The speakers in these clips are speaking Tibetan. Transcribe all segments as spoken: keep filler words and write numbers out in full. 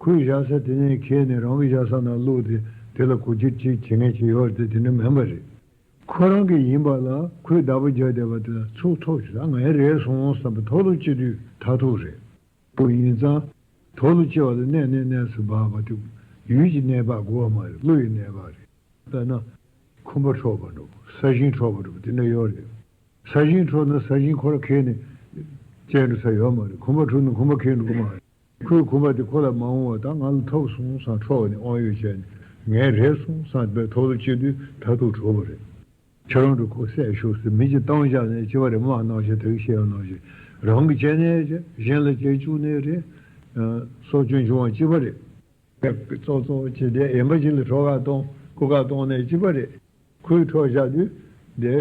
ཁོས་བཞག་ས་དེ་ནས་ཁྱེར་ནས་རང་གི་བཞག་ས་ནང་བླུགས་ཏེ་དེ་ལ་གོ་རྒྱུ་ཅིག་བྱེད་མཁན་ཅིག་ཡོད་རེད་དེ། དེ་འདྲ་མིན་པ་རེད། ཁོ་རང་གི་ཡིན་པ་ལ་ཁོས་བདག་པོ་རྒྱག་བསྡད་པ་དེ་ལ་ཚུར་ཐོག་ཞུ་ད་ངའི་རེད་སོང་བསམ་པའི་ཐོག་ལ་སྐྱེ་དུས་མཐར་ཐུག་རེད། ཁོ་ཡིན་ཙང་ཐོག་ལ་སྐྱེ་བ་ལ་གནས་ནས་གནས་སུ་འབབ་པ་དེ་ཡུལ་གྱི་གནས་བབ་དགོས་པ་མ་རེད། བློ་ཡི་གནས་བབ་རེད། དཔེར་ན། ཁོམ་པ་འཕྲོག་པ་འདྲ་པོ། ས་ཞིང་འཕྲོག་པ་འདྲ་པོ་དེ་འདྲ་ཡོད་རེད། ས་ཞིང་འཕྲོག་ན་ས་ཞིང་ཁོ་རང་ཁྱེར་ནས་བསྐྱལ་འགྲོ་ས་ཡོད་མ་རེད། ཁོམ་པ་འཕྲོག་ན་ཁོམ་པ་ཁྱེར་འགྲོ་གི་མ་རེད། ཁོའི་ཁོམ་པ་དེ་ཁོ་ལ་མ་འོང་བ་དང་ང་ལ་ཐོབ་སོང་བསམ་འཕྲོག་ནས་དབང་ཡོད་བྱས་ནས་ངའི་རེད་སོང་བསམ་པའི་ཐོག་ལ་སྐྱེ་དུས་མཐར་ཐུག་གྲོགས་པོ་རེད། ཁྱོད་རང་གི་ཁོ་བསད་ཤོག་ཟེར་མི་གཅིག་བཏང་བཞག་ནས་ཅི་བ་རེད། མ་གནང་བྱས་དེ་གི་བཤད་ཡོང་གནང་བྱས་རང་གི་བྱས་ནས་བྱས་གཞན་ལ་བྱས་བཅུག་ནས་རེད། སྲོག་སྐྱོན་བྱུང་བ་ཅི་བ་རེད། ཙོག་ཙོག་བྱས་ཏེ་ཡན་པ་གཅིག་ལ་གྲོད་ཁ་གཏོང་སྐུ་ཁ་གཏོང་ནས་ཅི་བ་རེད། ཁོའི་འཕྲོག་བཞག་དུས་དེ་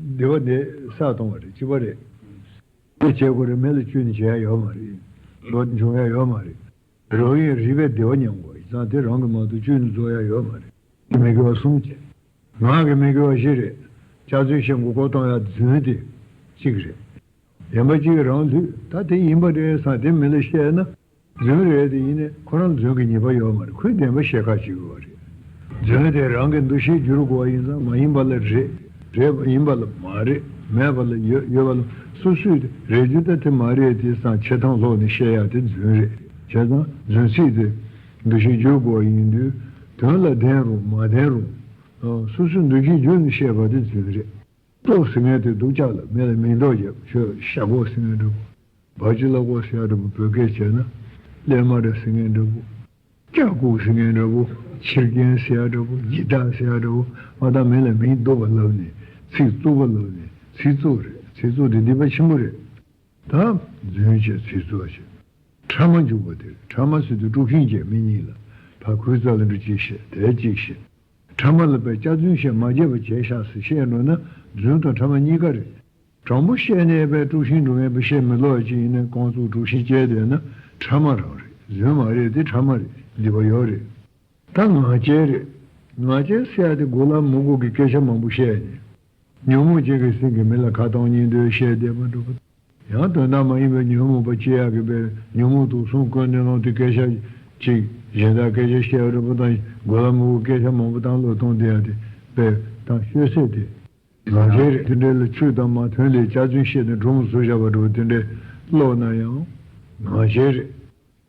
སྡིག་པ་དེ་བསགས་གཏོང་བ་རེད། ཅི་བ་རེད། དེ་བྱེད་དགོས་རེད། མི་ལ་བཅོས་ནས་བྱེད་ཡ་ཡོད་མ་རེད། ལོ་འབྱུང་ཡ་ཡོད་མ་རེད། རང་ཡིན་རིག་པའི་བདེ་བ་མྱོང་དགོས་ཡིན་ཙང་དེ་རང་གིས་མ་གཏོགས་བཅོས་ནས་རྫོགས་ཡ་ཡོད་མ་རེད། མི་དགེ་བ་གསུམ་བྱས། ངག་གི་མི་དགེ་བ་བཞི་རེད། སྐྱག་རྫུན་བཤད་མགོ་སྐོར་གཏོང་ཡ་རྫུན་དེ་གཅིག་རེད། ཡན་པ་གཅིག་རང་ལུས་ད་དེ་ཡིན་པ་རེད་བསམ་དེ་མི་ལ་བཤད་ན། རྫུན་རེད་དེ་ཡིན་ནའི་ཁོ་རང་རྫུན་གྱི་ཉེས་པ་ཡོད་མ་རེད། ཁོས་བདེན་པ་བཤད་ཁ་ཅིག་ཡོད་རེད། རྫུན་དེ་རང་གི་འདུ་ཤེས་བསྒྱུར་དགོས་པ་ཡིན་ཙང་མ་ཡིན་པ་ལ་རེད། རེད་པ་ཡིན་པ་ལ་མ་རེད། མེད་པ་ལ་ཡོད། ཡོད་པ་ལ་སོ་སོས་དེ་རེད་རྒྱུ་ད་དེ་མ་རེད་དེ་བསམ་ཆེ་མཐོང་ལོག་ནས་བཤད་ཡ་དེ་རྫུན་རེད། བྱས་ཙང་རྫུན་ཚིག་དེ་འདུ་ཤེས་བསྒྱུར་དགོས་པ་ཡིན་དུས་དོན་ལ་ལྡན་རུང་མ་ལྡན་རུང་། སོ་སོའི་འདུ་ཤེས་བསྒྱུར་ནས་བཤད་པ་དེ་རྫུན་རེད། ལྟོ་ཟེར་མཁན་དེ་སྡུག་ཅག་ལ་མི་ལ་མིང་འདོགས་རྒྱབ། ཁྱོད་ཤ་གོག་ཟེར་མཁན་འདྲ་པོ། བ་ཅི་ལ་གོག་ཟེར་ཡ་འདྲ་པོ། བོད་སྐད་བྱས་ན་གླེན་མ་ར་ཟེར་མཁན་འདྲ་པོ། སྐྱག་ལྐུགས་ཟེར་མཁན་འདྲ་པོ། ཕྱིར་རྒྱན་ཟེར་ཡ་འདྲ་པོ། ཡི་དྭགས་ཟེར་ཡ་འདྲ་པོ། ཨ་ད་མི་ལ་མིང་འདོགས་པ་ལབ་ནས་ཚིག་རྩུབ་པ་ལབ་ནས་ཚིག་རྩུབ་རེད། ཚིག་རྩུབ་དེ་སྡིག་པ་ཆེན་པོ་རེད། ད་རྫུན་བཤད་ཚིག་རྩུབ་བཤད། ཕྲ་མ་འཇུག་པ་དེ་རེད། ཕྲ་མ་ཟེར་དུས་དཀྲུག་ཤིང་བྱས་མི་གཉིས་ལ་ཕར་ཁུའི་རྩ་ལ་འགྲོ་གཅིག་བཤད་དེ་གཅིག་བཤད། ཕྲ་མ་ལ་དཔེ་སྐྱག་རྫུན་བཤད་མ་བརྗེད་པ་བྱས་ཤག་ཟེར་བཤད་འགྲོ་ན་རྫུན་དང་ཕྲ་མ་གཉིས་ཀ་རེད། དྲང་པོ་བཤད་ནས་དཔེ་དཀྲུག་ཤིང་འགྲོ་མཁན་དཔེ་བཤད་མི་ལོག་ཅིག་ཡིན་ན་རྐང་བཙུགས་དཀྲུག་ཤིང་བྱས་བསྡད་ན་ཕྲ་མ་རང་རེད། རྫུན་མ་རེད། དེ་ཕྲ་མ་རེད། སྡིག་པ་ཡོད་རེད། ད་ངག་འཁྱལ་རེད། ངག་འཁྱལ་ཟེར་ཡ་དེ་མགོ་ལ་མི་དགོས་ཀྱི་སྐད་ཆ་མང་པོ་བཤད་ནས། ཉོན་མོངས་ཅན་གྱི་སེམས་ཀྱིས་མི་ལ་ཁ་བཏང་ཉེས་འདོད་བཤད་བསྡད་པ་འདྲ་པོ། ཡང་དོན་དག་མ་ཡིན་པའི་ཉོན་མོངས་པ་སྐྱེ་ཡག་གི་དཔེ་ཉོན་མོངས་དུག་གསུམ་ཀུན་ནས་བསླངས་ཏེ་སྐད་ཆ་གཅིག་གཞན་དག་སྐད་ཆ་བཤད་རེ་པོ་དང་མགོ་ལ་མི་དགོས་སྐད་ཆ་མང་པོ་བཏང་བློས་གཏོང་བསྡད་ཡག་དེ་དཔེ་དང་ཤོད་ཚད་དེ། ང་རྒྱལ་རེད། དེ་འདྲ་ལ་ཆོས་དང་མ་མཐུན་ལས་སྐྱག་རྫུན་བཤད་ནས་སྒྲུང་བཟོ་བཞག་པ་འདྲ་པོ་དེ་འདྲ་ཀློག་ན་ཡང་ང་རྒྱལ་རེད།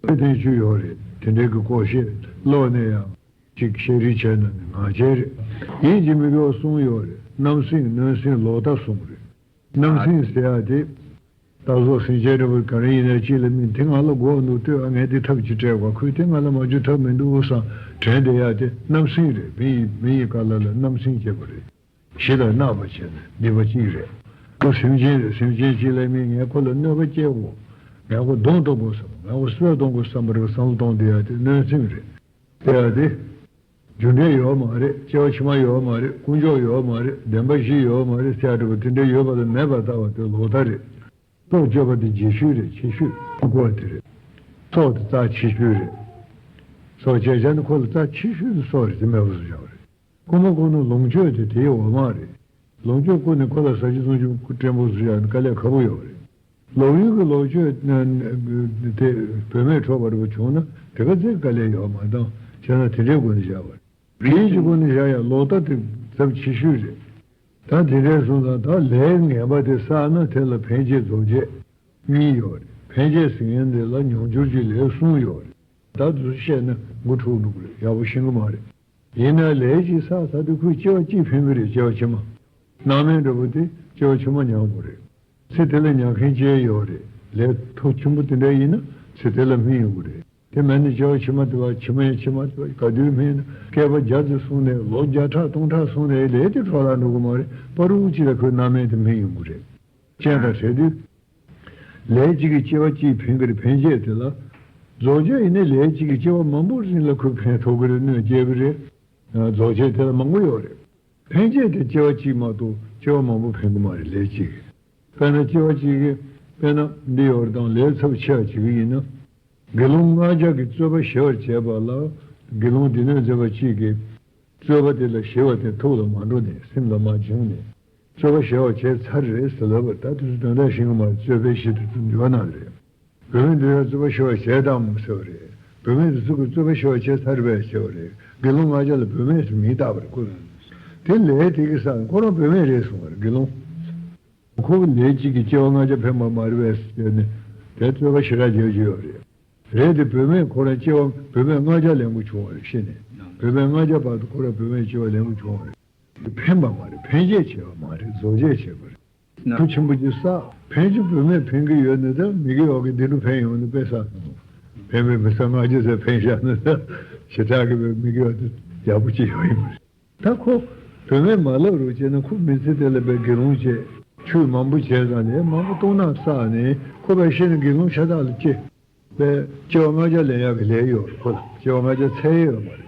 དཔེ་བསྟན་བཅོས་ཡོད་རེད། དེ་འདྲའི་གི་ཀོ་ཤེས་ཀློག་ནས་ཡང་ཅིག་བཤད་རེས་བྱས་ན་ནི་ང་རྒྱལ་རེད། ཡིད་ཀྱི་མི་དགེ་བ་གསུམ་ཡོད་རེད། རྣམ་སེམས་གནོད་སེམས་ལོག་ལྟ་གསུམ་རེད། རྣམ་སེམས་ཟེར་ཡ་དེ་སྟག་ཟོག་སེམས་ཅན་འདྲ་པོ་ག་རེ་ཡིན་ན་གཅིག་ལ་མིན་དེ་ང་ལ་དགོས་འདུག་ལྟོས་ཨ། ངས་དེ་ཐབས་ཅིག་སྤྲད་དགོས། ཁོས་དེ་ང་ལ་མ་རྒྱུ་ཐབས་མི་འདུག་བསམ་དྲན་བསྡད་ཡ་དེ་རྣམ་སེམས་རེད། མི་ཡི་མི་ཡི་བཀའ་སློབ་ལ་རྣམ་སེམས་སྐྱེ་བ་རེད། ཞི་དང་གནག་པ་བྱས་ནས་སྡིག་པ་གཅིག་རེད། ཁོ་སེམས་ཅན་རེད། སེམས་ཅན་གཅིག་ལ་མིན་ངས་ཁོ་ལ་གནོད་པ་སྐྱེལ་དགོས། ངས་ཁོ་གདོང་གཏུག་དགོས་བསམ། ངས་ཁོ་གསོད་གཏོང་དགོས་བསམ་པ་རེད། བསམ་བློ་གཏོང་བསྡད་ཡ་དེ་གནོད་སེམས་རེད། དེ་ཡ་དེ། རྒྱུ་འབྲས་ཡོད་མ་རེད། སྐྱེ་བ་ཕྱི་མ་ཡོད་མ་རེད། དཀོན་མཆོག་ཡོད་མ་རེད། བདེན་པ་བཞི་ཡོད་མ་རེད་ཟེར་ཡ་འདྲ་པོ་དེ་འདྲ་ཡོད་པ་ལ་མེད་པར་ལྟ་བ་དེ་ལོག་ལྟ་རེད། སྲོག་གཅོད་པ་དེ་རྗེས་ཤུལ་རེད། ཆེ་ཤོས་ཀོ་དེ་རེད། སྲོག་དེ་རྩ་ཆེ་ཤོས་རེད། སྲོག་གཅོད་བྱས་ན་ཁོ་ལ་རྩ་ཆེ་ཤོས་དེ་སྲོག་རེད། དེ་མེད་པ་བཟོ་བྱ་བ་རེད། རྐུན་མ་རྐུ་ན་ལོངས་སྤྱོད་དེ་དེའི་འོག་མ་རེད། ལོངས་སྤྱོད་རྐུ་ནས་ཁོ་ལ་ཟ་རྒྱུ་བཙོང་རྒྱུ་བཀྲེན་པོ་བཟོ་བྱ་ན་དཀའ་ལས་ཁག་པོ་ཡོད་རེད། ལོག་ཡུལ་གྱི་ལོངས་སྤྱོད་དེ་བུད་མེད་འཕྲོག་པ་འདྲ་པོ་བྱུང་ན་དེ་ག་ཚད་དཀའ་ལས་ཡོད་མ་གཏོགས་བྱས་ན་དེ་འདྲའི་སྒོ་ནས་བཞག་པ་རེད། ཕྱིའི་སྒོ་ནས་བཞག་ཡ་ལོག་ལྟ་དེ་ཚབས་ཆེ་ཤོས་རེད། ད་དེ་འདྲའི་སོང་ཙང་ད་ལས་ངན་པ་དེ་བསགས་ན་དེ་ལ་ཕན་བྱེད་རྫོགས་བྱེད་གཉིས་ཡོད་རེད། ཕན་བྱེད་ཟེར་མཁན་དེ་ལ་མྱོང་འགྱུར་གྱི་ལས་གསུམ་ཡོད་རེད། ད་དུ་བཤད་ན་མགོ་འཁྲུག་འགྲོ་གི་རེད། ཡག་པོ་ཤེས་ཀྱི་མ་རེད། ཡིན་ན་ལས་གཅིག་བསགས་ཚར་དུས་ཁོས་སྐྱེ་བ་གཅིག་ཕན་གྱི་རེད། སྐྱེ་བ་ཕྱི་མ། སྣང་མེད་འདྲ་པོ་དེ་སྐྱེ་བ་ཕྱི་མ་མྱང་དགོས་རེད། ཚེ་དེ་ལ་མྱང་མཁན་ཅི་ཡང་ཡོད་རེད། ལས་མཐོ་ཆེན་པོ་དེ་འདྲ་ཡིན་ན་ཚེ་དེ་ལ་སྨིན་ཡོང་གི་རེད། དེ་མེད་ན་སྐྱེ་བ་ཕྱི་མ་དེ་བ་ཕྱི་མ་ཡང་ཕྱི་མ་དེ་བ་ག་དུས་སྨིན་ན་བསྐལ་པ་བརྒྱ་ཙམ་སོང་ནས་ལོ་བརྒྱ་ཕྲག་སྟོང་ཕྲག་སོང་ནས་ལས་དེ་འཕྲོ་བརླག་འགྲོ་གི་མ་རེད། བར་དུ་ཅི་ལ་ཁོའི་སྣང་མེད་དེ་སྨིན་ཡོང་གི་རེད། སྤྱན་དང་བྲལ་དུས། ལས་གཅིག་གིས་སྐྱེ་བ་གཅིག་ཕན་གྱི་རེད། ཕན་བྱེད་དེ་ལ། རྫོགས་བྱེད་ཡིན་ནའི་ལས་གཅིག་གིས་སྐྱེ་བ་མང་པོ་ཞིག་ལ་ཁོས་ཕན་ཐོགས་ཀྱི་རེད། གནོད་སྐྱེལ་གྱི་རེད། རྫོགས་བྱེད་དེ་ལ་མང་པོ་ཡོད་རེད། ཕན་བྱེད་དེ་སྐྱེ་བ་གཅིག་མ་གཏོགས་སྐྱེ་བ་མང་པོ་ཕན་གྱི་མ་རེད། ལས་གཅིག་གིས། དཔེར་ན་སྐྱེ་བ་གཅིག་གིས་དཔེར་ན་འདི་ཡོད་རེད་དང་ལས་ཚབས་ཆེ་བ་བྱེད་ཀྱི་ཡིན་ན། དགེ་སློང་ལྔ་བརྒྱ་གིས་རྩོད་པ་ཞི་བར་བྱེད་པ་ལ་དགེ་སློང་སྡེ་སྣོད་མཛད་པ་གཅིག་གིས། རྩོད་པ་དེ་ལ་ཞི་བ་དེ་ཐུགས་ལ་མ་འགྲོ་ནས་སེམས་ལ་མ་བྱུང་ནས། རྩོད་པ་ཞི་བ་བྱས་ཚར་རེད་ཟེར་ལབ་པ་ད་དུས་སུ་དོན་དག་ཤེས་ཀྱི་མ་རེད། རྩོད་པའི་གཞི་དེ་ཚོ་འགྱུར་བ་གནང་རེད། བུད་མེད་འདི་ལ་རྩོད་པ་ཞི་བ་བྱས་དང་ཟེར་བ་རེད། བུད་མེད་དེ་ཚོ་གི་རྩོད་པ་ཤོར་བྱས་ཚར་བས་བྱས་པ་རེད། དགེ་སློང་ལྔ་བརྒྱ་ལ་བུད་མེད་ཟེར་མིང་བཏགས་པ་རེད་ཁོ། དེ་ལས་དེ་གི་ས་ཁོ་རང་བུད་མེད་རེད་གསུངས་པ་རེད་དགེ་སློང་། ཁོ་གི་ལས་གཅིག་གིས་སྐྱེ་བ་ལྔ་བརྒྱ་ཕན་པ་མ་རེད་པས་ཟེར་ནས་དེ་རྩོད་པ་ཞེ་དྲག་རྒྱག་རྒྱུ་ཡོད་རེད། རེད་དེ་བུད་མེད་ཁོ་རང་སྐྱེ་བ་བུད་མེད་ལྔ་བརྒྱ་ལེན་དགོས་བྱུང་བ་རེད་ཤི་ནས། བུད་མེད་ལྔ་བརྒྱ་བར་དུ་ཁོ་རང་བུད་མེད་སྐྱེ་བ་ལེན་དགོས་བྱུང་བ་རེད། ཕན་པ་མ་རེད། ཕན་བྱེད་བྱས་པ་མ་རེད། བཟོ་བྱེད་བྱས་པ་རེད། ཁུ་ཆེན་པོ་ཅིག་བསགས། ཕན་ཆུ་བུད་མེད་ཕན་གྱི་ཡོད་ནི་ད་མི་དགེ་བ་གི་འདི་འདྲ་ཕན་ཡོང་ནི་དཔེ་བསགས་སོང་། ཕན་པའི་མི་ཚེ་ལྔ་བརྒྱ་ཟེར་ཕན་བཞག་ནི་ད་ཞེ་དྲག་གི་བའི་མི་དགེ་བ་དེ་ཡག་པོ་ཅིག་ཡོང་ཡི་མ་རེད། ད་ཁོ་བུད་མེད་མ་ལབ་རོགས་བྱས་ན་ཁོ་མི་ཚེ་དེ་ལ་བའི་དགེ་སློང་བྱས་ཆོས་མང་པོ་བྱས་ཙང་ལས་མང་པོ་གཏོང་ན་བསགས་ནས་ཁོ་བའི་ཤེས་ནི་དགེ་སློང་ཤ་སྟག་ལ་སྐྱེ། པས་སྐྱེ་བ་ལྔ་བརྒྱ་ལེན་ཡག་གི་ལས་ཡོད་རེད་ཁོ་ལ་སྐྱེ་བ་ལྔ་བརྒྱ་ཚད་ཡོད་མ་རེད།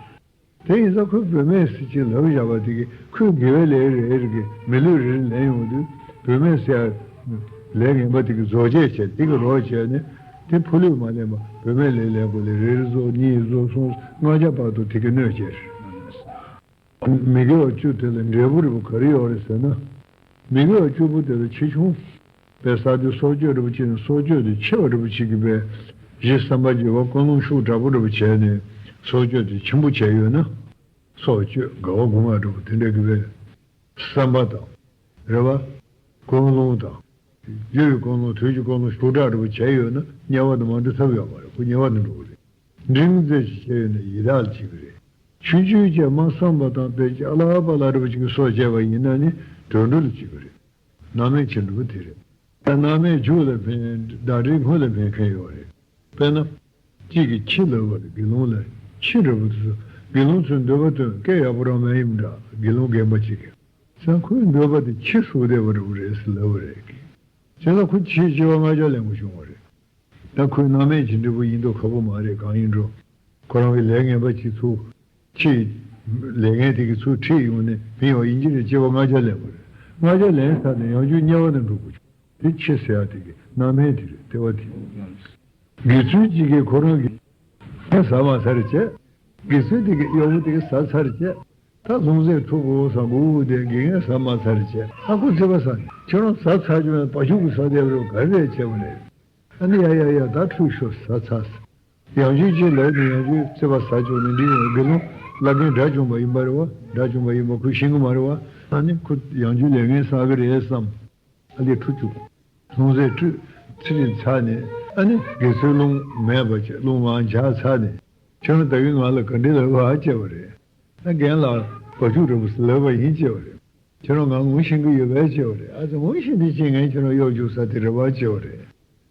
དེ་ཡིན་ཙང་ཁོས་བུད་མེད་ཟེར་ཅིག་ལབ་བཞག་པ་དེ་གིས་ཁོས་དགེ་བའི་ལས་རེ་རེ་གི་མི་ལུས་རེ་རེ་ལེན་ཡོང་དུས་བུད་མེད་ཟེར་ཡ་ལས་ངན་པ་དེ་གི་བཟོ་བཅོས་བྱས་དེ་གི་རོགས་བྱས་ནས་དེ་ཕོ་ལུས་མ་ལེན་པ་བུད་མེད་ལས་ལེན་དགོས་ལས་རེ་རེ་བཟོ་གཉིས་བཟོ་གསུམ་ལྔ་བརྒྱ་བར་དུ་དེ་གི་གནོད་བྱས། མི་དགེ་བ་བཅུ་དེ་ལ་འབྲས་བུ་རེ་བ་ག་རེ་ཡོད་རེད་ཟེར་ན། མི་དགེ་བ་བཅུ་པོ་དེ་ལ་ཆེ་ཆུང་པའི་ས་དེ་སྲོག་གཅོད་རེ་བ་བྱས་ནས་སྲོག་གཅོད་དེ་ཆེ་བ་རེ་བ་བྱེད་ཀྱི་པའི་གཞི་བསམ་པ་བརྗེ་བ་ཀུན་སློང་ཤུགས་དྲག་པོ་རེ་བ་བྱས་ནས་སྲོག་གཅོད་དེ་ཆེན་པོ་བྱས་ཡོད་ན། སྲོག་གཅོད་དགའ་བ་སྒོམ་པ་རེ་བ་དེ་འདྲ་གི་པའི་བསམ་པ་དང་། རེ་བ། ཀུན་སློང་དང་། རྒྱུ་ཡི་ཀུན་སློང་དུས་ཀྱི་ཀུན་སློང་ཤུགས་དྲག་རེ་བ་བྱས་ཡོད་ན་དམྱལ་བ་དུ་མ་འགྲོ་ཐབས་ཡོད་མ་རེད་ཁོ་དམྱལ་བ་དུ་འགྲོ་གི་རེད། འབྲིང་རྩལ་ཞིག་བྱས་ཡོད་ན་ཡི་དྭགས་ལ་བྱེད་ཀྱི་རེད། ཆུང་ཆུང་བྱས་མ་བསམ་པ་དང་དཔེ་ཅ་ལག་པ་ལ་རེ་བ་ཅིག་གི་སྲོག་བཅད་པ་ཡིན་ན་ནི་དུད་འགྲོ་ལ་བྱེད་ཀྱི་རེད། ནང་མི་ཆེ་འགྲོ་གི་དེ་རེད། ད་ནང་མི་རྒྱུ་ལ་ཕན་བདག་འདྲའི་སྔོན་ལ་ཕན་མཁན་ཡོད་རེད། དཔེར་ན། གཅིག་གིས་ཁྱི་ལབ་པ་རེད་དགེ་སློང་ལ་ཁྱི་འདྲ་པོ་དེ་ཚོ་དགེ་སློང་ཚོས་འདོད་པ་སྟོན་སྐད་ཡག་པོ་རང་མེད་ཡིན་འདྲ་དགེ་སློང་རྒན་པ་གཅིག་གིས། ས་ཁོའི་འདོད་པ་དེ་ཁྱི་སུ་བསྡད་པ་རེད་པ་རེད་ཟེར་ལབ་པ་རེད། དེ་ལ་ཁོ་ཁྱི་སྐྱེ་བ་ལྔ་བརྒྱ་ལེན་དགོས་བྱུང་བ་རེད། ད་ཁོའི་སྣང་མེད་ཀྱི་འབྲས་བུ་ཡིན་མདོག་ཁ་པོ་མ་རེད་གང་ཡིན་འགྲོ། ཁོ་རང་གི་ལས་ངན་པ་གཅིག་ཚུགས། ཁྱི། ལས་ངན་དེ་གི་ཚུགས་ཁྲིད་ཡོང་ནས་མི་ཡང་ཡིན་གྱི་རེད་སྐྱེ་བ་ལྔ་བརྒྱ་ལེན་པ་རེད། ལྔ་བརྒྱ་ལེན་ཚར་ནས་ཡང་བསྐྱར་དམྱལ་བ་ནང་འགྲོ་དགོས་བྱུང་། དེ་ཁྱི་ཟེར་ཡ་དེ་གི་སྣང་མེད་དེ་རེད་ལྟེ་བ་དེ། དགེ་ཚུལ་གཅིག་གིས་ཁོ་རང་གི་ཟ་མ་ཚར་བྱས། དགེ་ཚུལ་དེ་གི་གཡོག་པོ་དེ་གི་ཟ་ཚར་བྱས། ད་ལྷུང་བཟེད་འཁྲུ་དགོས་བསམ་གི་འུ་དེ་དགེ་རྒན་ཟ་མ་ཚར་བྱས་ཨ་ཁུ་ཚེ་པ་ཟ་ནས་ཁྱོད་རང་ཟ་ཚར་རྒྱུ་མེད་བ་ཕྱུགས་ཀྱི་ཟ་བསྡད་པ་རེད་ག་རེ་བྱས་པ་རེད། ཨ་ནི་ཡ་ཡ་ཡ་ད་ཁྲུས་ཤོག་ཟ་ཚར་སོང་། ཡང་བསྐྱར་ཅིག་ལབ་ནས་ཡང་བསྐྱར་ཚེ་པ་ཟ་བཅུག་ནས་འདི་ཡང་དགེ་སློང་བླ་རྒན་དགྲ་བཅོམ་པ་ཡིན་པ་རེད་བ་དགྲ་བཅོམ་པ་ཡིན་པ་ཁོས་ཤེས་གི་མ་རེད་བ། ཨ་ནི་ཁོ་ཡང་བསྐྱར་ལས་ངན་བསགས་གི་རེད་བསམ། ཨ་ལས་ཁྲུས་བཅུག་ལྷུང་བཟེད་བཀྲུས། ཚེ་རིང་ཚར་ནས་ཨ་ནི་དགེ་ཚུལ་རླུང་མེད་པ་བྱས་རླུང་མང་ཆགས་ཚར་ནས་ཁྱོད་རང་ད་གིན་ང་ལ་ག་འདྲ་ལབ་པ་བྱས་པ་རེད། ཨ་རྒན་ལགས་བ་ཕྱུགས་འདྲ་པོ་ཟེར་ལབ་པ་ཡིན་བྱས་པ་རེད། ཁྱོད་རང་ང་ངོ་ཤེས་ཀྱི་ཡོད་པས་བྱས་པ་རེད། ཨ་ཙི་ངོ་ཤེས་འདི་ཅི་ངས་ཁྱོད་རང་གཡོག་རྒྱུག་ས་དེ་རེད་བ་བྱས་པ་རེད།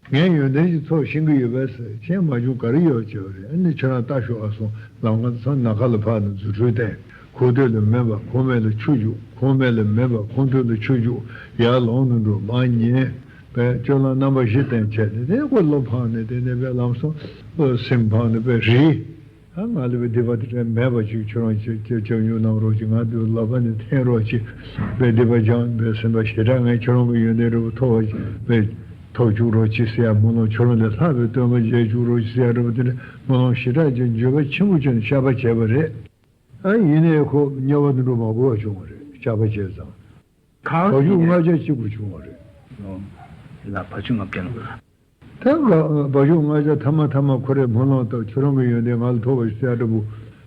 ངས་ཡོན་ཏན་གྱི་ཚོགས་ཤེས་ཀྱི་ཡོད་པས་ཟེར་ཁྱེད་མ་བྱུང་ག་རེ་ཡོད་བྱས་པ་རེད། ཨ་ནི་ཁྱོད་རང་ལྟ་ཤོག་ཨ་སོང་ལམ་ཁ་ཚང་ནམ་མཁའ་ལ་འཕགས་ནས་རྫུ་འཕྲུལ་བསྟན། ཁོག་སྟོད་ལ་མེད་པ་ཁོག་སྨད་ལ་ཆུ་རྒྱུག་ཁོག་སྨད་ལ་མེད་པ་ཁོག་སྟོད་ལ་ཆུ་རྒྱུག་ཡར་ལོང་ནས་འགྲོ་མར་ཉལ། པས་སྤྱོད་ལམ་རྣམ་པ་བཞི་བསྟན་བྱས་ནས་དེ་ཁོ་བློ་ཕངས་ནས་དེ་ནས་པས་ལམ་སང་སེམས་ཕངས་ནས་པས་རིལ། ཨ་ང་ལ་བའི་སྡིག་པ་དེ་འདྲ་མེད་པ་ཅིག་ཁྱོད་རང་ཅིག་ཅིག་ཅིག་ཉོ་གནང་རོགས་ཅིག་ང་དུ་ལག་པ་ནས་འཐེན་རོགས་ཅིག་པའི་སྡིག་པ་སྦྱང་པའི་སེམས་པ་ཞེ་དྲག་ངས་ཁྱོད་རང་གི་ཡོན་ཏན་རེ་བ་ཐོབ་པ་པའི་ཐོབ་བཅུག་རོགས་ཅིག་ཟེར་ཡ་སྨོན་ལམ་ཁྱོད་རང་ལས་ལྷག་པའི་སྟོན་པ་མཇལ་བཅུག་རོགས་ཅིག་ཟེར་ཡ་རེ་བ་དེ་འདྲ་སྨོན་ལམ་ཞེ་དྲག་ཅིག་འགྱོད་པ་ཆེན་པོ་བྱས་ནས་བཤགས་པ་བྱས་པ་རེད། ཨ་ཡིན་ནའི་ཁོ་དམྱལ་བ་དུ་འགྲོ་མ་དགོས་པ་བྱུང་བ་རེད་བཤགས་པ་བྱས་ཙང་། གང་བ་ཕྱུགས་ལྔ་བརྒྱ་གཅིག་པུ་བྱུང་བ་རེད། ལ་བ་ཕྱུགས་ལྔ་བརྒྱ་ལ། ད་ག་བ་ཕྱུགས་ལྔ་བརྒྱ་ཐ་མ་ཐ་མ་ཁོ་རའི་སྨོན་ལམ་བཏབ་ཁྱོད་རང་གི་ཡོན་ཏན་ང་ལ་ཐོབ་པ་ཞིག་ཟེར་ཡ་འདྲ་པོ་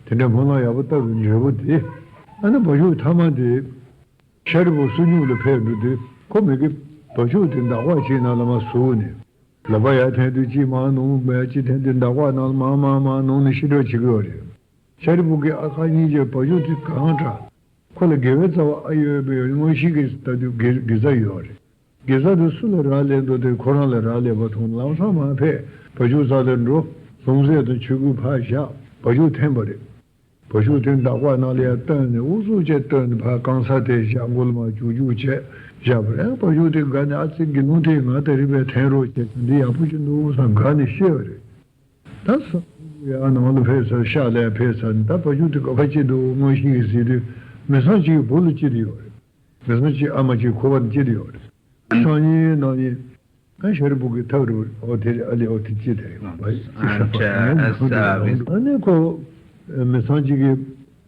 དེ་འདྲའི་སྨོན་ལམ་ཡག་པོ་བཏབ་པའི་འབྲས་བུ་དེ། ཨ་ནི་བ་ཕྱུགས་ཐ་མ་དེ། ཤཱ་རིའི་བུ་སུན་ཕྱུགས་ལ་ཕེབས་འགྲོ་དུས་ཁོ་མི་དགེ་བ་ཕྱུགས་དེ་འདག་པ་ཅིག་ནང་ལ་མར་ཟུག་ནས། ལག་པ་ཡར་འཐེན་དུས་གཅིག་མར་ནུར་མར་གཅིག་འཐེན་དུས་འདག་པ་ནང་ལ་མར་མར་མར་ནུར་ནས་ཤི་འགྲོ་བྱེད་ཀྱི་ཡོད་རེད། ཤཱ་རིའི་བུ་གི་ཨ་ཁ་གཉིས་ཀྱི་བ་ཕྱུགས་དེ་གང་དྲག་ཁོ་ལ་དགེ་བའི་རྩ་བ་ཨ་ཡོད་པའི་མངོན་ཤེས་ཀྱིས་ལྟ་དུས་དགེ་དགེ་རྩ་ཡོད་རེད། དགེ་རྩ་དེ་སུ་ལ་རག་ལས་འདུག་དེ་ཁོ་རང་ལ་རག་ལས་པ་མཐོང་ལམ་སང་མར་ཕེབས་བ་ཕྱུགས་རྩ་ལ་འགྲོ། ལྷུང་བཟེད་དང་ཆོས་གོས་ཕར་བཞག་བ་ཕྱུགས་འཐེན་པ་རེད། བ་ཕྱུགས་དེ་འདག་པ་ནང་ལ་ཡར་བཏོན་ནས་ཨུ་ཚུགས་བྱས་བཏོན་ནས་ཕར་རྐང་ཚ་དེ་བཞག་མགོ་ལ་མར་རྒྱུག་རྒྱུག་བྱས་བཞག་པ་རེད། བ་ཕྱུགས་དེ་དགའ་ནས་ཨ་ཙི་དགེ་སློང་དེས་ང་ད་རིང་བས་འཐེན་རོགས་བྱས་འདི་ཡག་པོ་ཞིག་འདུག་བསམ་དགའ་ནས་ཤི་བ་རེད། ད་སོ་ཡར་ནང་ལ་ཕེབས་ཚར་ཤག་ལ་ཕེབས་ཚར་ནས་ད་བ་ཕྱུགས་དེ་ག་པར་སྐྱེས་འདུག་མངོན་ཤེས་ཀྱིས་གཟིགས་དུས་མི་ཚང་གཅིག་གི་བུ་ལ་སྐྱེས་བསྡད་ཡོད་རེད། མི་ཚང་གཅིག་ཨ་མ་གཅིག་ཁོ་པ་ལ་སྐྱེས་བསྡད་ཡོད་རེད། སང་ཉིན་གནངས་ཉིན། ཨ་ཤཱ་རིའི་བུ་གི་ཐབ་རུ་ཨོ་དེ་རེད་ཨ་ལི་ཨོ་དེ་ཅི་དེ་རེད་བ། ཨ་ནི་ཁོ་མི་ཚང་གཅིག་གི་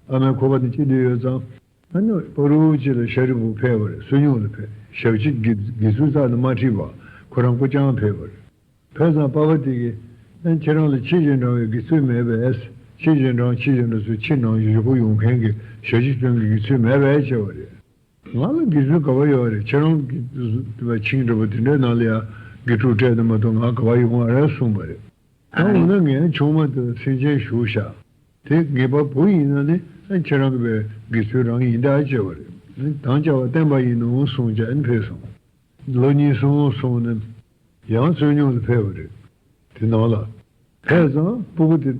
ཨ་མའི་ཁོ་པ་དེ་ཅི་འདི་ཡོད་ཙང་། ཨ་ནི་པ་རུ་ཅི་ལ་ཤཱ་རིའི་བུ་ཕེབས་པ་རེད། སུན་ཕྱུགས་ལ་ཕེབས་ཞབས་ཕྱི་དགེ་དགེ་ཚུལ་རྩ་ནས་མ་ཁྲིད་པ་ཁོ་རང་སྐུ་རྐྱང་ཕེབས་པ་རེད། ཕེབས་ཙང་པ་ཕ་དེ་གི་ ཨ། ཁྱེད་རང་ལ་ཁྱི་ཞིག་འདྲ་བའི་དགེ་ཚུལ་མེད་པས། ཁྱི་ཞིག་འདྲ་ཁྱི་ཞིག་འདྲ་ཚོས་ཁྱི་ནང་བཞིན་བཞུགས་ཡོང་མཁན་གྱི་ཞྭ་ཅིག་སྟོན་གྱི་དགེ་ཚུལ་མེད་པས་བྱས་པ་རེད། ང་ལ་དགེ་ཚུལ་ག་བ་ཡོད་རེད། ཁྱེད་རང་གི་ཁྱིམ་འདྲ་པོ་དེ་འདྲའི་ནང་ལ་ཡང་དགེ་ཕྲུག་སྤྲད་དུ་མ་གཏོགས་ང་ག་བ་ཡོང་བ་རེད་གསུངས་པ་རེད། ད་འོ་ན་ངའི་ཆུང་མ་དེ་ལ་སེམས་ཅན་ཞུགས་ཤག་དེ་ངེས་པར་བུ་ཡིན་ན་ནི་ཨ། ཁྱེད་རང་གི་བའི་དགེ་ཚུལ་རང་ཡིན་ད་བྱས་པ་རེད། དམ་བཅའ་བ་བརྟན་པ་ཡིན་ནོ་གསུངས་བྱས་ཨ་ནི་ཕེབས་སོང་། ལོ་གཉིས་གསུམ་སོང་ནས་ཡང་བསོད་སྙོམས་ལ་ཕེབས་པ་རེད། དེ་ནང་ལ་ཕེབས་ཙང་སྤུ་གུ་དེ་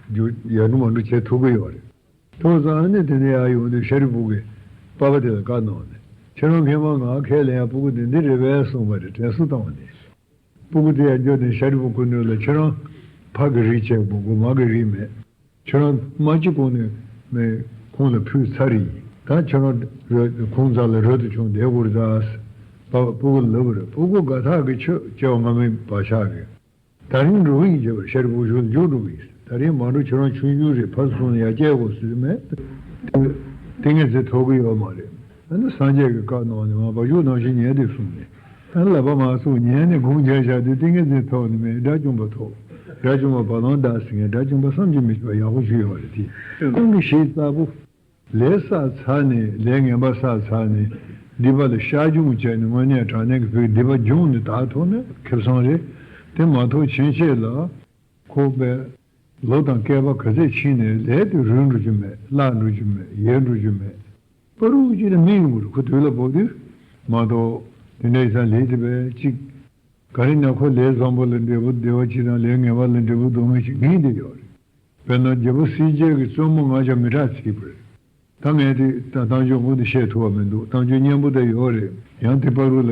རྒྱུ་ཡར་འགྲོ་མར་འགྲོ་བྱེད་ཐུབ་ཀྱི་ཡོད་རེད། ཐུབ་ཙང་ཨ་ནི་དེ་ནས་ཡར་ཡོང་དུས་ཤཱ་རིའི་བུ་གིས་པ་ཕ་དེ་ལ་བཀའ་གནང་ནས། ཁྱེད་རང་མཁས་མ་ང་ཁས་ལེན་ཡ་སྤུ་གུ་དེ་འདི་རེད་པས་གསུངས་པ་རེད། དྲན་གསོ་བཏང་བ་ནས། སྤུ་གུ་དེ་ཡར་འགྱོ་ནས་ཤཱ་རིའི་བུ་ཁོ་ནུ་ལ། ཁྱེད་རང་ཕ་གི་རིགས་བྱས་པོ་གོ། མ་གི་རིགས་མེད། ཁྱེད་རང་མ་གཅིག་གོང་ནས་མེད་ཁོང་ལ་ཕུལ་ཚར་ཡིན། ད་ཁྱེད་རང་རོལ་ཁོང་རྩ་ལ་རོལ་དུ་བྱུང་བསྡད་དགོས་རེད་ད། པ་སྤུ་གུ་ལབ་པ་རེད། སྤུ་གུ་དགའ་ཐག་གི་ཆོད་སྐྱེ་བ་སྔ་མའི་བག་ཆགས་རེད། ད་རིང་འགྲོ་གི་ཡིན་བྱས་པ་ཤཱ་རིའི་བུ་གཞུག་ལ་མཇུག་འགྲོ་གི་ཡིན། ད་རིང་མ་འགྲོ། ཁྱེད་རང་ཆུང་ཆུང་རེད། ཕར་སོང་ནས་ཡར་སྐྱེལ་དགོས་ཟེར་མེད། ཏིང་ངེ་འཛིན་ཐོབ་ཀྱི་ཡོད་མ་རེད། ཨ་ནི་སངས་རྒྱས་ཀྱི་བཀའ་གནང་ནས་ང་བ་ཕྱུགས་ནང་བཞིན་ཉལ་དུས་གསུངས་ནས། ཨ་ནི་ལག་པ་མ་བཙུགས་ཉལ་ནས་དགུང་བརྒྱབ་བཞག་དུས་ཏིང་ངེ་འཛིན་ཐོབ་ནས་མེད། དགྲ་བཅོམ་པ་ཐོབ། དགྲ་བཅོམ་པ་བ་ལང་བདག་ཟེར་མཁན་དགྲ་བཅོམ་པ་བསམ་གྱིས་མི་ཁྱབ་པ་ཡག་པོ་ཞིག་ཡོད་རེད་དེ། ཁོང་གི་གཞི་གཙོ་བོ། ལས་བསགས་ཚར་ནས་ལས་ངན་པ་བསགས་ཚར་ནས་སྡིག་པ་ལ་བཤགས་སྦྱོང་བྱས་ནས་དངོས་གནས་དྲང་གནས་ཀྱི་བོད་སྡིག་པ་སྦྱོང་ནས་དག་ཐོབ་ན་ཁེ་བཟང་རེད། དེ་མ་ཐོབ་ཕྱིན་ཆད་ལ་ཁོ་པས་ལོ་དང་བསྐལ་པ་ག་ཚད་ཕྱིན་ནས་ལས་དེ་རུལ་འགྲོ་རྒྱུ་མེད། བརླག་འགྲོ་རྒྱུ་མེད། ཡལ་འགྲོ་རྒྱུ་མེད། པ་རུ་ཅིག་ལ་མི་ཡོང་གི་རེད། ཁོ་དུས་ལ་བབ་དུས་མ་གཏོགས་དེ་འདྲ་ཡིན་ཙང་ལས་དེ་བས་ཅིག་ག་རེ་ན་ཁོ་ལས་བཟང་པོ་ལ་འབྲས་བུ་བདེ་བ་ཅིག་དང་ལས་ངན་པ་ལ་འབྲས་བུ་སྡུག་བསྔལ་ཅིག་ངེས་བསྡད་ཡོད་རེད། དཔེར་ན་རྒྱལ་པོ་གསལ་རྒྱལ་གྱིས་བཙུན་མོ་ལྔ་བརྒྱ་མི་དྲག་བརྩིས་པ་རེད། ད་ངས་དེ་ད་གཏམ་རྒྱུད་དངོས་དེ་བཤད་ཐུབ་པ་མི་འདུག་གཏམ་རྒྱུད་སྙན་པོ་དེ་ཡོད་རེད། ཡང་དེ་བར་དུ་ལ་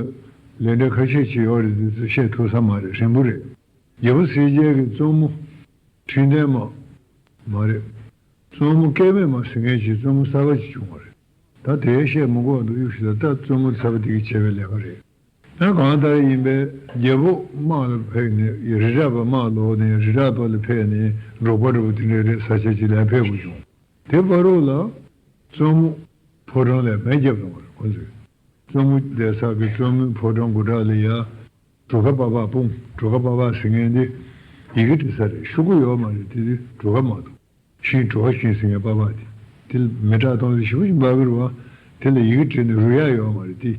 ལས་འབྲས་ཁ་ཤས་ཅིག་ཡོད་རེད། དེ་ཚོ་བཤད་ཐུབ་ས་མ་རེད། རིང་པོ་རེད། རྒྱལ་པོ་གསལ་རྒྱལ་གྱིས་བཙུན་མོ་ཁྲི་འདན་མ་མ་རེད། བཙུན་མོ་སྐལ་མེད་མ་ཟེར་མཁན་ཞིག་བཙུན་མོ་གསར་པ་ཅིག་བྱུང་བ་རེད། ད་དེའི་བཤད་མི་དགོས་འདུག་གཡུག་ཞིག་ལ་ད་བཙུན་མོ་གསར་པ་དེ་གིས་བྱས་པའི་ལས་ཀ་རེད། ཡང་གང་ལྟར་ཡིན་པས་རྒྱལ་པོ་དམག་ལ་ཕེབས་ནས་རི་བྲག་པ་དམག་ལོག་ནས་རི་བྲག་པ་ལ་ཕེབས་ནས་འབྲོག་པ་འདྲ་པོ་དེ་འདྲ་རེད་ས་ཆ་ཅིག་ལ་ཕེབས་དགོས་བྱུང་། དེ་བར་དུ་ལ་བཙུན་མོ་ཕོ་བྲང་ལ་མེ་བརྒྱབ་ཡོང་བ་རེད་ཁོ་ཚོས། བཙུན་མོ་བསྡད་ས་གི་བཙུན་མོའི་ཕོ་བྲང་སྒོ་འགྲམ་ལ་ཡ། གྲུ་ཁ་པ་ཕག་སྤུངས། གྲུ་ཁ་པ་ཕག་ཟེར་མཁན་འདི་ཡི་གེ་འབྲི་ས་རེད། ཤོག་གུ་ཡོད་མ་རེད། དེ་དུས་གྲུ་ཁ་མ་གཏོགས། ཤིང་གྲུ་ཁ་ཤིང་ཟེར་མཁན་པ་ཕག་དེ། དེ་ལ་མི་དྲག་གཏོང་ས་ཞེ་པོ་ཞིག་འབབ་ཀྱི་རེད་བ། དེ་ལ་ཡི་གེ་བྲིས་ནས་རུལ་ཡག་ཡོད་མ་རེད་དེ།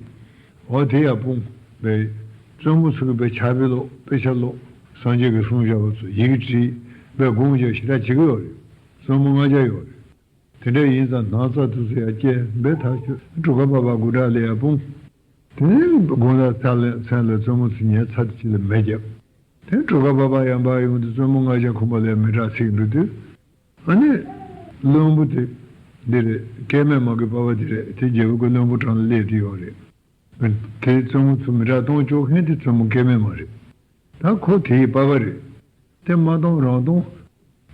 འོ་དེ་ཡར་སྤུངས་པས། བཙུན་མོ་ཚོ་གིས་པའི་ཕྱག་དཔེ་ཀློག་དཔེ་ཆ་ཀློག་སངས་རྒྱས་ཀྱིས་གསུངས་བཞག་པ་ཚོ་ཡི་གེ་བྲིས་པའི་དགོངས་བཞག་ཞེ་དྲག་བྱེད་ཀྱི་ཡོད་རེད། བཙུན་མོ་ལྔ་བརྒྱ་ཡོད་རེད། དེ་འདྲ་ཡིན་ཙང་ནགས་ཚལ་དུ་ཚུར་ཡར་བསྐྱལ་བས་ཐག་ཆོད། གྲུ་ཁ་པ་ཕག་སྒོ་འགྲམ་ལ་ཡར་སྤུངས། དེ་ནས་དགོང་དག་ཚལ་ལ་མཚན་ལ་བཙུན་མོ་ཚོ་ཉལ་ཚར་དུས་ཅིག་ལ་མེ་བརྒྱབ། དེ་གྲུ་ཁ་པ་ཕག་ཡང་བབས་ཡོང་དུས་བཙུན་མོ་ལྔ་བརྒྱ་ཁོམ་པ་ལ་མི་དྲག་ཚིག་འགྲོ་དུས། ཨ་ནི། བློན་པོ་དེ་འདི་རེད། སྐལ་མེད་མ་གི་པ་ཕ་འདི་རེད། དེ་རྒྱལ་པོ་གི་བློན་པོ་གྲས་ལ་སླེབས་བསྡད་ཡོད་རེད། དེ་བཙུན་མོ་ཚོ་མི་དྲག་གཏོང་བཅུག་མཁན་དེ་བཙུན་མོ་སྐལ་མེད་མ་རེད། ད་ཁོ་དེའི་པ་ཕ་རེད། དེ་མ་གཏོང་རང་གཏོང་།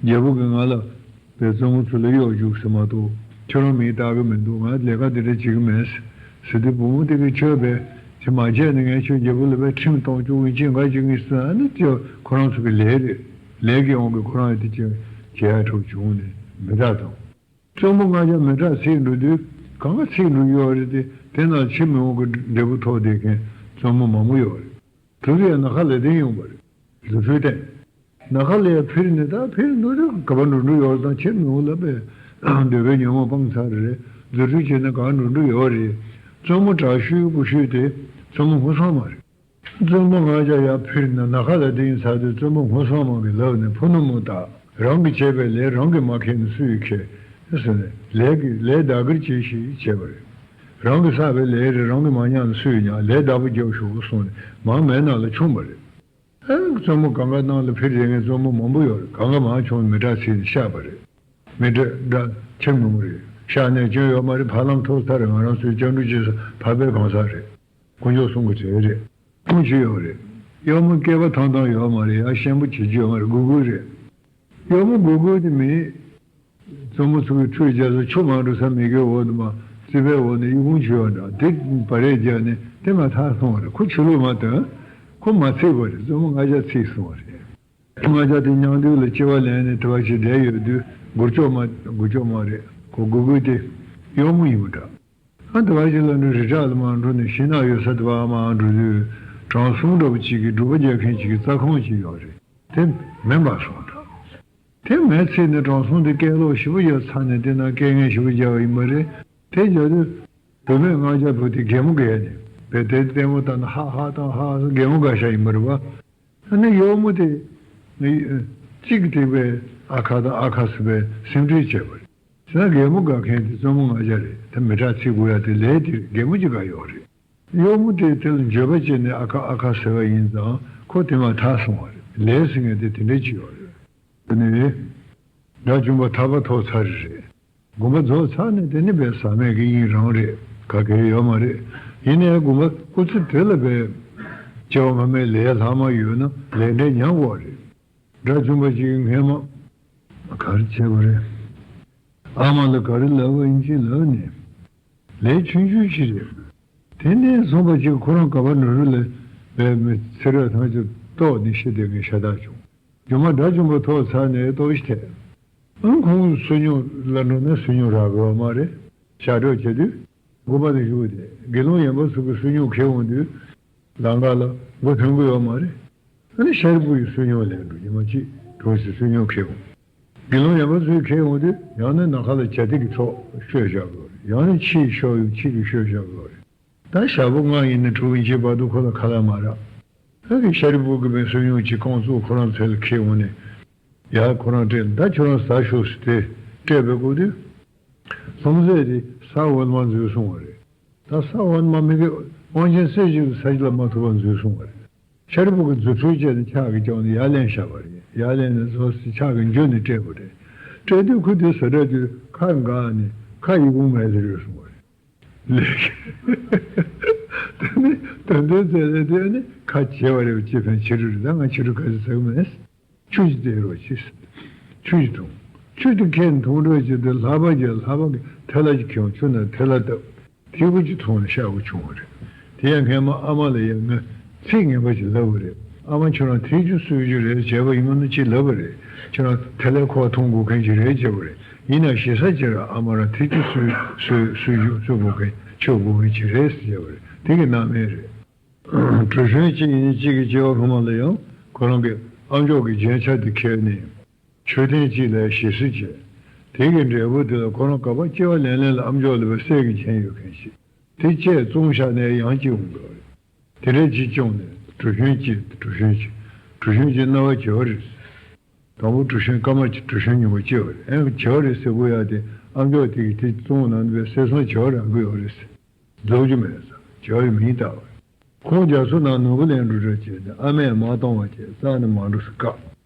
རྒྱལ་པོ་གིས་ང་ལ་པའི་བཙུན་མོ་ཚོ་ལ་གཡོག་རྒྱུགས་ཟེར་མ་གཏོགས་ཁྱོད་རང་མིང་བཏགས་ཀྱི་མི་འདུག་ང་ལས་ཀ་དེ་འདྲ་བྱེད་ཀྱི་མེད་ཟེར་དུས་བུ་མོ་དེ་གིས་ཁྱོད་པས་དེ་མ་བྱས་ན་ངས་ཁྱོད་རྒྱལ་པོ་ལ་པའི་ཁྲིམས་གཏོང་བཅུག་གི་ཅི་འགའ་བྱེད་ཀྱི་ཟེར། ཨ་ནི་ཁྱོད་ཁོ་རང་ཚོ་གི་ལས་རེད། ལས་ཀྱི་དབང་གིས་ཁོ་རང་ཡང་དེ་བྱེད་བྱེད་ཡག་འགྲོ་བྱུང་ནས་མི་དྲག་དང་། བཙུན་མོ་ལྔ་བརྒྱ་མི་དྲག་ཚིག་འགྲོ་དུས་གང་ག་ཚིག་འགྲོ་ཡོད་རེད་དེ། དེ་ནང་ཕྱི་མི་འོང་གི་འབྲས་བུ་ཐོབ་བསྡད་མཁན་བཙུན་མོ་མང་པོ་ཡོད་རེད། དེ་ཚོ་ཡང་ནམ་མཁའ་ལ་བརྟེན་ཡོང་བ་རེད། རྫུ་འཕྲུལ་བརྟེན། ནམ་མཁའ་ལ་ཡང་འཕུར་ནས་ད་འཕུར་འགྲོ་དུས་ག་པར་འགྲོ་འགྲོ་ཡོད་རེད་དང་ཕྱིར་མི་འོང་ལབ་པས་འདོད་པའི་ཉོན་མོངས་སྤངས་ཚར་རེད། རྫུ་འཕྲུལ་བྱས་ན་ག་པར་འགྲོ་འགྲོ་ཡོད་རེད། བཙུན་མོ་དྲག་ཤོས་སྐུ་ཤོས་དེ་བཙུན་མོ་སྔོ་སངས་མ་རེད། བཙུན་མོ་ལྔ་བརྒྱ་ཡར་འཕུར་ནས་ནམ་མཁའ་ལ་བརྟེན་ཚར་དུས་བཙུན་མོ་སྔོ་སངས་མ་གི་ལག་ནས་ཕུ་ནུ་མོ་དག་རང་གིས་བྱས་པའི་ལས་རང་གིས་མ་མཁས་ན་སུས་མཁས། ཟེར་ནས་ལས་ཀྱི་ལས་བདག་གིར་བྱས་ཞེས་བྱས་པ་རེད། རང་གིས་བསགས་པའི་ལས་རེད། རང་གིས་མ་མྱངས་ན་སུས་མྱང་། ལས་བདག་པོ་རྒྱོབ་ཤོག་གསུངས་ནས་མར་མེ་ནང་ལ་མཆོངས་པ་རེད། ཨ་ནི་བཙུན་མོ་གང་ག་ནང་ལ་འཕུར་བསྡད་མཁན་བཙུན་མོ་མང་པོ་ཡོད་རེད། གང་ག་མར་མཆོངས་ནས་མི་དྲག་ཚིག་ནས་བཤགས་པ་རེད། མི་དྲག་དགྲ་ཁྱིམ་ནུབ་མོ་རེད། བཤགས་ནས་སྐྱོན་ཡོད་མ་རེད། ཕ་ལམ་ཐོབ་ཚར་རེད། ང་རང་ཚོའི་སྐྱབས་འགྲོ་བྱེད་ས་ཕ་བལ་གང་ས་རེད། དཀོན་མཆོག་གསུམ་གྱི་གྲས་རེད། ཁུངས་ཅི་ཡོད་རེད། གཡོག་མོ་སྐྱེས་པ་ཐང་ཐང་ཡོད་མ་རེད། ཡ་ཤན་པོ་བྱེད་རྒྱུ་ཡོད་མ་རེད། སྒུར་སྒུར་རེད། གཡོག་མོ་སྒུར་སྒུར་དེ་མིན། བཙུན་མོ་ཚོ་གི་ཁྲུས་རྒྱག་ས་ཆུ་མ་འགྲོ་ས་མེད་མཁན་འོག་ཏུ་མར་རྩིག་པའི་འོག་ནས་གཡུ་ཁུང་བྱུག་ཡོད་འདྲ། དེ་སྦར་རེས་རྒྱག་ནས་དེ་མར་ཐར་སོང་བ་རེད། ཁོ་ཆུ་ལོག་མ་ཐོན། ཁོ་མ་ཚིག་པ་རེད། བཙུན་མོ་ལྔ་བརྒྱ་ཚིག་སོང་བ་རེད། ལྔ་བརྒྱ་དེ་མཉམ་དུ་ལ་སྐྱེ་བ་ལེན་ནས་དེ་བ་ཞིག་བསྡད་ཡོད་དུས་སྒུར་ཅོག་མ་སྒུར་ཅོག་མ་རེད། ཁོ་སྒུར་སྒུར་དེ་གཡོག་མོ་ཡིན་པ་འདྲ། ཨ་དེ་བ་ཞིག་ལ་ནི་རི་བྲག་ལ་མར་འགྲོ་ནས་ཤིང་ནགས་ཡོད་ས་དེ་བ་མར་འགྲོ་དུས་དྲང་སྲོང་འདྲ་པོ་ཅིག་གིས་སྒྲུབ་པ་རྒྱག་མཁན་ཅིག་གི་རྩྭ་ཁང་ཅིག་ཡོད་རེད། དེ་མིན་པ་སོང་འདྲ། དེ་མེད་ཚེ་ནས་དྲང་སྲོང་དེ་སྐད་ལོག་ཞིབ་པོ་རྒྱག་ཚར་ནས་དེ་ན་སྐད་ངན་ཞིབ་པོ་རྒྱག་པ་ཡིན་པ་རེད། དེ་རྒྱག་དུས་བུད་མེད་ལྔ་བརྒྱ་བུ་དེ་གད་མོ་བགད་ནས་བས་དེ་ལྟད་མོ་ལྟ་ན་ཧ་ཧ་དང་ཧ་ཧ་གད་མོ་བགད་ཤག་ཡིན་པ་རེད་བ། ཨ་ནི་གཡོག་མོ་དེ་གཅིག་དེ་བས་ཨ་ཁ་དང་ཨ་ཁ་སུ་བས་སེམས་ཁྲལ་བྱས་པ་རེད། བྱས་ན་གད་མོ་བགད་མཁན་དེ་བཙུན་མོ་ལྔ་བརྒྱ་རེད། ད་མི་དྲག་ཚིག་དགོས་ཡ་དེ་ལས་དེ་རེད། གད་མོ་ཅིག་བགད་ཡོད་རེད། གཡོག་མོ་དེས་དེ་ལ་འགྱོད་པ་སྐྱེས་ནས་ཨ་ཁ་ཨ་ཁ་ཟེར་བ་ཡིན་ཙང་ཁོ་དེ་མ་ཐག་སོང་བ་རེད། ལས་ཟེར་མཁན་དེ་དེ་འདྲས་ཅིག་ཡོད་རེད། དེ་ནས་དགྲ་བཅོམ་པ་ཐར་པ་ཐོབ་ཚར་རེད། དགོངས་པ་རྫོགས་ཚར་ནས་དེ་ནི་བས་ཟག་མེད་ཀྱི་དབྱིངས་རང་རེད། ག་གེ་ཡོད་མ་རེད། ཡིན་ནའི་དགོངས་པ་སྐུ་ཚེ་དེ་ལ་བས་སྐྱེ་བ་སྔ་མའི་ལས་ལྷག་མ་ཡོད་ན་ལས་འབྲས་མྱང་དགོས་པ་རེད། དགྲ་བཅོམ་པ་ཅིག་གིས་སྔས་མ་ག་རེ་བྱས་པ་རེད། ཨ་མ་ལ་ག་རེ་ལབ་པ་ཡིན་ཅི་ལབ་ནས། ལས་ཆུང་ཆུང་ཞིག་རེད། དེ་ནས་བཟུང་བ་ཅིག་ཁོ་རང་ག་པར་འགྲོ་རུ་ལས་པའི་མི་ཚེ་རབས་ཐམས་ཅད་རྟོགས་ནས་ཤི་བསྡད་མཁན་ཤ་སྟག་བྱུང་། རྒྱུ་མ་དགྲ་བཅོམ་པ་ཐོབ་ཚར་ནས་ལྟོགས་ཤི་ཐེབས། ཨང་ཁོང་སུན་སྨྱུང་ལ་འགྲོ་ན་སུན་སྨྱུང་རག་གི་ཡོད་མ་རེད། ཞག་སྒྲོལ་བྱེད་དུས་དགོན་པ་དུ་བཞུགས་ཏེ་དགེ་སློང་ཡན་པ་ཚོ་གི་སུན་སྨྱུང་ཁྱེར་འོང་དུས་ལམ་ཁ་ལ་མགོ་ཐོན་གི་ཡོད་མ་རེད། ཨ་ནི་ཤཱ་རིའི་བུ་ཡི་སུན་སྨྱུང་ལེན་འགྲོ་ཉི་མ་གཅིག་གྲོགས་སུ་སུན་སྨྱུང་ཁྱེར་འོང་། དགེ་སློང་ཡན་པ་ཚོས་ཁྱེར་འོང་དུས་ཡང་ན་ནམ་མཁའ་ལ་བྱ་དེ་གི་ཚོགས་བཤོས་བཞག་གི་ཡོད་རེད། ཡང་ན་ཕྱིའི་ཤོག་ཡུ་ཕྱིའི་ཤོག་བཞག་གི་ཡོད་རེད། ད་ཞག་པོ་ལྔ་ཡིན་ན་དྲུག་ཡིན་གྱི་བར་དུ་ཁོ་ལ་ཁ་ལག་མ་རག་ད་གི་ཤཱ་རིའི་བུ་གི་མི་སུན་སྨྱུང་གཅིག་རྐང་བཙུགས་ཁོ་རང་ཚོ་ལ་ཁྱེར་འོང་ནས། ཡར་ཁོ་རང་སྤྲད་ད་ཁྱོད་རང་ཟ་ཤོག་ཟེར་ཏེ་སྤྲད་པའི་སྐབས་དུས། ལྷུང་བཟེད་དེ་ས་འོག་མར་འཛུལ་སོང་བ་རེད། ད་ས་འོག་མར་མི་གི་དབང་ཆེན་སྲས་ཞིག་ཏུ་ས་གཞི་ལ་མ་ཐུག་པར་འཛུལ་སོང་བ་རེད། ཤཱ་རིའི་བུ་གིས་རྫུ་འཕྲུལ་བྱས་ནས་ཕྱག་གིས་བཅག་ནས་ཡར་ལེན་བཞག་པ་རེད། ཡར་ལེན་ནས་བཟོ་སྲིད་ཕྱག་གིས་འཇུ་ནས་སྤྲད་པ་རེད། སྤྲད་དུས་ཁོ་དེ་ཟ་འདྲ་དུས་ཁ་འགག་ནས་ཁ་ཡི་གུང་མེད་ཟེར་ཡོད་སོང་བ་རེད། ལས། དེ་ནི་དོན་དོན་ཚེ་ལས་དེ་ནི་ཁ་བྱེ་བ་རེ་བ་ཅི་ཕན་ཕྱི་རུ་རེད། ད་ང་ཕྱི་རུ་ག་ཚོད་ཟ་གི་མེད། ཆུ་ཞིག་བཙལ་རོགས་གྱིས། ཆུ་ཞིག་འཐུང་། ཆུ་དེ་ཁྱེར་འཐུང་རོགས་བྱེད་དུས་ལྷགས་པ་རྒྱག་ལྷགས་པ་གི་ཐལ་བ་ཅིག་ཁྱེར་འོང་། ཆུ་ནང་ཐལ་བ་བཏབ། ཐིགས་པ་ཅིག་འཐུང་ནས་ཤ་བོ་བྱུང་བ་རེད། དེ་ཡང་སྔས་མ་ཨ་མ་ལ་ཡང་ངས་ཚིག་ངན་པ་ཅིག་ལབ་པ་རེད། ཨ་མ་ཁྱོད་རང་ཐེངས་གཅིག་གསོད་རྒྱུ་རེད་བྱས་པ་ཡིན་ན་ཅིག་ལབ་པ་རེད། ཁྱོད་རང་ཐལ་བའི་ཁུ་བ་འཐུང་དགོས་མཁན་ཅིག་རེད་བྱས་པ་རེད། ཡིན་ན་ཞེ་ས་ཅིག་ར་ཨ་མ་རང་ཐེངས་གཅིག་གསོད་གསོད་གསོད་རྒྱུ་གསོད་དགོས་མཁན་ཆོག་དགོས་མཁན་ཅིག་རེད་ཟེར་བྱས་པ་རེད། དེ་གི་སྣང་མེད་རེད། གྲུ་གཞོན་གཅིག་ཡིན་གཅིག་གི་སྐྱེ་བ་སྔ་མ་ལ་ཡང་ཁོ་རང་གི་ཨ་མཆོག་གི་རྒྱན་ཆ་དེ་ཁྱེར་ནས་མཆོད་རྟེན་གཅིག་ལ་ཞེ་སུ་བྱས། དེ་གི་འབྲས་བུ་དེ་ལ་ཁོ་རང་ག་པར་སྐྱེ་བ་ལེན་ལེན་ལ་ཨ་མཆོག་ལ་བའི་སྲས་ཀྱི་རྒྱན་ཡོད་མཁན་ཞིག་དེ་བཅས་བཙོང་བཞག་ནས་ཡང་སྐྱེ་འོང་གི་རེད། དེ་འདྲའི་གཅིག་བྱུང་ནས་གྲུ་གཞོན་གཅིག་གྲུ་གཞོན་གཅིག་གྲུ་གཞོན་གཅིག་རྣ་བ་བྱེ་བ་རེད། དང་པོ་གྲུ་གཞོན་སྐར་མ་གཅིག་གྲུ་གཞོན་ཉི་མ་གཅིག་བ་རེད། ཨེ་བྱེ་བ་རེད་ཟེར་དགོས་ཡ་དེ་ཨ་མཆོག་དེ་གི་དེ་བཙོང་ནང་དུ་བའི་སྲས་བཟང་བྱེ་བ་རང་གི་ཡོད་རེད་ཟེར། རྫོགས་རྒྱུ་མེད་ས་བྱ་བའི་མིང་བཏགས་པ། ཁོང་རྒྱ་མཚོ་ནང་ནོར་བུ་ལེན་འགྲོ་གྲབས་བྱས་ནས་ཨ་མས་མ་གཏོང་བ་བྱས་རྩ་ནས་མ་འགྲོ་ས་བཀག་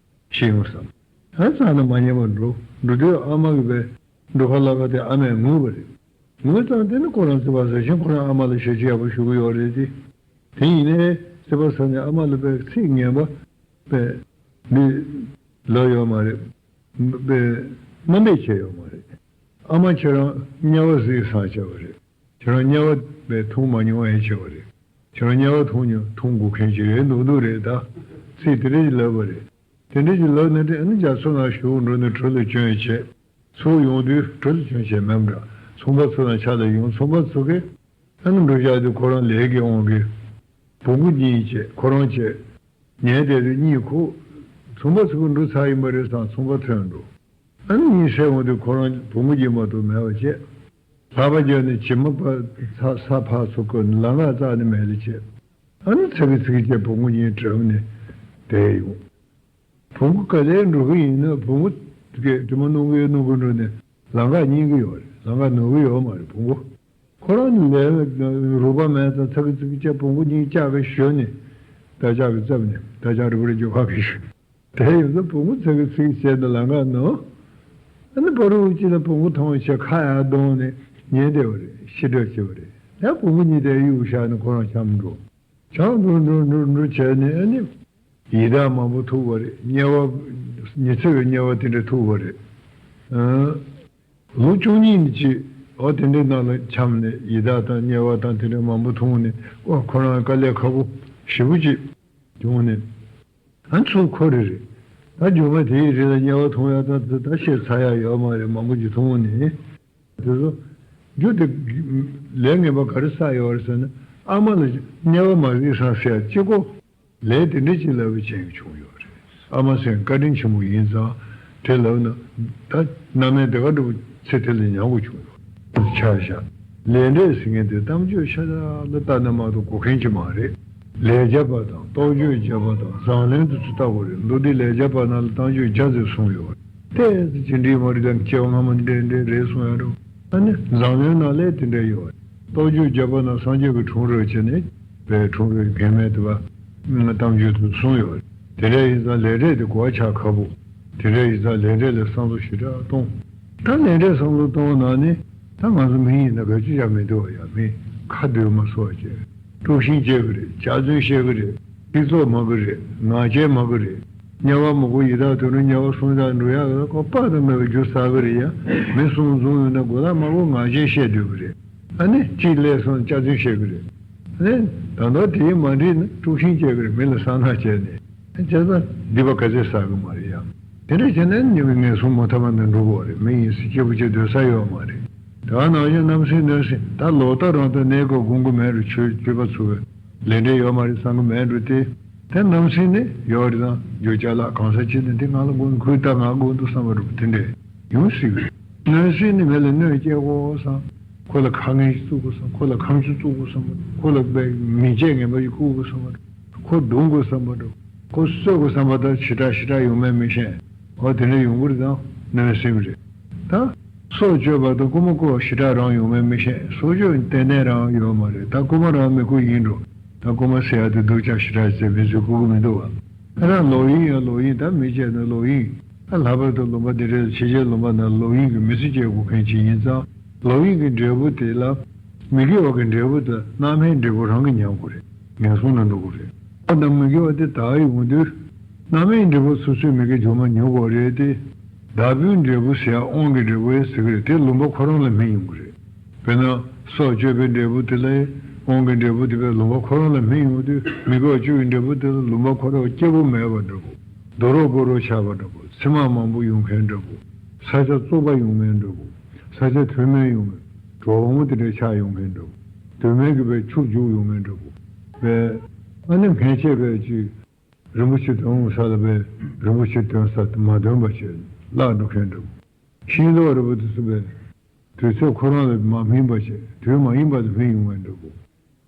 ཤེས་ཡོང་བསམ། ཨ་རྩ་ནས་མ་ཉན་པར་འགྲོ་འགྲོ་དུས་ཨ་མ་གི་བས་འགྲོ་ཁ་ལ་ཁ་དེ་ཨ་མས་ངུས་པ་རེད། ངུས་ཙང་དེ་ནི་ཁོ་རང་སྲིད་པ་ཟེར་ཞིང་ཁོ་རང་ཨ་མ་ལ་ཞེ་ཆེ་ཡག་པོ་ཞུ་གི་ཡོད་རེད་དེ། དེ་ཡིན་ནའི་སྲིད་པ་ཟེར་ནས་ཨ་མ་ལ་བས་ཚིག་ངན་པ་བས་མི་ལབ་ཡོད་མ་རེད། བས་དམའ་འབེབས་བྱས་ཡོད་མ་རེད། ཨ་མ་ཁྱེད་རང་དམྱལ་བ་གཟིགས་སངས་བྱས་པ་རེད། ཁྱེད་རང་དམྱལ་བ་བས་འཐུང་མ་མྱོང་ཡས་བྱས་པ་རེད། ཁྱེད་རང་དམྱལ་བ་འཐུང་མྱོང་འཐུང་དགོས་མཁན་ཅིག་རེད་འདུག་འདུག་རེད་ད། ཚིག་དེ་འདྲ་ཞིག་ལབ་པ་རེད། དེ་འདྲ་ཞིག་ལབ་ནས་དེ་ནི་རྒྱ་མཚོ་ནང་ཞུགས་འགྲོ་ནས་གྲུ་ལ་བྱོན་བྱས། ཚུར་ཡོང་དུས་གྲུ་ལ་བྱོན་བྱས་མེད་འདྲ་ཚོང་པ་ཚོ་དང་ཆ་ལ་ཡོང་ཚོང་པ་ཚོ་གིས་ཨ་ནི་འགྲོ་བཞག་དུས་ཁོ་རང་ལས་ཀྱི་དབང་གིས་བོང་གུ་གཉིས་བྱས་ཁོ་རང་བྱས། ཉལ་བསྡད་དུས་གཉིད་ཁུག་ཚོང་པ་ཚོ་གིས་འགྲོ་ཚར་ཡིན་པ་རེད་བསམ་ཚོང་པ་ཐོན་འགྲོ། ཨ་ནི་གཉིད་སད་འོང་དུས་ཁོ་རང་བོང་གུ་གཉིད་མ་གཏོགས་མེད་པ་བྱས། ལྷགས་པ་རྒྱབ་ནས་བྱེ་མ་ཕར་ས་ས་ཕར་ཚུར་བཀོད་ནས་ལམ་ཁ་རྩ་ནས་མེད་ལ་བྱས། ཨ་ནི་ཚ་གི་ཚི་གི་བྱས་བོང་གུ་གཉིས་བྲབས་ནས་བསྡད་ཡོང་། བོང་གུ་ག་ལེར་འགྲོ་གི་ཡིན་ན་བོང་གུ་གིས་དྲི་མ་སྣོམ་གི་སྣོམ་གི་འགྲོ་ནས་ལམ་ཁ་རྙེད་ཀྱི་ཡོད་རེད། ལམ་ཁ་ནོར་གི་ཡོད་མ་རེད་བོང་གུ། ཁོ་རང་ནི་ལས་རུས་པ་མེད་ཙང་ཚ་གི་ཚི་གི་བྱས་བོང་གུ་གཉིས་ལྕགས་ཀྱིས་གཞོན་ནས་རྟ་ལྕག་གིས་བཙབ་ནས་རྟ་ལྕག་རི་བོ་རི་རྒྱུག་ཁ་གིས་གཞོན། དེ་ཡིན་ཙང་བོང་གུ་ཚ་གི་ཚི་གི་བྱས་ནས་ལམ་ཁ་ནོར། ཨ་ནི་ཕ་རུ་ཅི་ལ་བོང་གུ་མཐོང་བྱས་ཁ་ཡར་བརྡུངས་ནས་ཉལ་བསྡད་པ་རེད། ཤི་འདྲ་བྱས་པ་རེད། ཡང་བོང་གུ་གཉིས་དེ་གཡུག་བཞག་ནས་ཁོ་རང་འཁྱམས་འགྲོ། ཆང་འགྲོ་འགྲོ་འགྲོ་འགྲོ་བྱས་ནས་ཨ་ནི་ཡི་དྭགས་མང་པོ་ཐུག་པ་རེད། དམྱལ་བ་ཉི་ཚེ་བའི་དམྱལ་བ་དེ་འདྲ་ཐུག་པ་རེད། ཨ། ལོ་བཅུ་གཉིས་ནས་ཅིག་ཨོ་དེ་འདྲའི་ནང་ལ་འཁྱམས་ནས་ཡི་དྭགས་དང་དམྱལ་བ་དང་དེ་འདྲ་མང་པོ་ཐུག་ནས་ཨོ་ཁོ་རང་དཀའ་ལས་ཁག་པོ་ཞེ་པོ་ཅིག་བྱུང་ནས་ཨ་ཚུར་འཁོར་རེ་རེད། ད་རྒྱུ་མ་དེའི་རིགས་ལ་དམྱལ་བ་མཐོང་ཡག་ད་ད་ད་ཤེས་ཚར་ཡག་ཡོད་མ་རེད། མང་པོ་ཅིག་མཐོང་ནས། དེ་ཚོ་རྒྱུ་དེ་ལས་ངན་པ་ག་རེ་བསགས་ཡོད་རེད་ཟེར་ན་ཨ་མ་ལ་དམྱལ་བ་མ་གཟིགས་སང་ཟེར་ཡ་གཅིག་པོ་ལས་དེ་འདྲ་ཅིག་ལབ་པའི་རྐྱེན་གྱིས་བྱུང་ཡོད་རེད། ཨ་མ་སེང་བཀའ་དྲིན་ཆེན་པོ་ཡིན་ཙང་། དེ་ལབ་ན་ད་རྣམ་སྨིན་དེ་ག་འདྲ་པོ་ཚེ་དེ་ལ་མྱོང་དགོས་བྱུང་ཡོད་ཆ་བཞག་ལས་འབྲས་ཟེར་མཁན་དེ་གཏམ་བརྗོད་ཤ་སྟག་ལ་ལྟ་ན་མ་གཏོགས་གོ་མཁན་ཅིག་མ་རེད། ལས་བྱེད་པ་དང་རྟོག་དཔྱོད་བྱེད་པ་དང་བཟང་ལན་དེ་ཚོ་ལྟ་དགོས་རེད། མདོ་སྡེ་ལས་བྱེད་པ་ནང་ལ་གཏམ་བརྗོད་བརྒྱ་ཙམ་གསུངས་ཡོད་རེད། ཏོག་ཙམ་ཅི་འདྲའི་མ་རེད་དང་སྐྱེ་བ་སྔ་མ་འདྲ་འདྲ་རེད་གསུངས་ཡོད་རེད། ཨ་ནི་བཟང་ལན་ནང་ལས་དེ་འདྲ་ཡོད་རེད། རྟོག་དཔྱོད་བརྒྱ་པ་ན་སངས་རྒྱས་ཀྱི་འཁྲུངས་རབས་བྱས་ནས་པའི་འཁྲུངས་རབས་ངེས་མེད་དུ་བ་གཏམ་རྒྱུད་དུ་གསུངས་ཡོད་རེད། དེ་འདྲ་ཡིན་ཙང་ལས་འབྲས་དེ་གོ་བ་ཆགས་ཁག་པོ། དེ་འདྲ་ཡིན་ཙང་ལས་འབྲས་ལ་བསམ་བློ་ཞེ་དྲག་གཏོང་། ད་ལས་འབྲས་བསམ་བློ་གཏོང་ན་ནི་ད་ང་ཚོ་མི་ཡིན་ན་ག་ཅི་ཡང་མི་འདུག་བ། ཡང་མི་ཁ་འདོན་མ་སོགས་བྱས། དཀྲུག་ཤིང་བྱེད་ཀྱི་རེད། ལྕགས་རྫུན་བཤད་ཀྱི་རེད། ཚིག་ཚོགས་མང་གི་རེད། ངག་འཁྱལ་མང་གི་རེད། དམྱལ་བ་མང་པོ་ཡི་དྭགས་དུད་འགྲོ་དམྱལ་བ་གསུམ་དུ་འགྲོ་ཡག་ལ་ཁོ་དཔག་ཏུ་མེད་པའི་རྒྱུ་བསགས་ཀྱི་རེད་ཡ། མི་གསུམ་བཟུང་ཡོང་ན་དགོས་ལ་མང་པོ་ངག་འཁྱལ་བཤད་སྡོད་ཀྱི་རེད། ཨ་ནི་གཅིག་ལས་སོང་ལྕགས་རྫུན་བཤད་ཀྱི་རེད། ཨ་ནི་ད་ལྟ་དེའི་མ་འགྲིག་ན་དཀྲུག་ཤིང་བྱེད་ཀྱི་རེད། མི་ལ་གསང་སྔགས་བྱས་ནས་བྱས་ཙང་སྡིག་པ་ག་ཚད་བསགས་ཀྱི་མ་རེད་ཡ། དེ་འདྲ་བྱས་ན་ཉེས་པའི་ངན་སོང་མུ་མཐའ་མ་ནས་འགྲོ་དགོས་རེད། མི་ཡིན་ཟེར་སྐྱིད་པོ་བྱས་སྡོད་ས་ཡོད་མ་རེད། དེ་ནང་བཞིན་རྣམ་སྲས་གནོད་སྲིན་ད་ལོག་ལྟ་རང་དང་གནས་སྐབས་སྒོམ་གྱི་མེད་རུང་ཆོས་སྤྱོད་པ་ཚུགས་པའི་ལས་འབྲས་ཡོད་མ་རེད་བསམ་གྱི་མེད་འགྲོ་སྟེ། དེ་རྣམ་སྲས་ནི་ཡོད་རེད་དང་རྒྱུ་ཅ་ལག་གང་ས་ཅི་ནས་འདི་ང་ལ་དགོས་ཁོས་ད་ང་དགོས་འདུག་བསམ་པ་འགྲོ་དེ་འདྲས་ཡོང་སྲིད་གི་རེད། གནོད་སྲིན་ནི་མི་ལ་གནོད་སྐྱེལ་དགོས་བསམ། ཁོ་ལ་ཁ་ངན་ཞིག་བཙུགས་དགོས་བསམ། ཁོ་ལ་ཁ་མཆུ་བཙུགས་དགོས་བསམ། ཁོ་ལ་དཔེ་མི་བྱེད་ངན་པ་ཞིག་བསྐུལ་དགོས་བསམ། ཁོ་རྡུང་དགོས་བསམ་པ་འགྲོ། ཁོ་གསོད་དགོས་བསམ་པ་ད་ཞེ་དྲག་ཞེ་དྲག་ཡོང་མེད་མི་ཤེས། འོ་དེ་འདྲ་ཡོང་གི་རེད་དང་གནོད་སེམས་རེད། ད་སྲོག་གཅོད་པ་དང་རྐུན་མ་རྐུ་བ་ཞེ་དྲག་རང་ཡོང་མེད་མི་ཤེས། སྲོག་གཅོད་ཏན་ཏན་རང་ཡོད་མ་རེད། ད་རྐུན་མ་རང་མི་རྐུ་ཡིན་འགྲོ། ད་རྐུན་མ་ཟེར་ཡ་དེ་སྡུག་ཅག་ཞེ་དྲག་བྱས་མི་ཚོས་རྐུ་གི་མི་འདུག་བ། ད་རང་ལོག་གཡེམ་ཡང་ལོག་གཡེམ། ད་མི་བྱས་ན་ལོག་གཡེམ། ད་ལྷག་པར་དུ་ལུང་པ་འདི་འདྲའི་ཕྱི་རྒྱལ་ལུང་པ་ནང་ལོག་གཡེམ་གྱི་མི་ཚེ་སྐྱེལ་དགོས་མཁན་ཅིག་ཡིན་ཙང་ལོག་གཡེམ་གྱི་འབྲས་བུ་དེ་ལ། མི་དགེ་བ་གི་འབྲས་བུ་དེ་རྣམ་སྨིན་འབྲས་བུ་རང་གིས་ཉར་དགོས་རེད། ངན་སོང་ལ་འགྲོ་དགོས་རེད། ཨ་ནི་མི་དགེ་བ་དེ་དག་ཡོང་དུས། རྣམ་སྨིན་འབྲས་བུ་སོ་སོའི་མི་དགེ་སྦྱོར་མ་ཉོ་དགོས་རེད་དེ། བདག་པོའི་འབྲས་བུ་ཟེར་ཡ་དབང་གི་འབྲས་བུ་ཡང་ཟེར་གི་རེད། དེ་ལུང་པ་ཁོ་རང་ལ་སྨིན་ཡོང་གི་རེད། དཔེར་ན་སྲོག་གཅོད་པའི་འབྲས་བུ་དེ་ལ་དབང་གི་འབྲས་བུ་དེ་བས་ལུང་པ་ཁོ་རང་ལ་སྨིན་ཡོང་དུས་མི་དགེ་བ་བཅུ་ཡི་འབྲས་བུ་དེ་ལ་ལུང་པ་ཁོ་རང་སྐྱིད་པོ་མེད་པ་འདྲ་པོ། རྡོ་རོག་རྐོ་རོག་ཆགས་པ་འདྲ་པོ། མཚེ་མ་མང་པོ་ཡོང་མཁན་འདྲ་པོ། ས་ཆ་བཙོག་པ་ཡོང་མཁན་འདྲ་པོ། ས་ཆ་དོན་མེད་ཡོང་མཁན། གྲོག་མོ་དེ་འདྲ་ཆགས་ཡོང་མཁན་འདྲ་པོ། དོན་མེད་ཀྱི་བའི་ཆུ་རྒྱུག་ཡོང་མཁན་འདྲ་པོ། བའི་ཨ་ནི་ངན་བྱས་བའི་ཅིག་རིན་པོ་ཆེ་དོན་ས་ལ་བའི་རིན་པོ་ཆེ་དོན་ས་དེ་མ་དོན་པ་བྱས་བརླག་འགྲོ་མཁན་འདྲ་པོ། ཤིང་ཏོག་རིན་པོ་དེ་ཚོ་བའི་དུས་ཚོད་ཁོ་རང་ལ་མ་སྨིན་པ་བྱས་དུས་མ་ཡིན་པ་ལ་སྨིན་ཡོང་མཁན་འདྲ་པོ།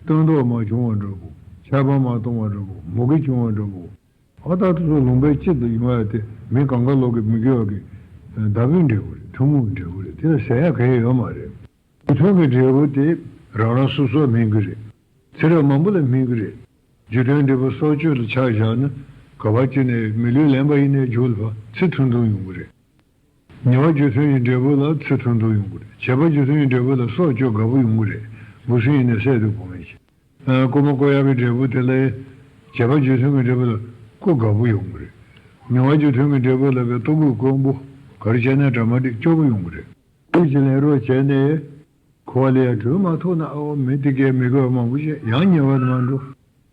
སྟོན་ཐོག་མ་བྱུང་བ་འདྲ་པོ། ཆར་པ་མ་གཏོང་བ་འདྲ་པོ། མུ་གེ་བྱུང་བ་འདྲ་པོ། ཨ་ད་དེ་ཚོ་ལུང་པའི་དཀྱིལ་དུ་ཡོང་ཡ་དེ་མི་གང་ག་ལོག་གི་མི་དགེ་བ་གི་བདག་པོའི་འབྲས་བུ་རེད། ཐུན་མོང་གི་འབྲས་བུ་རེད། དེ་ལ་ཟེར་ཡ་ག་ཡེ་ཡོད་མ་རེད། རྒྱུ་མཐུན་གྱི་འབྲས་བུ་དེ་རང་རང་སོ་སོར་སྨིན་གི་རེད། ཚེ་རབས་མང་པོ་ལ་སྨིན་གི་རེད། རྒྱུ་མཐུན་འབྲས་བུ་སྲོག་གཅོད་ལ་ཆ་བཞག་ན་ག་བ་ཅི་ནས་མི་ལུས་ལེན་པ་ཡིན་ནའི་རྒྱུ་ལ་ཕ་ཚེ་ཐུང་ཐུང་ཡོང་གི་རེད། ཉེ་བ་རྒྱུ་མཐུན་གྱི་འབྲས་བུ་ལ་ཚེ་ཐུང་ཐུང་ཡོང་གི་རེད། བྱས་པ་རྒྱུ་མཐུན་གྱི་འབྲས་བུ་ལ་སྲོག་གཅོད་དགའ་པོ་ཡོང་གི་རེད། འབུ་སྲིན་ཡིན་ནའི་བསད་དུ་དགོས་མེད་ཅིག་ཨ། རྐུན་མ་རྐུ་ཡག་གི་འབྲས་བུ་དེ་ལ། བྱས་པ་རྒྱུ་མཐུན་གྱི་འབྲས་བུ་ལ་རྐུ་དགའ་པོ་ཡོང་གི་རེད། མྱོང་བ་རྒྱུ་མཐུན་གྱི་འབྲས་བུ་ལ་བའི་ལྟོ་གོས་དཀོན་པོ་ག་རེ་བྱས་ན་འདྲ་མ་འགྲིག་སྐྱོ་པོ་ཡོང་གི་རེད། དེ་ཅི་ལེན་རོགས་བྱས་ནས། འཁོར་བ་ལས་ཡང་གྲོལ་མ་ཐུབ་ན་ཨོ་མི་དེ་གས་མི་དགེ་བ་མང་པོ་བྱས་ཡང་ཉེ་བ་ནས་མ་འགྲོ།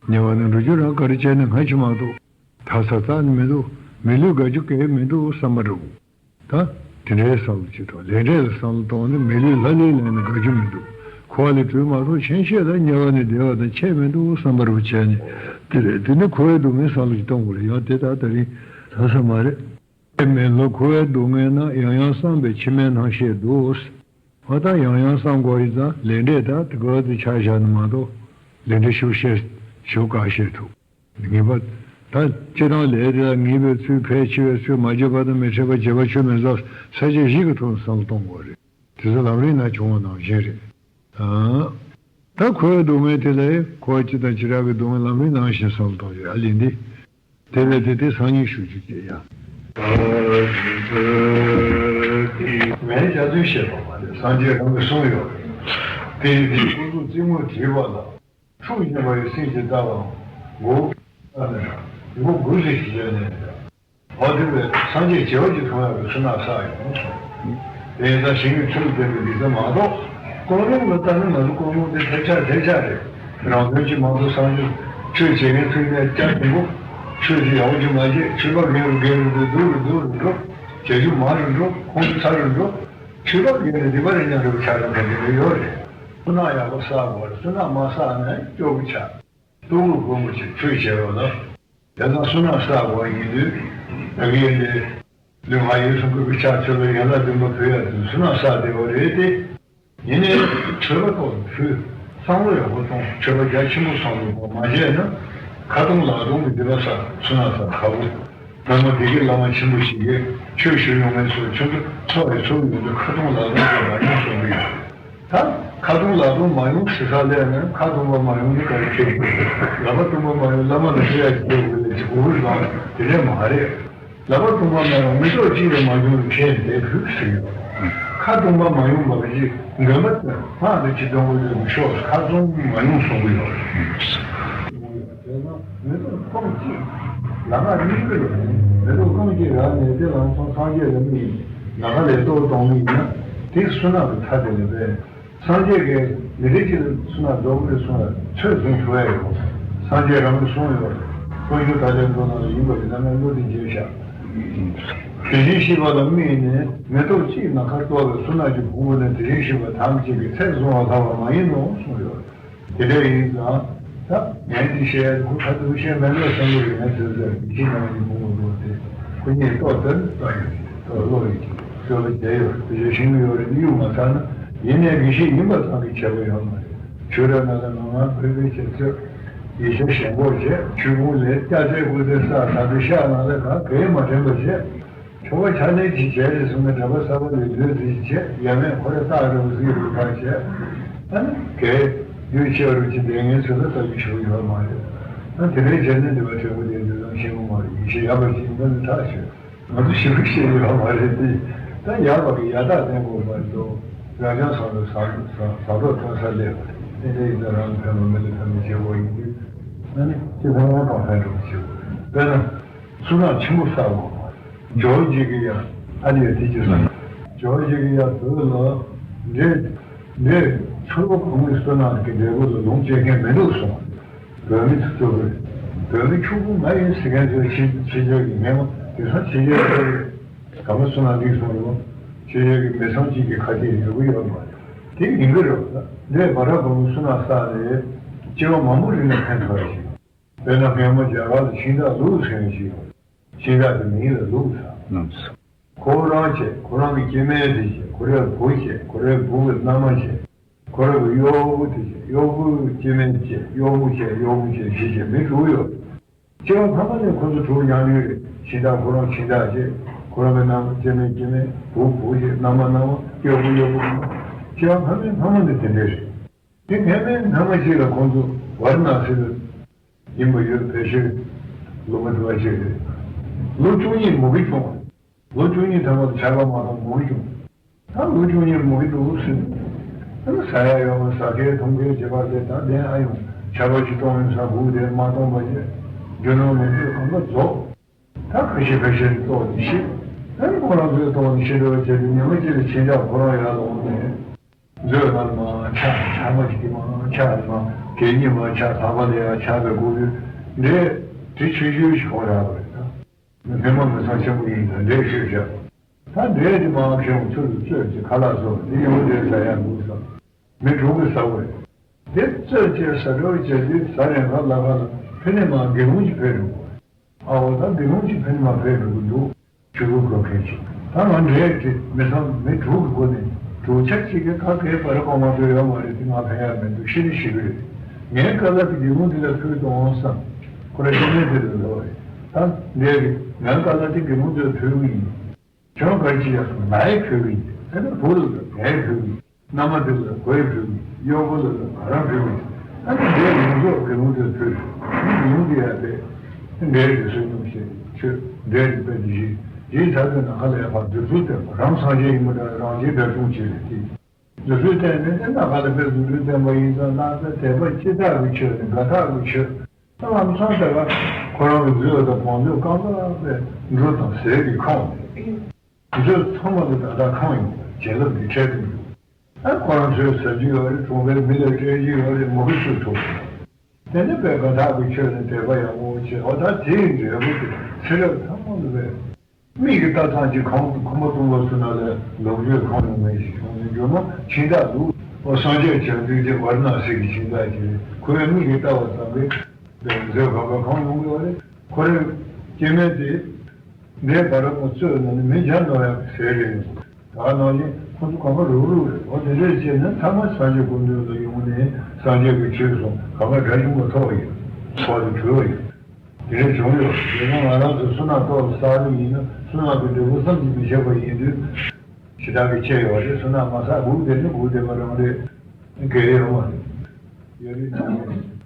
ཉེ་བ་ནས་འགྲོ་རྒྱུ་རང་ག་རེ་བྱས་ནས་སྔ་ཕྱི་མ་གཏོགས་ད་ས་རྩ་ནས་མི་འདུག་མི་ལུས་དགའ་རྒྱུ་གས་མི་འདུག་བསམ་པ་འདྲ་པོ། ད་དེ་འདྲའི་བསམ་བློ་ཅིག་དང་ལས་འབྲས་ལ་བསམ་བློ་གཏོང་ནས་མི་ལུས་ལྷ་ལུས་ལེན་ན་དགའ་རྒྱུ་མི་འདུག་འཁོར་བ་ལས་གྲོལ་མ་ཐུབ་ཕྱིན་ཆད་ལ་དམྱལ་བ་ནས་བདེ་བ་དང་ཁྱད་མི་འདུག་བསམ་པ་རུ་བྱས་ནས་དེ་རེད། དེ་ནི་འཁོར་བའི་སྡུག་བསྔལ་བསམ་བློ་ཅིག་གཏོང་དགོས་རེད། ཡང་དེ་ད་ད་རིང་ད་ས་མ་རེད། མེད་ལོ་འཁོར་བའི་སྡུག་བསྔལ་རྣམས། ཡང་ཡང་བསམ་པས་མཆི་མའི་རྣམ་ཤེས་འདུག་འོ་ད་ཡང་ཡང་བསམ་དགོས་ཡིན་ཙང་ལས་འབྲས་ད་དེ་ག་དེ་ཆ་བཞག་ན་མ་གཏོགས་ལས་འབྲས་ཞུ་ཤེས་ཞུ་དཀའ་ཤེས་ཐུབ། ངེས་པ། ད་སྤྱིར་བཏང་ལས་དེ་ལ་ངེས་པའི་ཚུལ་ཕལ་ཆེ་བའི་ཚུལ་མ་བརྗེད་པ་དང་མི་འཕྲད་པ་བརྗེད་པ་ཆོས་མིན་ཙང་ས་བཅད་བཞི་གི་ཐོག་ནས་བསམ་བློ་གཏོང་དགོས་རེད། དེ་ཚོ་ལམ་རིམ་ནང་བྱུང་བ་ནང་བཞིན་རེད། ཨང་། ད་འཁོར་བའི་སྡུག་བསྔལ་དེ་ལ་འཁོར་བ་སྤྱི་དང་བྱེ་བྲག་གི་སྡུག་བསྔལ་ལམ་རིམ་ནང་བཞིན་བསམ་བློ་གཏོང་རྒྱུ་ཨ་ལས་འདི། དེ་ལས་དེ་དེ་སང་ཉིན་ཞུ་རྒྱུ་བྱེད་ཡ། མེད་རྒྱ་མཚོའི་བཤད་པ་མ་རེད། སངས་རྒྱས་རང་གིས་གསུངས་ཡོད་རེད། དེ་ཡི་དེ་ཀུན་རྫོབ་རྩེ་མོར་བྲིས་པ་ལ། འཁྲུགས་བཞིན་པ་ཡི་སེམས་ཀྱི་ལྟ་བ། མགོ་བོ་ཨ་ནི་མགོ་དགུ་ཟིག་ཞིག་ཡོད་ནས། འོ་དེ་བས་སངས་རྒྱས་བྱེ་བ་གཅིག་མཐོང་ཡག་གི་ཚུལ་ལ་བསགས་ཡོང་། དེ་ཡིན་ཙང་གཞན་གྱི་ཚུལ་ལྡན་པའི་འདི་ཚོ་མ་གཏོགས། ཀུན་རྫོབ་ལ་ལྟ་ན་ང་ཚོ་ཀུན་རྫོབ་དེ་ཐེབས་ཆག་ཐེབས་ཆག་རེད། རང་དོན་གྱིས་མ་གཏོགས་སངས་རྒྱས་ཆོས་བྱེད་མཁན་ཚུལ་ལྡན་སྐྱ་ཆེན་པོ། ཆོས་ཀྱི་ཡག་པོ་ཅིག་མ་བྱེད། ཆོས་པ་རྒན་རུ་རྒན་རུ་འགྲོ། སྡུག་རུ་སྡུག་རུ་འགྲོ། བྱེད་རྒྱུ་མང་རུ་འགྲོ། ཁོང་ཚོ་ཚ་རུ་འགྲོ། ཆོས་པ་རྒན་རུ་སྡིག་པ་རེ་ཉག་རེ་བོ་ཆགས་རུ་མཁན་དེ་འདྲ་ཡོད་རེད། སུན་སྣང་ཡག་པོ་བསགས་དགོས་རེད། སུན་སྣང་མ་བསགས་ན་སྐྱོ་པོ་ཆགས། སྟོབས་ལུགས་ཀུན་པོ་ཆེ་ཆོས་བྱེད་པ་ལ། དེ་དང་བསོད་ནམས་བསགས་པ་ཡིན་དུས་ད་གིན་ལས། ལུས་ངག་ཡིད་གསུམ་གུས་པས་ཕྱག་འཚལ་ལོ། ཡན་ལག་བདུན་པ་ཕུལ་ཡ་དེ་བསོད་ནམས་བསགས་བསྡད་པ་རེད་དེ། ཡིན་ནའི་མཆོད་པ་ཐོག་ཏུ་ཕུལ། བསམ་བློ་ཡག་པོ་གཏོང་། མཆོད་པ་རྒྱ་ཆེན་པོ་བསམ་བློ་གཏོང་མ་བྱས་ན། ཁ་རྡུང་ལག་རྡུང་གི་སྡིག་པ་བསགས། བསོད་ནམས་བསགས་ཁག་པོ། སྔོན་མ་བདེ་སྐྱིད་བླ་མ་ཆེན་པོ་ཞིག་གིས་ཆོས་ཞུ་ཡོང་མཁན་ཚོ་ཁྱོད་ཚོ་འཚོ་བའི་འཚོ་བའི་ཡོང་དུས་ཁ་རྡུང་ལག་རྡུང་དེ་མ་ཡོང་གསུང་གི་ཡོད། ད་ཁ་རྡུང་ལག་རྡུང་མ་ཡོང་ཟེར་ས་ལས་ནི་ཁ་རྡུང་པ་མ་ཡོང་ནི་ག་རེ་བྱེད་དགོས། ལག་པ་རྡུང་པ་མ་ཡོང་བླ་མ་ལ་ཤེས་ཡ་ཞིག་བྱེད་དགོས་ལས་ཀྱི་གོ་བུ་ལངས་དེ་ལས་མ་རེད། ལག་པ་རྡུང་པ་མ་ཡོང་མི་ཐོག་གཅིག་ལས་མ་བྱུང་བའི་ཁས་འདེབས་ཕུལ་ཟེར་ཡོད། ཁ་རྡུང་པ་མ་ཡོང་བ་གཅིག་དགོན་པ་དེ་ཕངས་ཏེ་ཅི་གཏོང་དགོས་ཡོད་མི་ཤོག་ཁ་རྡུང་མ་ཡོང་གསུང་གི་ཡོད། དེས་ན་མི་ཐོག་རྐང་གཅིག་ལམ་ཁ་གཉིས་ཀྱི་ལ་མི་ཐོག་རྐང་གཅིག་རག་ནས་དེ་ལམ་སང་སངས་རྒྱས་ལ་དམིགས་ནས་ལམ་ཁ་ལས་གཏོར་གཏོང་མི་ཡིན་ན་དེ་བསོད་ནམས་ཀྱི་མཐའ་དེ་ལས་འབད། སངས་རྒྱས་ཀྱིས་མི་རིགས་ཀྱི་བསོད་ནམས་རྫོགས་པའི་བསོད་ནམས་ཚོད་བཟུང་ཐུབ་ཡ་ཡོད། སངས་རྒྱས་རང་གིས་གསུངས་ཡོད། དཀོན་མཆོག་ཐར་པའི་མདོ་ནང་ལ་ཡིན་པ་ཡིན་ན་ངས་བློ་གཏད་མཇལ་བཞག་དེ་བཞིན་གཤེགས་པ་ལ་དམིགས་ནས་མེ་ཏོག་གཅིག་ནམ་མཁར་གཏོར་བའི་བསོད་ནམས་ཀྱི་ཕུང་པོ་ནི་དེ་བཞིན་གཤེགས་པ་ཐམས་ཅད་ཀྱི་ཚད་བཟུང་བ་ལྷག་པ་མ་ཡིན་ནོ་གསུངས་ཡོད། དེ་འདྲ་ཡིན་ཙང་། ད་ངས་འདི་བཤད་ཁོ་ཁ་ཐུག་བཤད་མེད་ལ་བསམ་བློ་རེ་ངས་ཟེར་ཟེར་འདི་ཕྱི་ནང་གི་ཕུང་པོ་ལོ་དེ་ཁོ་གཉིས་ཏོག་ཙམ་ལྟ་ཡོད་ཀྱི་ཏོག་བློ་ཡོད་ཀྱི་བཟོ་ལ་བསྡད་ཡོད་དེ་བཞིན་ཤིང་ཡོད་རེད་གཡུག་མ་ཚར་ན་ཡིན་ནའི་དགེ་བཤེས་ཡིན་པ་ཙམ་གྱིས་ཁྱད་པར་ཡོད་མ་རེད། ཆོས་ར་ན་ལ་ང་ང་ཕེར་ཕེར་བྱེད་ཚོད་ཡིག་ཆ་ཞན་པོ་བྱས་ཆོས་ཕུང་ལས་སྐྱ་རྩལ་དགོས་དེ་ས་ད་དུ་ཤག་ན་ལ་ག་གེ་མ་དྲན་པ་བྱས། ཆོ་ག་ཕྱག་ལེན་ཅིག་བྱས་རེད་གསུངས་ནས་གྲྭ་པ་གསར་པ་ལས་ལུས་རེ་ཅིག་བྱས་ཡ་མེད་ཁོ་རེ་རྟགས་རེ་བ་ཟིག་རེ་བ་བྱས། ཨ་ནི་གས་རྒྱུ་ཆེ་བ་རུ་ཅིག་ལྡན་ངན་ཚོད་ལ་ལྟ་རྒྱུ་ཞུ་ཡོད་མ་རེད། ཨ་དེ་རེད་བྱས་ནས་འདི་བ་དྲན་པོ་དེ་འདི་ཙམ་ཤེས་གི་མ་རེད། ཡིན་ཞེས་ཡག་པ་ཞིག་འདི་ནི་ཐག་ཆོད། ང་ཚོ་ཞིབ་ཕྲ་ཤེས་ཡོད་མ་རེད་དེ། ད་ཡག་པ་གི་ཡག་རྟགས་ལྡན་དགོས་པ་འདུག་རང་བྱང་སོང་ནས་ཟ་ཟ་ཟ་ཐོག་ཐོན་ས་སླེབས་པ་རེད། དེ་འདྲ་ཡིན་ན་རང་ལ་ཕན་པ་མི་ལ་ཕན་པའི་བྱེད་སྒོ་ཡིན་དུས། ཨ་ནི་སྤྱི་ཕན་ཡང་གང་ཕན་རུང་བྱེད་དགོས་རེད། དཔེར་ན། བསོད་ནམས་ཆེན་པོ་བསགས་པ། ཇོ་བོ་རྗེ་གི་ཡང་ཨ་ནི་དེ་ཅི་ཟེར། ཇོ་བོ་རྗེ་གི་ཡང་བོད་ལ་འདྲེ་འདྲེ་ཚོར་བ་གང་མོས་བསོད་ནམས་ཀྱི་འབྲས་བུ་ལ་ལོངས་སྤྱོད་མཁན་མི་འདུག་གསུངས། བོད་མི་ཚོ་གཙོ་བོས་བོད་མི་ཕྱུག་པོ་མ་ཡིན་ཟེར་མཁན་ཚོས་ཕྱི་ཕྱི་རྒྱལ་གྱི་ངན་པ་དེང་སང་ཕྱི་རྒྱལ་གྱི་ག་པར་བསོད་ནམས་འདི་སོང་རུང་ཕྱི་རྒྱལ་གྱི་མི་ཚང་གཅིག་གི་ཁ་གཏད་ཡོད་གི་ཡོད་མ་རེད། དེ་ཡིན་གི་རེད། འདྲེ་བ་ར་བ་མོ་བསོད་ནམས་བསགས་ནས་སྐྱེ་བ་མང་པོ་རིང་ལ་ཕན་ཐོགས་ཡ་ཞིག་དཔེར་ན་སྔོན་མ་རྒྱ་གར་ལ་ཤིང་རྟ་ལུག་ཟེར་མཁན་ཞིག་ཡོད། ཤིང་རྟ་དེ་མིང་ལ་ལུག་ཟེར། ཁོ་རང་བྱས། ཁོ་རང་གི་སྐྱེ་དམན་དེ་བྱས། ཁོ་རའི་བུ་བྱས། ཁོ་རའི་བུ་གི་མནའ་མ་བྱས། ཁོ་རང་གི་གཡོག་པོ་དེ་བྱས། གཡོག་པོའི་སྐྱེ་དམན་བྱས། གཡོག་མོ་བྱས། གཡོག་མོ་བྱས་བྱས་བྱས་མི་དྲུག་ཡོད། སྐྱེ་བ་སྔ་མ་ནས་ཁོ་ཚོ་དྲུག་མཉམ་ཡོད་རེད། ཤིང་རྟ་ཁོ་རང་ཤིང་རྟ་བྱས། ཁོ་རང་གི་མནའ་མ་སྐྱེ་དམན་སྐྱེ་དམན་བུ་བུ་བྱས། མནའ་མ་མནའ་མ་གཡོག་པོ་གཡོག་པོ་མནའ་མ། སྐྱེ་བ་སྔ་མའི་སྔ་མ་ནས་དེ་འདྲ་རེད། དེ་སྔ་མའི་སྔ་མ་ཞིག་ལ་ཁོང་ཚོ་ཝཱ་ར་ཎ་སི་ལ་ཡིན་པ་ཡོད། ཕལ་ཆེར་ལོ་མ་དུ་བ་ཞིག་རེད། ལོ་བཅུ་གཉིས་མུ་གེ་བྱུང་བ། ལོ་བཅུ་གཉིས་ཐམ་པ་དུ་ཆར་པ་མ་གཏོགས་མུ་གེ་བྱུང་། ད་ལོ་བཅུ་གཉིས་མུ་གེ་འདུག་ཟེར། ཨ་ནི་ཟ་ཡ་ཡོད་མ། ཟ་མཁན་འཐུང་མཁན་བྱེད་པ་དེ་ད་བདེན་ཨ་ཡོང་། ཆར་པ་ཞིག་གཏོང་ཡོང་ས་སྒུག་དེ་མ་གཏོང་པ་བྱས། རྒྱུ་ནོར་མེད་དུས་གང་ག་རྫོགས། ད་ཁ་ཤས་ཁ་ཤས་ཀྱིས་ལྟོགས་ནས་ཤི། ཨ་ནི་ཁོ་རང་ཚོས་ལྟོགས་ནས་ཤི་འགྲོ་བ་བྱས་ཏེ་ཉི་མ་གཅིག་ལ་ཁྱེད་ཅག་ཁོ་རང་ཡར་ལོངས་ནས། མཛོད་ནང་མར་ཆག་ཆག་མ་ཞིག་གིས་མར་ཆག་མར་གད་སྙིགས་མར་ཆག་ཟམ་པ་ལ་ཡར་ཆག་པའི་སྐུ་ཡུལ་འདྲེ་དེ་ཆུང་ཆུང་ཞིག་གང་རག་པ་རེད་ད། མི་མ་མི་ཚང་ཆེན་པོ་ཡིན་ན་འདྲེ་ཤོད་བཞག་ད་འདྲེ་དེ་མར་ཁྱེར་འོང་ཚུར་ལ་བཙོས་ཀྱི་ཁ་ལག་བཟོ་དེ་ཡོང་འདྲེ་ཟ་ཡ་འདུག་ས། མི་དྲུག་གིས་ཟ་བ་རེད། དེ་བཙོས་བྱས་ཟ་འགྲོ་བྱས་དུས་ཟ་རན་ཁ་ལ་ཁ་ལ་ཕི་ནས་མར་སྒེའུ་ཁུང་ཅིག་ཕེབས་འགྲོ་གི་རེད། ཨ་འོ་ད་སྒེའུ་ཁུང་ཅིག་ཕན་མ་ཕན་འགྲོ་གི་འདུག་ཆུ་བུར་འགྲོ་མཁན་ཅིག་ད་ང་འདྲེ་དེ་མི་ཚང་མི་དྲུག་གི་སྒོ་ནས་དྲུག་ཆ་གཅིག་གི་ཁ་ཁའི་བར་གོང་མ་ཐོས་ཡོད་མ་རེད་དེ་ང་ཕན་ཡག་མི་འདུག་ཤི་རེ་ཤི་གི་རེད། ངའི་དཀའ་ལས་དེ་སྒེའུ་ཁུང་དེ་ལ་ཕུལ་དུ་འོང་བསམ། ཁོ་ར་སྐྱེ་དམན་དེ་ལ་ལབ་པ་རེད། ད་འདྲེ་གིས་ངའི་དཀའ་ལས་དེ་སྒེའུ་ཁུང་དེ་ལ་ཕུལ་གི་ཡིན། ཁྱོད་ག་རེ་བྱེད་ཡག་སོང་། ང་ཡི་ཕུལ་གི་ཡིན། ཨ་ནི་བུ་ལ་ལབ་ངའི་ཕུལ་གི་ཡིན། མནའ་མ་དེ་ལ་གོས་ཕུལ་གི་ཡིན། གཡོག་པོ་ལ་ལབ་ང་རང་ཕུལ་གི་ཡིན། ཨ་ནི་འདྲེ་ཡོངས་རྫོགས་སྒེའུ་ཁུང་དེ་ལ་ཕུལ། ཨ་ནི་སྒེའུ་ཁུང་དེ་ཡར་བལྟས། འདྲེ་དེ་བསོད་སྙོམས་བྱས། ཆོས་འདྲེ་དེ་དཔེ་དེ་བཞིན་བཞིན་ཚར་དུས་ནམ་མཁའ་ལ་ཡར་ཕར་རྫུ་འཕྲུལ་བསྟན་པ་རང་སངས་རྒྱས་ཡིན་པ་འདྲ་རང་བཞིན་འདྲ་མཚུངས་བྱས་ནས་དེ། རྫུ་འཕྲུལ་བསྟན་ནས་དེ་ནམ་མཁའ་ལ་དཔེ་རྫུ་འཕྲུལ་བསྟན་པ་ཡིན་ཙང་ན་ཚ་དད་པ་ཅི་ལྟ་བུའི་ཆོས་ནི་དགའ་ཐག་གི་ཆོས། ལམ་སང་དེ་ག་ཁོ་རང་གི་མཛོད་དང་བང་མཛོད་རྐང་པ་པའི་འབྲུ་དང་ཟས་ཀྱི་ཁང་། མཛོད་ཚང་མ་གི་ད་ལྟ་ཁང་ཡིན་པ་བྱིན་རླབས་ཀྱི་འཕྲལ་དུ་འཇུག་ཨ་ཁོ་རང་ཚོའི་ཟ་རྒྱུ་ཡོད་རེད། གྲོང་པའི་མི་ལ་སྤྲད་རྒྱུ་ཡོད་རེད། མུ་གེ་སུ་ཐུབ། དེ་ནི་དཔེ་དགའ་ཐག་གི་ཆོས་ནི་དད་པ་ཡག་པོ་བྱེད། འོ་ད་དེའི་འབྲས་བུ་དེ་ཚེ་རབས་ཐམས་ཅད་པའི་མིག་གིས་ལྟ་ཐང་གཅིག་གང་དུ་ཁོ་མོ་སྟོང་པ་སུ་ན་ལས་ལོངས་སྤྱོད་གང་ཡང་མེད་ཞིག་བྱུང་ནས་འགྱུར་མ་ཕྱིན་དག་འདུག་ཨོ་སངས་རྒྱས་བྱང་ཆུབ་ཀྱི་ཝཱ་ར་ཎ་སི་གི་ཕྱིན་དག་ཅིག་རེད། ཁོའི་མིག་གིས་ལྟ་བ་ཙམ་པས་མཛོད་གང་ག་གང་ཡོང་གི་ཡོད་རེད། ཁོ་རེ་སྐྱེ་དམན་དེ། འདས་པ་ར་མོ་གཙོས་ན་ནི་མི་འཇའ་ནོར་ཡག་གི་ཟས་རེད། ད་ནང་བཞིན་ཁོ་ཚོ་གང་ག་རུག་རུག་རེད། འོ་དེ་འདྲས་བྱས་ན་ཐ་མ་སངས་རྒྱས་སྐུ་མདུན་ལ་ཡོང་ནས་སངས་རྒྱས་ཀྱི་ཆོས་སོང་གང་ག་དགྲ་བཅོམ་པ་ཐོབ་ཡོད། ཐོབ་དེ་གྲོལ་ཡོད། དེ་འདྲས་བྱུང་ཡོད། དེ་ན་ང་རང་ཚོ་བསོད་ནམས་ཏོག་ཙམ་བསགས་པ་ཡིན་ན་བསོད་ནམས་ཀྱི་འབྲས་བུ་བསམ་གྱིས་མི་ཁྱབ་པ་ཡིན་དུས། ཞེ་དྲག་གི་ཆེ་ཡོད་རེད། བསོད་ནམས་མ་བསགས་སྒུག་བསྡད་ན་སྒུག་བསྡད་པ་རང་རེད། འགལ་ཡོད་མ་རེད། ཡོད་རེད་ན་རེད།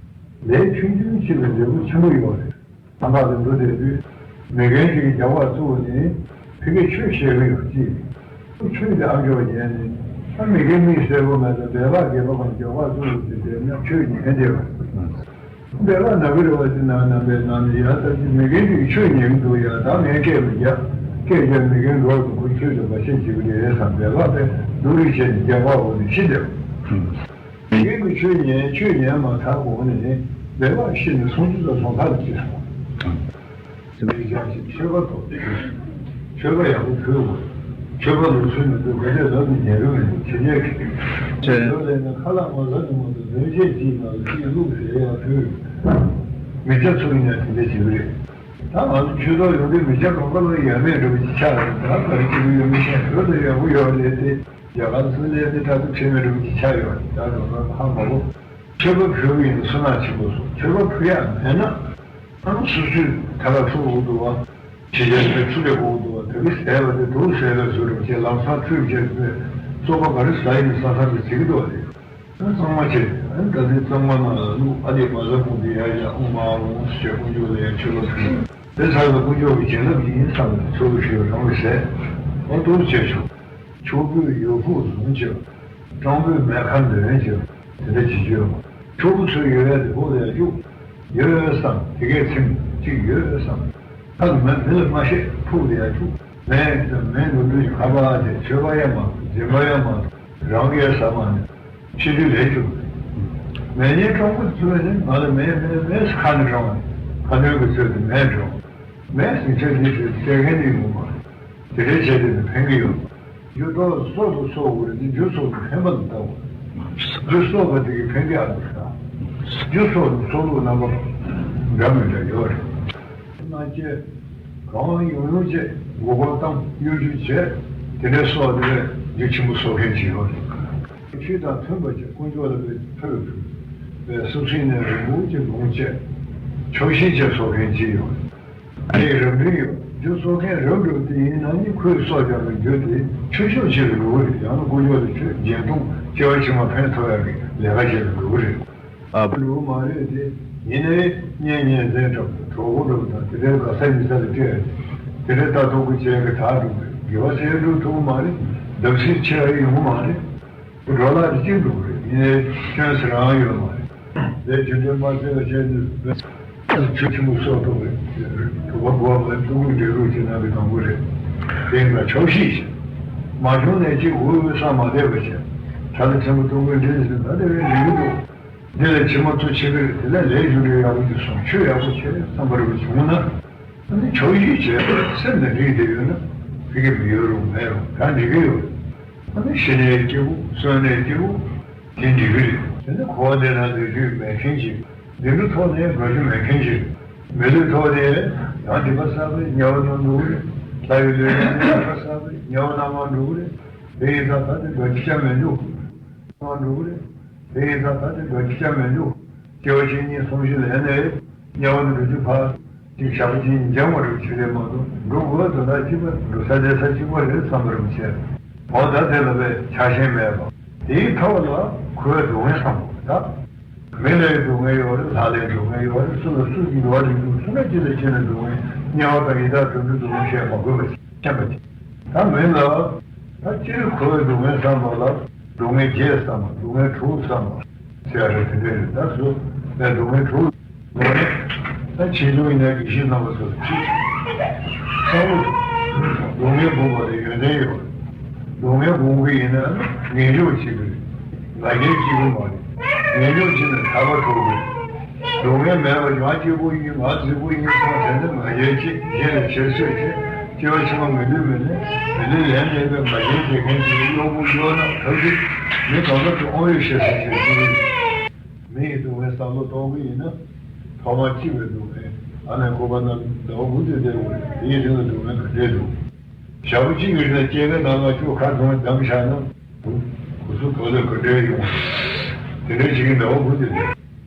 ལས་ཆུང་ཆུང་ཞིག་ལ་འབྲས་བུ་ཆེན་པོ་ཡོད་རེད། ཨ་མ་ལ་འགྲོ་བསྡད་དུས། མི་རྒན་ཅིག་གིས་རྒྱབ་ཁ་བཙུགས་ནས་ཕ་གིར་ཆོས་བཤད་གི་ཡོད་ཅེས། ཆོས་དེ་ཨ་མཆོག་ཉན་ནས་ཨ་མི་རྒན་མིག་སེར་པོ་མེད་ན་སྦལ་པ་རྒན་པ་གང་རྒྱབ་ཁ་བཙུགས་ནས་བསྡད་ན་ཆོས་ཉན་བསྡད་པ་རེད། སྦལ་པ་ན་གི་རེད་བ། དེ་ན་ན་སྦལ་ན་ནི་ཡ་ད་ཅི་མི་རྒན་ཅིག་གིས་ཆོས་ཉན་གི་འདུག་ཡ། ད་ངས་སྐད་མི་རྒྱག་སྐད་རྒྱག་མི་རྒན་འགྲོ་འདུག་ཁོ་ཆོས་དེ་མ་བཤད་ཅིག་རེད་བསམ་སྦལ་པ་དེ་སྡུག་རུས་བྱས་ནས་རྒྱབ་ཁ་འོག་ཏུ་ཤི་བསྡད་པ། མི་རྒན་གྱིས་ཆོས་ཉན་ཆོས་ཉན་མ་ཐག་གོང་ནས་སྦལ་པ་ཤི་ནས་སུམ་ཅུ་རྩ་གསུམ་ལྷག་ཏུ་སྐྱེས་སོང་། དེ་ནས་ཡང་ཞིག་ཆོས་པ་ཐོབ། ཆོས་པ་ཡག་པོ་ཕུལ་དགོས། ཆོས་པ་ལུགས་སྲོལ་མི་འདུག་ག་ཚོད་ལབ་ཏུ་ཉན་རུ་མི་འདུག་ཁྱེད་ཉན་གི། ཆོས་ལས་ནི་ཁ་ལག་མ་ཟ་ནི་མ་གཏོགས་སྡོམ་བྱེད་ཀྱིས་ང་ལ་ཅིག་བླུགས་ཟེར་ཡག་ཕུལ། མི་སྐྱ་ཚོ་ཡིན་ན་དེ་འདྲ་བྱེད་ཀྱི་རེད། ད་ང་ཚོ་ཆོས་ཐོག་ཡོང་དུས་མི་སྐྱ་གང་ག་ལ་ཡ་མེད་འདྲ་པོ་ཅིག་ཆགས་རེད། ད་ག་རེ་བྱེད་ཀྱི་ཡོད་མི་ཤེས། བོད་ལ་ཡག་པོ་ཡོད་ལས་ཏེ། རྒྱ་གར་སུ་ལས་ཏེ་ད་དུ་ཁྲེལ་མེད་འགྲོ་གི་ཆ་ཡོད་རེད། ད་རུང་ཧ་མ་གོ། ཆོས་པ་ཕུལ་བ་ཡིན་ན་བསོད་ནམས་ཆེན་པོ་སོང་། ཆོས་པ་ཕུལ་ཡག་མེད་ན་ཨ་ནི་སོ་སོའི་ཐད་ཀར་ཚུར་འོག་ཏུ་བ། ཕྱི་རྒྱལ་པའི་ཚུར་ལས་འོག་ཏུ་བ་དེ་གི་ཟས་པ་དེ་དུག་ཟས་པའི་བཟོ་འདྲ་བྱས་ལམ་སང་ཁྲུས་བྱས་པའི་བཙོག་པ་ག་རེ་ཟ་ཡིན་ས་ས་དེ་ཟིག་འདུག་བ་རེད། གཙང་མ་བྱས། ཨ་ནི་ད་ལྟའི་གཙང་མ་ནང་ལ་བླུགས། ཨ་ལས་མ་ཟ་གོང་དུ་ཡར་ཡར་ཨོཾ་ཨཱཿཧཱུྃ་ཟེར་དཀོན་མཆོག་ལ་ཡར་མཆོད་པ་ཕུལ། དེ་ཚར་ལ་དཀོན་མཆོག་གི་བྱིན་རླབས་ཀྱིས་ཡིན་བསམ་ནས་ཚོགས་ཀྱི་ཞུ་བའི་རང་གི་ཟས་ཨོ་ཏོར་བྱས་ཆོག་ཕྱུག་པོས་ཡོ་ཕུག་ལོངས་སྤྱོད། སྤྲང་པོས་མེ་ཁ་འདོན་སྤྱོད། དེ་འདྲ་བྱེད་རྒྱུ་ཡོད་མ་རེད། ཕྱུག་པོ་ཚོས་ཡོད་ཡ་དེ་ཕུག་ལ་ཡར་བཅུག་ཡོད་ཡོད་བསམ། དེ་གས་ཚིམ། གཅིག་ཡོད་ཡོད་བསམ། ཁ་ལ་མེ་མི་ལ་མ་བཤད་ཕུག་ལ་ཡར་བཅུག་མེ་དང་མེ་འདུག་དུས་ཁ་པར་དེ་མཆོད་པ་ཡང་མ་འཛིན་པ་ཡང་མ་རང་གིས་ཟ་མ་ནས་ཕྱི་དུས་ལས་བཅུག་མེ་ཉེན་གྲོང་པོ་ཚོས་ནི་ང་ལ་མེ་མེ་མེ་ཁ་ནས་རང་ཁ་ནོན་གྱི་ཚོད་དུ་མེ་འགྲོ། མེ་ཟིན་ཆ་འདི་ཚོས་སྟེར་མཁན་ནི་ཡོང་མ་རེད། དེ་འདྲའི་བྱས་ཏེ་ནི་ཕན་གྱི་ཡོད། རྒྱུ་ཏོག་སོགས་སུ་སོགས་དགོས་རེད་དེ་རྒྱུ་སོགས་ནི་ཕན་པ་ལ་ལྟ་དགོས། རྒྱུ་སོགས་པ་དེ་གི་ཕན་གྱི་ཨ་ལ་ལྟ། རྒྱུ་སོགས་ནི་སོགས་ལུགས་རྣམ་པ་འདྲ་མི་འདྲ་ཡོད་རེད། སྣང་བྱེད་གང་ཡོང་ཡོང་བྱེད་མགོ་སྐོར་བཏང་གཡོ་སྒྱུ་བྱེད་དེ་འདྲའི་སོགས་དེ་རྒྱུ་ཆེན་པོ་གསོག་མཁན་ཅིག་ཡོད་རེད། ཆོས་དང་མཐུན་པ་བྱེད་དཀོན་མཆོག་ལ་ཕུལ་ཕུལ་བའི་སུབ་སིན་ནས་རིང་པོ་ཅིག་ལོངས་སྤྱད་ཆོག་ཤེས་བྱས་གསོག་མཁན་ཅིག་ཡོད་རེད། དེའི་རབ་འབྲིང་ཡོད། རྒྱུ་གསོག་མཁན་རབ་འགྲོ་དེ་ཡིན་ན་ནི་ཁོས་གསོག་རྒྱག་པའི་རྒྱུ་དེ་ཆོས་ཕྱོགས་ཆེ་རུ་འགྲོ་གི་རེད། ཡང་ན་དཀོན་མཆོག་ལ་ཆོས་སྦྱིན་གཏོང་སྐྱེ་བ་ཕྱི་མ་ཕན་ཐོགས་ཡག་གི་ལས་ཀ་བྱེད་དུ་འགྲོ་གི་རེད། ཨ་འགྲོ་གི་མ་རེད་དེ། ཡིན་ནའི་གཉེན་ཉེ་ཚན་འདྲ་པོ་གྲོགས་པོ་འདྲ་པོ་དང་དེ་འདྲའི་དགའ་ས་ཉེ་ས་ལ་སྤྲད་དེ་འདྲའི་ལྟ་རྟོག་པོ་བྱས་གི་ད་འགྲོ་གི་རེད། དགེ་བ་ཟེར་འགྲོ་ཐུབ་གི་མ་རེད། བརྡབ་གསིག་ཆེ་བ་ཡོང་གི་མ་རེད། འགྲོ་ལ་རི་སྐྱེས་འགྲོ་གི་རེད། ཡིན་ནའི་སྐྱོན་ཟེར་རང་ཡོད་མ་རེད། ལས་རྒྱུ་འབྲས་མ་བཙལ་བ་བྱས་ནས་ཆོས་ཆེན་པོ་སོགས་གཏོང་བའི་གྲུབ་པ་འགོག་པའི་ལྟུང་བའི་འབྲས་བུ་ཅན་ནང་གི་དང་པོ་རེད། དེ་ཡིན་ན་ཆོག་ཤེས་བྱེད། མ་བྱུང་ནས་ཅིག་འུ་འུ་བསམ་མ་བསྡད་པ་བྱས། ད་ལྟ་ཆེན་པོ་ལྟུང་བའི་འབྲས་ཟེར་ད་དེ་བས་རིང་གི་འདུག་འདི་ལས་ཕྱི་མ་ཐུགས་ཆེ་གི་རེད། དེ་ལས་ལས་རྒྱུ་འབྲས་ཡག་པོ་ཅིག་སོང་ཆོས་ཡག་པོ་བྱས་བསམ་པ་རེ་བ་བྱུང་ན། ཨ་ནི་ཆོག་ཤེས་བྱས་པར་སེམས་ནང་འགྲིག་བསྡད་ཡོད་ན་ཕ་གི་མི་ཡོད་རུང་མེད་རུང་ད་འགྲིག་གི་ཡོད། ཨ་ནི་ཤི་ནས་སྐྱིད་པོ་གསོན་ནས་སྐྱིད་པོ་དེ་འགྲིག་གི་རེད། དེ་ནི་འཁོར་བ་འདི་ན་ལུས་རྒྱུ་མེད་མཁན་ཅིག་བདེ་འགྲོ་ཐོག་ནས་དགའ་རྒྱུ་མེད་མཁན་ཅིག་མི་ལུས་ཐོག་ནས་ཡང་སྡིག་པ་བསགས་པའི་དམྱལ་བ་ནང་འགྲོ་གི་རེད། ལྷ་ཡི་ལུས་ནས་སྡིག་པ་བསགས་པའི་དམྱལ་བ་ནང་མར་འགྲོ་གི་རེད། དེ་ཡིན་ཙང་ད་དེ་དགའ་རྒྱུ་ཅང་མི་འདུག་མར་འགྲོ་གི་རེད། དེ་ཡིན་ཙང་ད་དེ་དགའ་རྒྱུ་ཅང་མི་འདུག་སྐྱེ་བ་གཅིག་གཉིས་གསུམ་བཞི་ལེན་ནས་དམྱལ་བ་ནས་འགྲོ་རྒྱུ་ཕར། གཅིག་བྱ་བ་གཅིག་འགྱངས་པ་རུ་ཆེ་ལས་མ་གཏོགས་འགྲོ་དགོས་དོན་དག་གཅིག་པ་འགྲོ་ས་བསྡད་ས་གཅིག་པ་རེད་བསམ་པ་རུ་བྱས། འོ་ད་དེ་ལ་བས་ཆགས་ཞེན་མེད་པ། དེའི་ཐོག་ལ་ཁོའི་སྡུག་བསྔལ་བསམ་དགོས་ད། མི་ལའི་སྡུག་བསྔལ་ཡོད་རེད། ལྷ་ལའི་སྡུག་བསྔལ་ཡོད་རེད། སུ་ལ་སུ་གི་ཡོད་རེད། སུ་ན་ཅི་ལ་ཅི་ན་སྡུག་བསྔལ་དམྱལ་བ་དང་ཡི་དྭགས་དུད་འགྲོའི་སྡུག་བསྔལ་བཤད་མ་དགོས་པ་ཞིག་མཁྱེན་པ་ཅིག་ད་མི་ལ་ད་སྤྱིར་ཁོའི་སྡུག་བསྔལ་བསམ་པ་ལ་སྡུག་བསྔལ་བརྒྱད་བསམ་པ་སྡུག་བསྔལ་དྲུག་བསམ་པ་ཟེར་ཡ་རེད། དེ་འདྲ་རེད། ད་སུ་ལ་སྡུག་བསྔལ་དྲུག་ད་ཆེ་ཆུང་ཡིན་ན་དགེ་བཤེས་རྣམ་པ་ཚོ་ལ་ཅིག་བསམ་བློ་སྡུག་བསྔལ་སྒོམ་པ་ལ་ཡོན་ཏན་ཡོད། སྡུག་བསྔལ་སྒོམ་གི་ཡིན་ན་ངེས་འབྱུང་བྱེད་ཀྱི་རེད། ང་རྒྱལ་བྱེད་ཀྱི་མ་རེད། ངེས་འབྱུང་བྱེད་ན་ཐར་པ་ཐོབ་ཀྱི་རེད། སྡུག་བསྔལ་མེད་པ་ང་སྐྱིད་པོ་ཡིན། ང་རྫིག་པོ་ཡིན་བསམ་དེ་ནི་ང་རྒྱལ་བྱེད། གཞན་ལ་བྱེད་རྩོད་བྱེད། སྐྱེ་བ་ཕྱི་མ་མི་ལུས་མི་ལེན། མི་ལུས་ལེན་ལེན་པའི་ང་རྒྱལ་བྱེད་མཁན་གྱི་གཡོག་པོ་གཡོག་ནག་ཐབས་ཀྱིས་མི་གང་ག་ཚོ་དབང་ཡོད་བཤད་ཟེར་བྱེད་ཀྱི་རེད། མི་ཡི་སྡུག་བསྔལ་བསམ་བློ་གཏོང་གི་ཡིན་ན། ཐོག་མར་སྐྱིད་པའི་སྡུག་བསྔལ། ཨ་ནེ་ཁོ་པ་ན་ཟླ་བ་དགུ་དེ་བསྡད་དགོས་རེད། དེའི་རིང་ལ་སྡུག་བསྔལ་ག་འདྲས་འདུག་ཞག་པོ་གཅིག་གི་རིང་ལ་སྐྱེ་རྒ་ན་འཆི་ཁ་གདངས་བསྡམས་བཞག་ན། གོ་ཚོད་ག་ལེར་ག་འདྲས་ཡོང་། དེ་འདྲ་ཞིག་གི་ཟླ་བ་དགུ་དེ་རེད།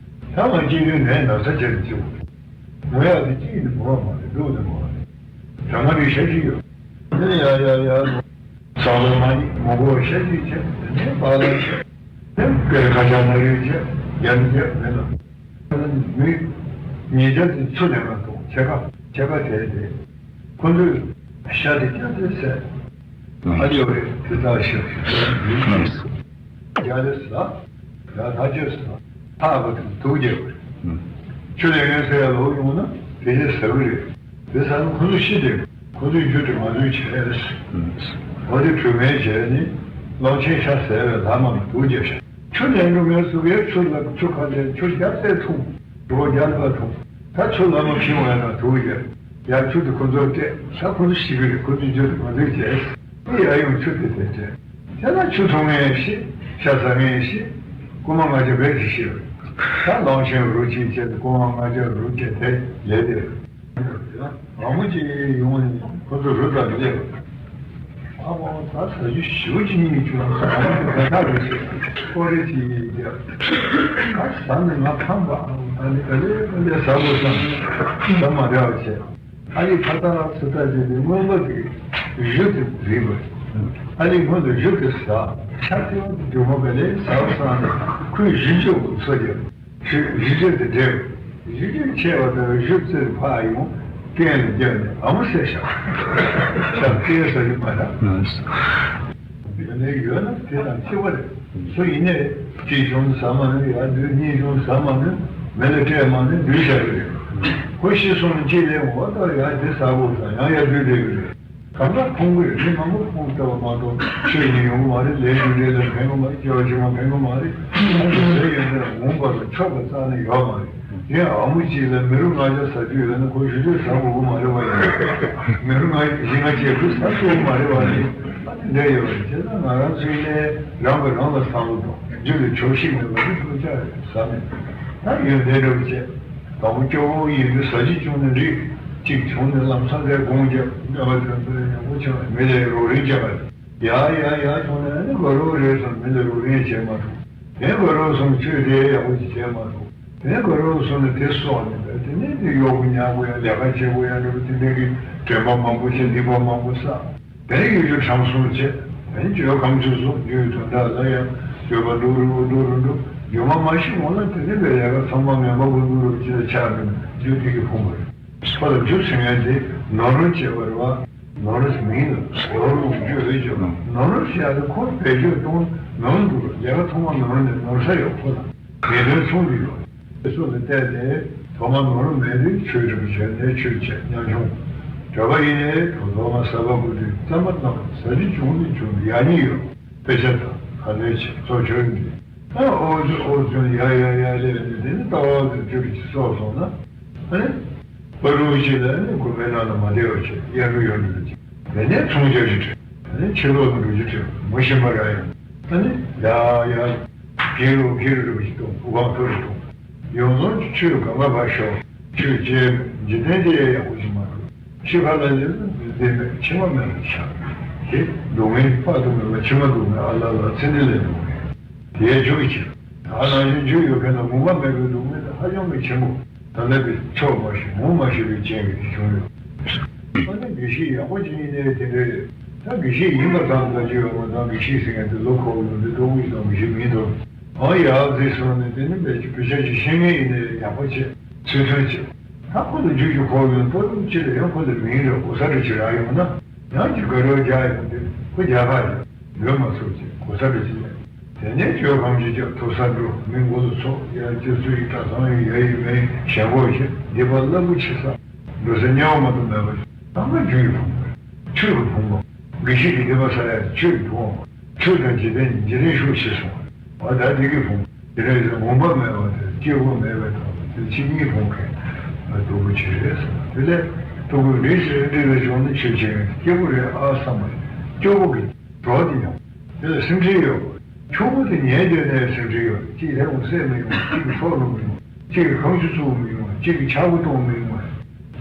ད་ང་སྐྱེ་དུས་ནད་ན་ཚ་ཆེ་རུ་སྐྱེ་དགོས་རེད། ངོ་ཡག་དེ་གཅིག་ནི་མོ་བ་མ་རེད། སྡུག་ནི་མོ་བ་རེད། ད་ང་རེ་ཤ་ཞིག་ཡོད། དེ་ཡ་ཡ་ཡ་ལོ། སང་ལོ་མ་ཉིད་མོ་གོ་ཤ་ཞིག་ཆེ། དེ་ནས་པཱ་ལགས་ཆེ། དེ་སྐད་ཁ་ཤ་ན་རེ་ཆེ། རྒྱ་ནི་རྒྱ་མེད་ལ། མི་ཉིས་བརྒྱ་དེ་ཚུར་ལེན་མ་ཐུབ། ཕྱེད་ཀ་ཕྱེད་ཀ་དེ་དེ། ཁོ་ཚོས་ཤ་དེ་སྐྱ་དེ་ཟས། ཨ་ཡོ་རེད། དེ་ལྟར་ཤི་ཤི་ཡིན། རྒྱ་ལས་ཟ། ཡ་ད་ཅོས་ཟ། ཐག་པ་དེ་དུག་རྒྱག་པ་རེད། ཆུ་ལེན་མཁན་ཟེར་ཡ་ལོག་ཡོང་ན་དེ་ནས་ཟ་གི་རེད། དེ་ཟ་ན་ཁོ་ཚོ་ཤི་དེ། ཁོ་ཚོའི་རྒྱུ་དེ་ང་ཚོས་བྱས། འོ་དེ་གྲོས་མོལ་བྱས་ནས་གླང་ཆེན་ཤ་ཟས་པའི་ལྷ་མང་གི་དུག་བརྒྱབ་ཤག་ཆུ་ལེན་འགྲོ་མཁན་ཚོ་གས་ཆུ་ལ་ཆུ་ཁ་ལས་ཆུ་རྒྱབ་སྟེ་འཐུང་། གྲོགས་རྒྱབ་ལ་འཐུང་། ད་ཆུ་ལ་མ་ཕྱིན་བ་ན་དུག་རྒྱབ། ཡར་ཆུ་དེ་ཁོ་ཚོར་སྤྲད། ད་ཁོ་ཚོ་ཤི་གི་རེད། ཁོ་ཚོའི་རྒྱུ་དེ་ཁོ་ཚོས་བྱས། ཨེ་ཡར་ཡོང་ཆུ་དེ་དེ་སྤྲད། དེ་ལ་ཆུ་འཐུང་མཁན་ཤི། ཤ་ཟ་མཁན་ཤི། རྐུན་མ་ལྔ་བརྒྱ་རྦད་དེ་ཤི་རེད། ད་གླང་ཆེན་རུ་གཅིག་བྱས་ཏེ་རྐུན་མ་ལྔ་བརྒྱ་རུ་བཅད་དེ་ལས་དེ་རེད། ཨ་མོ་གཅིག་ཡོང་ནས་ཁོ་ཚོ་རུ་དང་ལས། ཨ་མོ་ད་ཟ་རྒྱུ་ཞེ་པོ་ཅིག་རྙེད་བྱུང་། ཨ་མོ་དེ་ད་ཐག་རེད་ཟེར། ཀོ་རེ་ཅིག་ཡིན་ཀྱང་། ད་ཟ་ནས་ང་ཕམ་པ། ཨ་ནི་ག་ལེ་ག་ལེ་ཟ་དགོས་བསམ། ཟ་མ་འདྲ་བ་བྱས། ཨ་ལི་ཕ་ཏ་ལ་སུ་ཏ་ཅེ་དེ་སྔོན་པ་དེ་གཞུ་དེ་རིག་པ། ཨ་ལི་སྔོན་དུ་གཞུ་དེ་ཟ། ཆ་དེ་བ་དེ་མགྱོགས་མ་ག་ལེ་ཟ་བསམ་ནས་ཁོས་གཞུ་གཅོད་པ་སོ་རྒྱབ། གཞུ་གཅོད་དེ་འདྲེ་བ། གཞུ་གཅོད་ཆེ་བ་དང་གཞུ་རྩེར་ཕར་ཡོང་། སྟན་ལ་བརྒྱབ་ནས་ཨ་མོ་ཟེར་བཞག་ཤག་སྟན་ཟ་རྒྱུ་མ་རག་ཡོད་ནས་ཡོད་ན་དེ་དང་གཅིག་པ་རེད། སུ་ཡིན་ནའི་གཅིག་བྱུང་ཟ་མ་ནི་ཡར་སྡུད། གཉིས་བྱུང་ཟ་མ་ནི་མེ་ལ་སྤྲད་མ་ནི་སྡུད་བཞག་གི་རེད། ཁོ་ཤི་སོང་ནས་གཅིག་ལས་འོ་ད་ཡར་དེ་ཟ་དགོས་ཟ། ཡང་ཡར་སྡུད་བསྡད་གི་རེད། གང་ག་ཁོང་གིས་མི་མང་པོ་ཁོང་ལྟ་བ་མ་གཏོགས་ཆོས་ཉན་ཡོང་གི་མ་རེད། ལས་རྒྱུ་འབྲས་ལ་ཕན་གི་མ་རེད། སྐྱེ་བ་ཕྱི་མ་ཕན་གི་མ་རེད། ཁོང་གི་ཟས་ཡོན་ཏན་ངོམས་པ་དང་ཆོག་པ་རྩ་ནས་ཡོད་མ་རེད། དེ་ཨ་མོ་གཅིག་ལ་མི་རུ་ལྔ་བརྒྱ་ཟ་རྒྱུ་ཡོད་ན་ཁོ་ཞུ་རྒྱུ་ཟ་དགོས་གི་མ་རེད་བ། ཡིན་མི་རུ་ལྔ་བཞི་ལྔ་བཅས་ཁོས་ཟ་ཐུབ་གི་མ་རེད་བ། ཡིན་ཨ་ནི་འདྲ་ཡོད་རེད། བྱས་ཙང་ང་རང་ཚོའི་ནས་རང་གིས་རང་ལ་བསམ་བློ་གཏོང་། རྒྱུ་ལ་ཆོག་ཤེས་མེད་པ་ནི་ཐུག་ཅག་རེད། ཟ་མེད་ད་ཡོན་ཏན་འདྲ་བོ་བྱས། དང་པོ་སྐྱོ་བོ་ཡིན་དུས་ཟ་རྒྱུ་བྱུང་ན་འགྲིག་གཅིག་བྱུང་ནས་ལམ་སང་དེར་དགོངས་བརྒྱབ། འདྲ་བ་དོན་དུ་ཡག་པོ་བྱུང་། མི་ལ་རོགས་རེས་བྱས་པ་རེད། ཡ་ཡ་ཡ་བྱུང་ན་ནི་དགའ་རོགས་རེད་བསམ། མི་ལ་རོགས་རེས་བྱས་མ་ཐུབ། དེ་དགའ་རོགས་སོང་ཆོས་དེ་ཡག་པོ་ཞིག་བྱས་མ་ཐུབ། དེ་དགའ་རོགས་སོང་ནས་དེ་སོགས་ནས་དེ་ནས་དེ་གཡོག་པོ་ཉལ་པོ་ཡ་ལས་ཀ་བྱེད་པོ་ཡ་འདྲ་བོ་དེ་འདྲ་གི་དྲན་པ་མང་པོ་བྱས། སྡིག་པ་མང་པོ་བསགས། དེ་ཡུལ་གྱི་ཁྲམ་གསུམ་བྱས། དེ་འགྱོད་ཁམས་ཆུ་སོགས་རྒྱུའི་དོན་དག་ལ་ཡང་འགྱོད་པ་འདུག་རུ་འདུག་རུ་འདུག་རྒྱུ་མ་མ་ཤི་འོང་ན་དེ་ནི་བའི་ལས་ཀ་ཚང་མ་ངན་པ་ཀུན་ཏུ་རུ་ཅི་ལ་ཆགས་འདུག་རྒྱུ་དེ་གི་ཕུང་བ་རེད། ཁོ་ལ་རྒྱུ་ཟེར་མཁན་དེ་ནོར་རུ་བྱེད་པ་རེད་བ། ནོར་རུ་མིང་ལ་ནོར་རུ་རྒྱུ་རེད་ཅེས། ནོར་རུ་ཟེར་ཡ་དེ་ཁོ་བེད་སྤྱོད་གཏོང་ནོར་འདུག་རྒྱལ་ཁ་ཐོག་མ་ནོར་ནས་ནོར་ས་ཡོད་ཁོ་ལ། ངེས་དོན་མཚུངས་ཀྱི་ཡོད། དེ་ཚོ་ལ་བལྟས་ཏེ་ཐོག་མ་ནོར་མེད་དུས་ཆོས་སྒྲུབ་བྱས་ནས་ཆོས་བྱས་ཉམ་ཆུང་། གྲྭ་པ་ཡིན་ནའི་ཐོག་ཐོག་མ་ཟ་བ་དགོས་དུས་རྩམ་པ་བཏང་ཟ་རྒྱུ་བྱུང་ནས་བྱུང་ཡག་ཉེས་ཡོད། དཔེ་ཆ་དང་ཁ་ལས་བྱས་ཚོགས་ཆོས་འདི་ཨ་ཨོ་ཙི་ཨོ་ཙི་ཡ་ཡ་ཡ་ལས་ནས་དེ་ནི་ལྟ་བ་དང་ཆོས་ཀྱི་སོགས་སོང་ན་ཨ་ནི་པ་རུ་ཞིག་ལ་ནི་དགོན་པའི་ནང་ལ་མ་བསྡད་པ་བྱས་ཡར་འགྲོ་ཡར་འགྲོ་ཅིག་དེ་ནས་ཚོང་རྒྱག་རྒྱུ་བྲལ། དེ་ནས་ཕྱི་ལོགས་ལ་འགྲོ་རྒྱུ་བྲལ། མོ་གཞན་པ་རག་ཡོང་། ཨ་ནི་ཡ་ཡ། ཕྱི་རུ་ཕྱི་རུ་རུ་ཞིག་གཏོང་། ཕུ་གང་ཐུ་རུ་གཏོང་། ཡོངས་རྫོགས་ཀྱི་ཆོས་གང་ག་བ་ཤོག་ཆོས་བྱེད་འཇིག་རྟེན་འདི་ཡང་ཡག་པོ་ཞིག་མ་གཏོགས་ཕྱི་ཁ་ལ་ལས་ལ་འདི་མེད་ཕྱི་མ་མེད་པར་ཆགས། དེ་སྡུག་བསྔལ་དཔག་ཏུ་མེད་པ་ཕྱི་མ་སྡུག་བསྔལ་ཨ་ལ་ལ་ཚེ་འདི་ལས་སྡུག་བསྔལ་དེའི་རྒྱུ་ཡི་ཕྱིར། ད་ནང་བཞིན་རྒྱུ་ཡོད་མཁན་ལ་ངོ་མ་མེད་པའི་སྡུག་བསྔལ་དེ་ཧ་ཅང་གི་ཆེན་པོ། ད་ལས་པའི་ཕྱོགས་མ་ཞིག་ངོ་མ་ཤེས་པའི་རྐྱེན་གྱིས་དེ་བྱུང་ཡོད། ཨ་ནི་དགེ་བཤེས་ཡག་པོ་ཅིག་ཡིན་ནའི་དེ་འདྲ་རེད། ད་དགེ་བཤེས་ཡིན་པ་ཙམ་ལ་རྒྱུ་ཡོད་མ་ཙང་དགེ་བཤེས་ཟེར་མཁན་དེ་ལོ་ཁོག་ཡོང་དུས་ལྟོ་གོས་དང་དགེ་བཤེས་མིང་དང་། ཨང་ཡག་ཟིག་སོང་ནས་དེ་ནི་བེད་སྤྱོད་བེད་སྤྱོད་ཅིག་ཤེས་མཁན་ཡིན་ནའི་ཡག་པོ་བྱེད་ཚུལ་མཐུན་བྱེད། ད་ཁོ་ལ་རྒྱུ་རྒྱུ་ཁོག་ཡོང་ལྟོ་ཡོང་ཅི་ལ་ཡང་ཁོ་ལ་མིང་རེ་གོ་ས་རེ་ཅིག་རག་ཡོང་ན་ཡང་ཅིག་དགའ་རོགས་རྒྱག་ཡོང་དུས་ཁོ་རྒྱག་ཁ་ཡོད་ཡོད་མ་ཚོར་ཅིག་གོ་ས་རེ་ཅིག་ཡོད། དེ་ནས་བཅོས་ཁམས་ཀྱི་རྒྱབ་ཐོབ་ས་འགྲོ་མི་མགོ་ལ་ཚོགས་ཡ་སྤྱི་ཚོགས་ཡི་གྲྭ་ཚང་ཡི་ཡ་ཡི་མེ་ཞེན་ཁོག་བྱེད་འདི་པ་རླབས་པོ་ཆེ་ས་འགྲོ་ས་དམྱལ་བ་མ་གཏོགས་མེད་པ་ཚང་མ་རྒྱུ་ཡི་ཕུང་པོ་ཆོས་ཀྱི་ཕུང་པོ་དགེ་བཤེས་ཀྱི་འདི་པ་ས་ཡ་ཆོས་ཀྱི་ཕུང་པོ་ཆོས་དང་འཇིག་རྟེན་འཇིག་རྟེན་ཤུགས་ཆེ་སོང་བ་ད་འདི་གི་ཕུང་པོ་དེ་རེད་ཟེར་ངོམས་པ་མེད་པ་དེ་སྐྱེ་བོ་མེད་པའི་ཐོག་ལ་དེ་ཕྱི་གཉིས་ཕུང་མཁན་སྡུག་པོ་ཆེ་རེད་ཟེར་དེ་ལས་སྡུག་པོ་འདི་ཞེས་འདི་ལ་བྱུང་ན་ཆོས་བྱེད་མཁན་སྐྱེ་བོ་རེད་ཨ་བསམ་པ་སྐྱོ་པོ་གི་གྲོགས་དེ་ཡང་དེ་ལ་སེམས་ཁྲལ་ཡོད་པ། ཕྱུག་པོ་དེ་ཉལ་བསྡད་ནའི་སེམས་ཁྲལ་ཡོད། གཅིག་ལྷའི་འོང་བསད་མི་ཡོང་བ། གཅིག་གིས་སྲོག་བླུ་མི་ཡོང་བ། གཅིག་གིས་ཁང་ཆུ་བཙུགས་མི་ཡོང་བ། གཅིག་གིས་ཆག་སྒོ་གཏོང་མི་ཡོང་བ།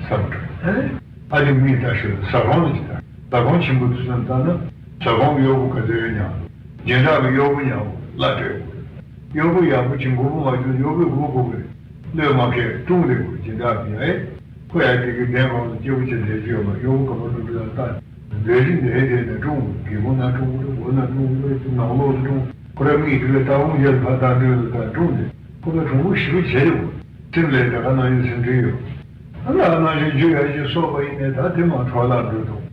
བསམ་འགྲོ། ཨ་ནི་ཨ་ནི་མིས་ལྟ་ཞོར་ཟ་ཁང་ལ་ཅིག་ལྟ། ཟ་ཁང་ཆེན་པོ་དེ་ཚོ་ལྟ་ན་ཟ་ཁང་གི་གཡོག་པོ་ག་ཚོད་ཡོད་མཉམ་དུ་སྦྱིན་བདག་གི་གཡོག་པོ་མཉམ་པོ་བླ་སྤྲད་དགོས། གཡོག་པོ་ཡག་པོ་ཅིག་མགོ་པོ་མ་བྱུང་གཡོག་པོས་མགོ་སྒུར་གི་རེད། བློས་མ་ཁེལ་ཀྲུང་རེད་དགོས་སྦྱིན་བདག་གི་ཨེ། ཁོ་ཡ་དེ་གི་གདན་གང་ལ་སྐྱེ་བོ་ཆེ་ལས་ཅི་ཡོད་མ་གཡོག་པོ་ག་པར་འགྲོ་འགྲོ་ལ་ལྟ། ལས་རིགས་འདི་ཨེ་དེ་ནས་ཀྲུང་དགེ་སློང་ན་ཀྲུང་གི་འོ་ན་ཀྲུང་གི་ནང་ལོགས་སུ་ཀྲུང་ཁོ་ར་མིག་དེ་ལ་ལྟ་འོང་རྒྱལ་ཕ་ད་འདོད་ལ་ད་ཀྲུང་དེ་ཁོ་ལ་གྲུང་པོ་ཞིག་བྱས་རེད་དགོས། སེམས་ལས་དེ་ག་ནང་ཡོད་སེམས་ཁྲལ་ཡོད། ཨ་ལ་ཨ་ནང་བཞིན་རྒྱུ་ཡག་ཅིག་གསོག་པ་ཡིན་ནའི་ད་དེ་མ་འཕྲོ་བརླག་འགྲོ་དང་།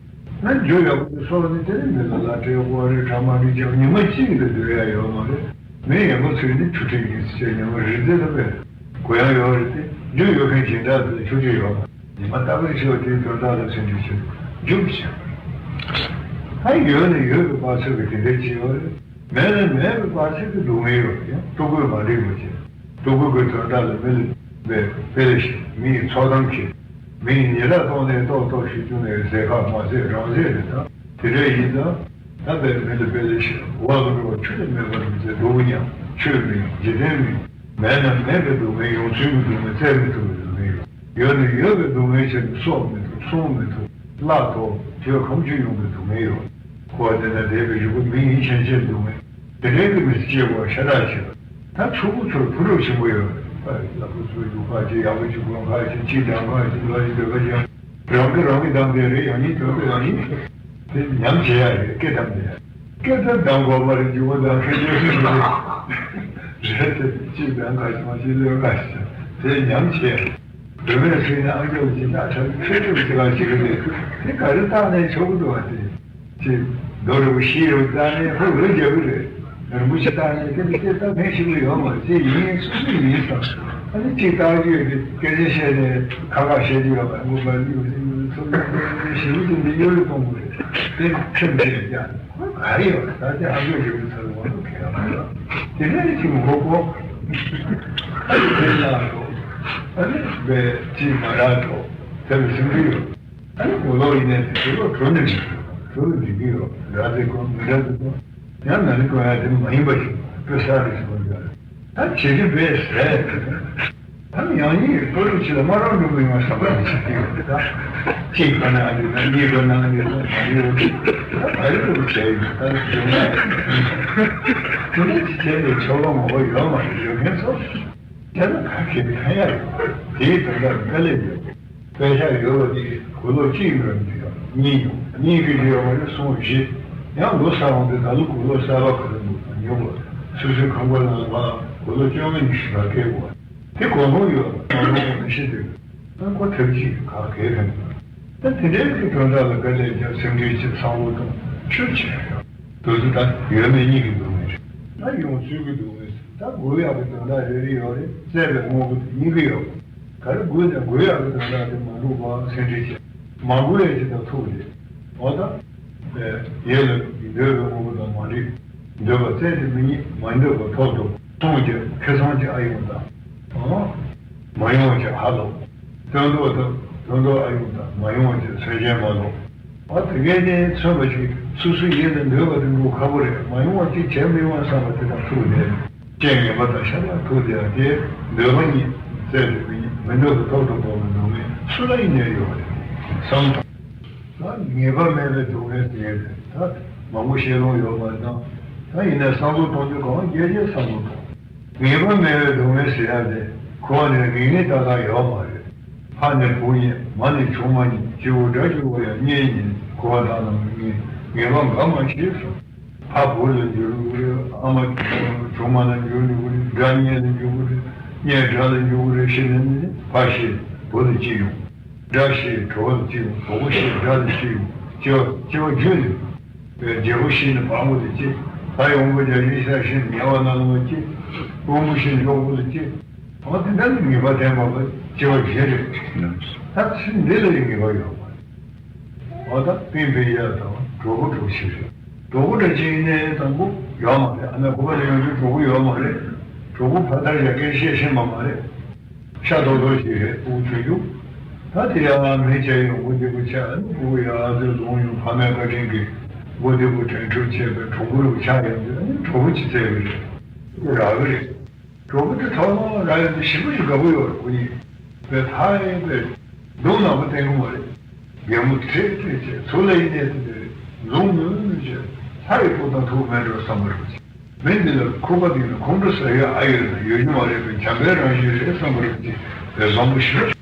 ང་རྒྱུ་ཡག་པོ་ཅིག་གསོག་ནི་དེ་ནི་མི་ལ་ལ་སྤྲད་དགོས་རེད། གྲ་མ་འགྲིག་ཀྱང་ཉི་མ་གཅིག་ལ་སྡོད་ཡ་ཡོད་མ་རེད། མི་ཡག་པོ་ཚོས་ནི་ཆུ་ཕྲན་གྱིས་ཚེ་ཉི་མ་རི་རྩེ་ལ་བས་གོ་ཡ་ཡོད་རེད་དེ་རྒྱུ་ཡོད་མཁན་སྦྱིན་བདག་དེ་ཆུ་ཕྲན་ཡོད་མ་རེད། ཉི་མ་རྟག་པར་ཤི་བ་དེའི་དོན་དག་ལ་ཚུན་ཆད་ཆེ་རྒྱུ་བྱེད་པ་རེད། ད་ཡོད་ནི་ཡོད་པའི་བར་ཆད་ཀྱི་དེ་འདྲའི་ཅི་ཡོད་རེད། མེད་ནི་མེད་པའི་བར་ཆད་ཀྱི་སྡུག་བསྔལ་ཡོད་རེད། ཡང་ལྟོ་གོས་མ་འགྲིག་པ་བྱེད། ལྟོ་གོས་ཀྱི་དོན་དག་ལ་མི་ལ་བས་དཔེ་ལ་ཞིག་མི་ཡི་ཚོགས་གཏམ་གྱིས། མི་ཡི་ཉེས་དག་གཏོང་ནས་ཏོག་ཏོག་ཞིག་བྱུང་ནས་ཟས་ཁ་མ་ཟས་རང་ཟས་རེད་ད། དེ་འདྲ་ཡིན་ཙང་། ད་བས་མི་ལ་དཔེ་ལ་ཞིག་འོག་ལ་འགྲོ་བ་ཆུ་ལ་མེད་པར་མི་ཚེ་སྡུག་མཉམ་ཆོས་མིན་འཇིག་རྟེན་མིན། མེད་ན་མེད་པའི་སྡུག་བསྔལ་ཡོང་ཚུལ་གྱི་སྡུག་བསྔལ་བཙལ་མི་ཐུབ་པའི་སྡུག་བསྔལ་ཡོད། ཡོད་ན་ཡོད་པའི་སྡུག་བསྔལ་ཆེ་ནས་གསོག་མི་ཐུབ་གསུང་མི་ཐུབ་བརླག་ཐོབ་ཆོས་ཁམས་ཆུ་ཡོང་པའི་སྡུག་བསྔལ་ཡོད། འཁོར་བ་འདི་ན་བསྡད་པའི་གཞུག་གུ་མི་ཡིན་ཞེན་ཆེན་སྡུག་བསྔལ་དེ་འདྲའི་གི་མི་ཚེ་སྐྱེལ་དགོས་ཤ་སྟག་བྱེད་པ། ད་ཕྲུ་གུ་ཚོར་ཕུ་རུ་ཆེན་པོ་ཡོད་རེད། ལ་ཕུ་ཚོར་རྒྱུག་ཁ་ཅིག་ཡག་པོ་ཅིག་གོན་ཁ་ཅིག་ཅིག་འགྲམ་ཁ་ཅིག་ལ་ཅིག་འདོད་པ་ཅིག་རང་གི་རང་གི་བདམས་བསྡད་རེད། ཡང་ཉིན་དོན་གི་ཡང་ཉིན་དེ་ཉམས་བྱེད་ཡ་རེད། སྐད་བདམས་བསྡད་ཡ་སྐད་བདམས་བདམས་དགོས་པ་རེད། རྒྱུ་བ་བདམས་ཁ་ཅིག་རེད་དེ་ཅིག་བདམས་ཁ་ཅིག་མ་ཅིག་ལོས་ཁ་ཅིག་དེ་ཉམས་བྱེད་ཡ་རེད། བུད་མེད་ཚོས་ནི་ཨ་མཆོག་གི་སྦྱིན་བདག་གྲགས་ཆོས་གྲུབ་ཅི་ག་ཞིག་རེད། དེ་ག་རེ་བཏགས་ནས་ཆོག་གི་འདུག་བ་དེ། ཅེས་རྡོ་རིང་པོ་ཞིག་རུ་བཏགས་ནས་ཧོ་རུ་རྒྱབ་ཀྱི་རེད། རིན་པོ་ཆེ་བཏགས་ནས་དེ་ནི་དེ་བཏགས་མཁན་ཞིག་ལ་ཡོད་མ་རེད། ཅེས་ཡིན་སུ་སུ་ཡིན་སམ། ཨ་ནི་ཅིག་བཏགས་རྒྱུ་ཡོད་དེ་སྐད་ཆ་བཤད་ནས་ཁ་ཁ་བཤད་རྒྱུ་ཡོད་མ་རེད། ངོ་མ་ལུས་ཞིབ་ཏུ་འདི་གཡོ་ལུས་གཏོང་དགོས་རེད། དེ་ཁྲིམས་བཅད་ཀྱང་ག་རེ་ཡོད་རེད། ད་དེ་ཨ་མཆོག་རིན་པོ་ཆེ་ལ་ངོ་ཐུག་གི་ཡོད་མ་རེད། དེ་ནས་ཅིག་མགོ་སྐོར། ཨ་ནི་དེ་ལ་འགྲོ། ཨ་ནི་བས་ཅིག་མ་རག་འགྲོ། དེ་ལ་སེམས་ཁྲལ་ཡོད། ཨ་ནི་གོ་ལོག་ཡིན་ནའི་དེ་ལོག་གྲོལ་ནས་འགྲིག་གི་ཡོད། གྲོལ་ནས་འགྲིག་གི་ཡོད། འདྲ་ཚེ་གོ་མི་འདྲ་ཚེ་གོ། ཡང་ན་ནི་གོ་ཡ་དེ་མ་ཡིན་པ་ཞིག་དཔེ་གསར་རེ་ཞིག་གོ་འདྲ། ད་བྱེད་རྒྱུ་བས་ཟེར། ད་ནི་ཡང་ཡིན་ལྟོ་རུ་ཆེ་ལ་མ་རང་འགྲོ་མི་ཡོང་བ་བསམ་པ་ཞིག་ཡོད་རེད་ད། གཅིག་པ་ན་འདི་ན་གཉིས་པ་ན་འདི་ན་མ་ཡོད་ཀྱི། ད་ག་རེ་རུ་བྱས་ཡོད་ད་ནི་འགྲོ་ན་ཡོད། དེ་འདྲ་ཅིག་བྱས་ནས་ཆོ་ག་ངོ་བོ་ཡོད་མ་རེད། ཡོད་མཁན་ཚོ། དེ་ལ་ག་གེ་ཕན་ཡ་ཡོད། དེའི་དོན་དག་དཀའ་ལས་ཡོད། དཔེ་ཆ་ཡོད་པ་དེ་གོ་ལོག་གཅིག་ཡིན་པར་འདུག་གཉིས་ཡོང་། གཉིས་ཀྱི་ཡོད་པ་ནི་གསུམ་བཞི། ཡང་ལོ་གསར་འོང་དུས་ད་ལོ་གོ་ལོག་གསར་པ་ག་རེ་འདུག་ཉོ་དགོས། སོ་སོའི་ཁང་པ་ནང་ལ་མར་གོ་ལོག་བཅོ་ལྔ་ཉི་ཤུ་ལྷག་སྐྱེལ་དགོས། དེ་གོ་ལོག་ཡོད་ལ་གོ་ལོག་གོ་ནི་ཤི་དུས་ཨ་ཁོ་ཐབས་ཅིག་ག་གེ་ཕན་འདུག་ད་དེ་འདྲའི་གི་དོན་དག་ལ་དཀའ་ལས་བརྒྱབ་སེམས་ཁྲལ་བྱེད་བསམ་བློ་གཏོང་ཤུགས་ཆེ་ཡོད། དུས་ཚོད་ད་ཡོད་མེད་གཉིས་ཀྱི་འདུག་མེད་རེད། ད་ཡོང་ཚུལ་གྱི་འདུག་མེད། ད་དགོས་ཡག་གི་དོན་དག་རེ་རེ་ཡོད་རེད། བཙལ་བའི་དངོས་པོ་དེ་ཡིན་གྱི་ཡོད། ག་རེ་དགོས་ན་དགོས་ཡག་གི་དོན་དག་དེ་མ་འགྲུབ་པ་སེམས་ཁྲལ་བྱེད། མ་དགོས་ཡག་ཅིག་དང་ཐུག་རེད། འོ་ད། ཡིད་ལ་འདོད་པའི་དངོས་པོ་དང་མ་འགྲིག་འདོད་པ་བཙལ་ཏེ་མི་རྙེད། མ་འདོད་པ་ཐོབ་ཐོབ་སོང་རྒྱབ་ཁེ་བཟང་ཅིག་ཨ་ཡོང་དང་། འོ། མ་ཡོང་བ་ཅིག་ཧ་ལོ། དོན་ལྡོག་དང་དོན་ལྡོག་ཨ་ཡོང་དང་མ་ཡོང་བ་ཅིག་སེམས་ཅན་མ་ལོ། ཨ་དེ་གས་ནས་མཚོན་པ་ཞིག་སོ་སོའི་ཡིད་ལ་འདོད་པ་དེ་འགྲུབ་ཁག་པོ་རེད། མ་ཡོང་བ་ཅིག་བྱས་མི་ཡོང་བསམ་པ་དེ་དང་ཐུག་ནས་རྐྱེན་ངན་པ་དང་ཤ་སྟག་ཐུག་དེ་ཡང་དེ་འདོད་པ་ཉིད་བཙལ་དུ་མི་མི་འདོད་པ་ཐོབ་ཐུབ་པ་མི་འདུག་མེད་སུ་ལ་ཡིན་ནའི་ཡོད་རེད་བསམ་དང་། ད་ངེས་པ་མེད་པའི་སྡུག་བསྔལ་ཟེར་ཡས་རེད། ད་མང་པོ་བཤད་ལོང་ཡོད་མ་རེད་དང་། ད་ཡིན་ནའི་བསམ་བློ་གཏོང་རྒྱུ་གང་རྒྱས་རྒྱས་བསམ་བློ་གཏོང་། ངེས་པ་མེད་པའི་སྡུག་བསྔལ་ཟེར་ཡ་དེ་ཁོ་བ་ནས་རིག་གནས་ཏག་ཏག་ཡོད་མ་རེད། ཕ་ནས་བུ་རྙེད། མ་ནས་ཆུང་མ་རྙེད། སྐྱེ་བོ་དགྲ་སྐྱེ་བོ་ཡང་རྙེད་རྙེད་ཁོ་བ་དང་ནང་རྙེད། ངེས་པ་འགའ་མ་ཤེས་སོང་། ཕ་བུ་ལ་འགྱུར་ནི་རེད། ཨ་མ་ཆུང་མ་ལ་འགྱུར་ནི་རེད། དགྲ་གཉེན་ལ་འགྱུར་གི་རེད། གཉེན་དགྲ་ལ་འགྱུར་གི་རེད། ཤེས་ནས་ནི་ཕ་ཤེས་བུ་ལ་ཅི་ཡོང་། དགྲ་ཤེས་གྲོགས་ལ་ཅི་ཡོང་། གྲོགས་པོ་ཤེས་དགྲ་ལ་ཅི་ཡོང་། སྐྱེ་བ་སྐྱེ་བ་རྒྱུད་ནས། རྒྱལ་པོ་ཤི་ནས་བང་པོ་ལ་སྐྱེ། ད་ཡོང་པོ་རྒྱ་ཡིན་ས་ཤི་ནས་ཉེ་བ་ནང་ལ་སྐྱེ། དཔོན་པོ་ཤི་ནས་གཡོག་པོ་ལ་སྐྱེ། འོ་དེ་འདྲ་ནི་ངེས་པ་བསྟན་པ་ལ་སྐྱེ་བ་བཞི་རེད། ད་ཚུལ་འདི་ལ་ཡི་ངེས་པ་ཡོད་མ་རེད། འོ་ད་པིན་པིན་ཡ་དང་གྲོགས་པོ་གྲོགས་ཤིག་རེད། གྲོགས་པོ་འདྲ་ཅིག་ཡིན་ནའི་དང་པོ་ཡོད་མ་རེད། ཨ་མའི་ཁོ་པ་ལ་ཡོང་དུས་གྲོགས་པོ་ཡོད་མ་རེད། གྲོགས་པོ་ཕ་མཐར་ཡ་སྐད་བཤད་ཤེས་མ་མ་རེད། ཤ་རྡོག་རྡོག་ཞིག་རེད། ཕྲུ་གུ་ཆུང་ཆུང་། ད་དེ་ཡང་མི་བྱས་ཡོང་སྒོ་བདེ་པོ་ཆགས། ཕྲུ་གུ་ཡར་ཚུར་བཟུང་ཡོང་། ཕ་མའི་བཀའ་དྲིན་གྱིས་སྒོ་བདེ་པོ་དྲན་འཕྲུལ་བྱས་པའི་གྲོགས་པོ་རུ་ཆགས་ཡོང་དུས་ཨ་ནི་གྲོགས་པོ་ཅི་ཚད་པ་རེད། རག་གི་རེད། གྲོགས་པོ་དེ་ཐོག་མར་རག་ཡོང་དུས་ཞེ་པོ་ཞིག་དགའ་པོ་ཡོད་རེད། ཁོ་གཉིས་པའི་ཕ་ཡིན་པའི་ མདུང་ནག་པོ་བསྟན་གི་མ་རེད། རྒན་མོ་ཁྲེལ་ཁྲེལ་བྱས་ཚུར་ལ་ཡིན་ནས་དེ་འདྲ་རེད། མདུང་མོས་མོས་བྱས་ལྷ་ཡི་སྐུ་དང་ཐུག་མེད་འགྲོ་བསམ་པ་རེད། མི་འདི་ལ་ཁུག་པ་འདི་ལ་ཁོང་ཁྲོ་ཟ་ཡ་ཨ་ཡོད་ན་ཡོད་རྒྱུ་མ་རེད་པས། བྱམས་པའི་རང་བཞིན་རེད་བསམ་པ་རེད། དེ་བཟང་པོ་ཞེ་དྲག་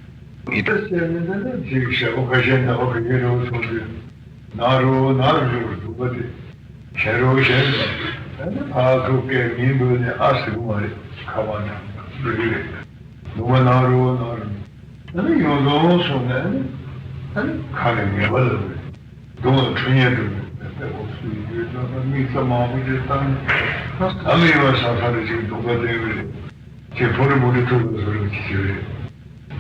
ཡིན་ད་བཤད་ནས་འདི་ནས་ཅིག་ཞེ་པོ་ཁ་ཤས་འདྲ་བ་ག་གེ་རེ་བ་བྱུང་དུས། ནག་རོ་ནག་རོ་ཞོར་འདུག་པ་དེ། གཞན་རོ་གཞན་ཨ་ནི་ཕར་ཚུར་སྐད་མིང་འབོད་ནས་ཨ་ཟེར་གི་མ་རེད། ཁ་པར་ནང་འབོད་ཀྱི་རེད། ནུ་མ་ནག་རོ་ནག་རོ། ཨ་ནི་ཡོངས་རྫོགས་སོང་ནས་ཨ་ནི་ཨ་ནི་ཁ་ནས་ངན་པ་ལབ་རེད། གདོང་ལ་ཁྲུ་ཉལ་འདུག་ནས་པད་ཁོག་སུ་ཡོད་ན་ད་མིག་རྩ་མང་པོ་ཅིག་བཏང་ནས་ད་མི་ཡོང་ས་ས་རེ་ཅིག་འདུག་པ་བསྟན་གྱི་རེད། ཅེས་ཕོ་རི་མོ་རི་ཐུག་པའི་བཟོ་རིག་ཅིག་བྱས་རེད།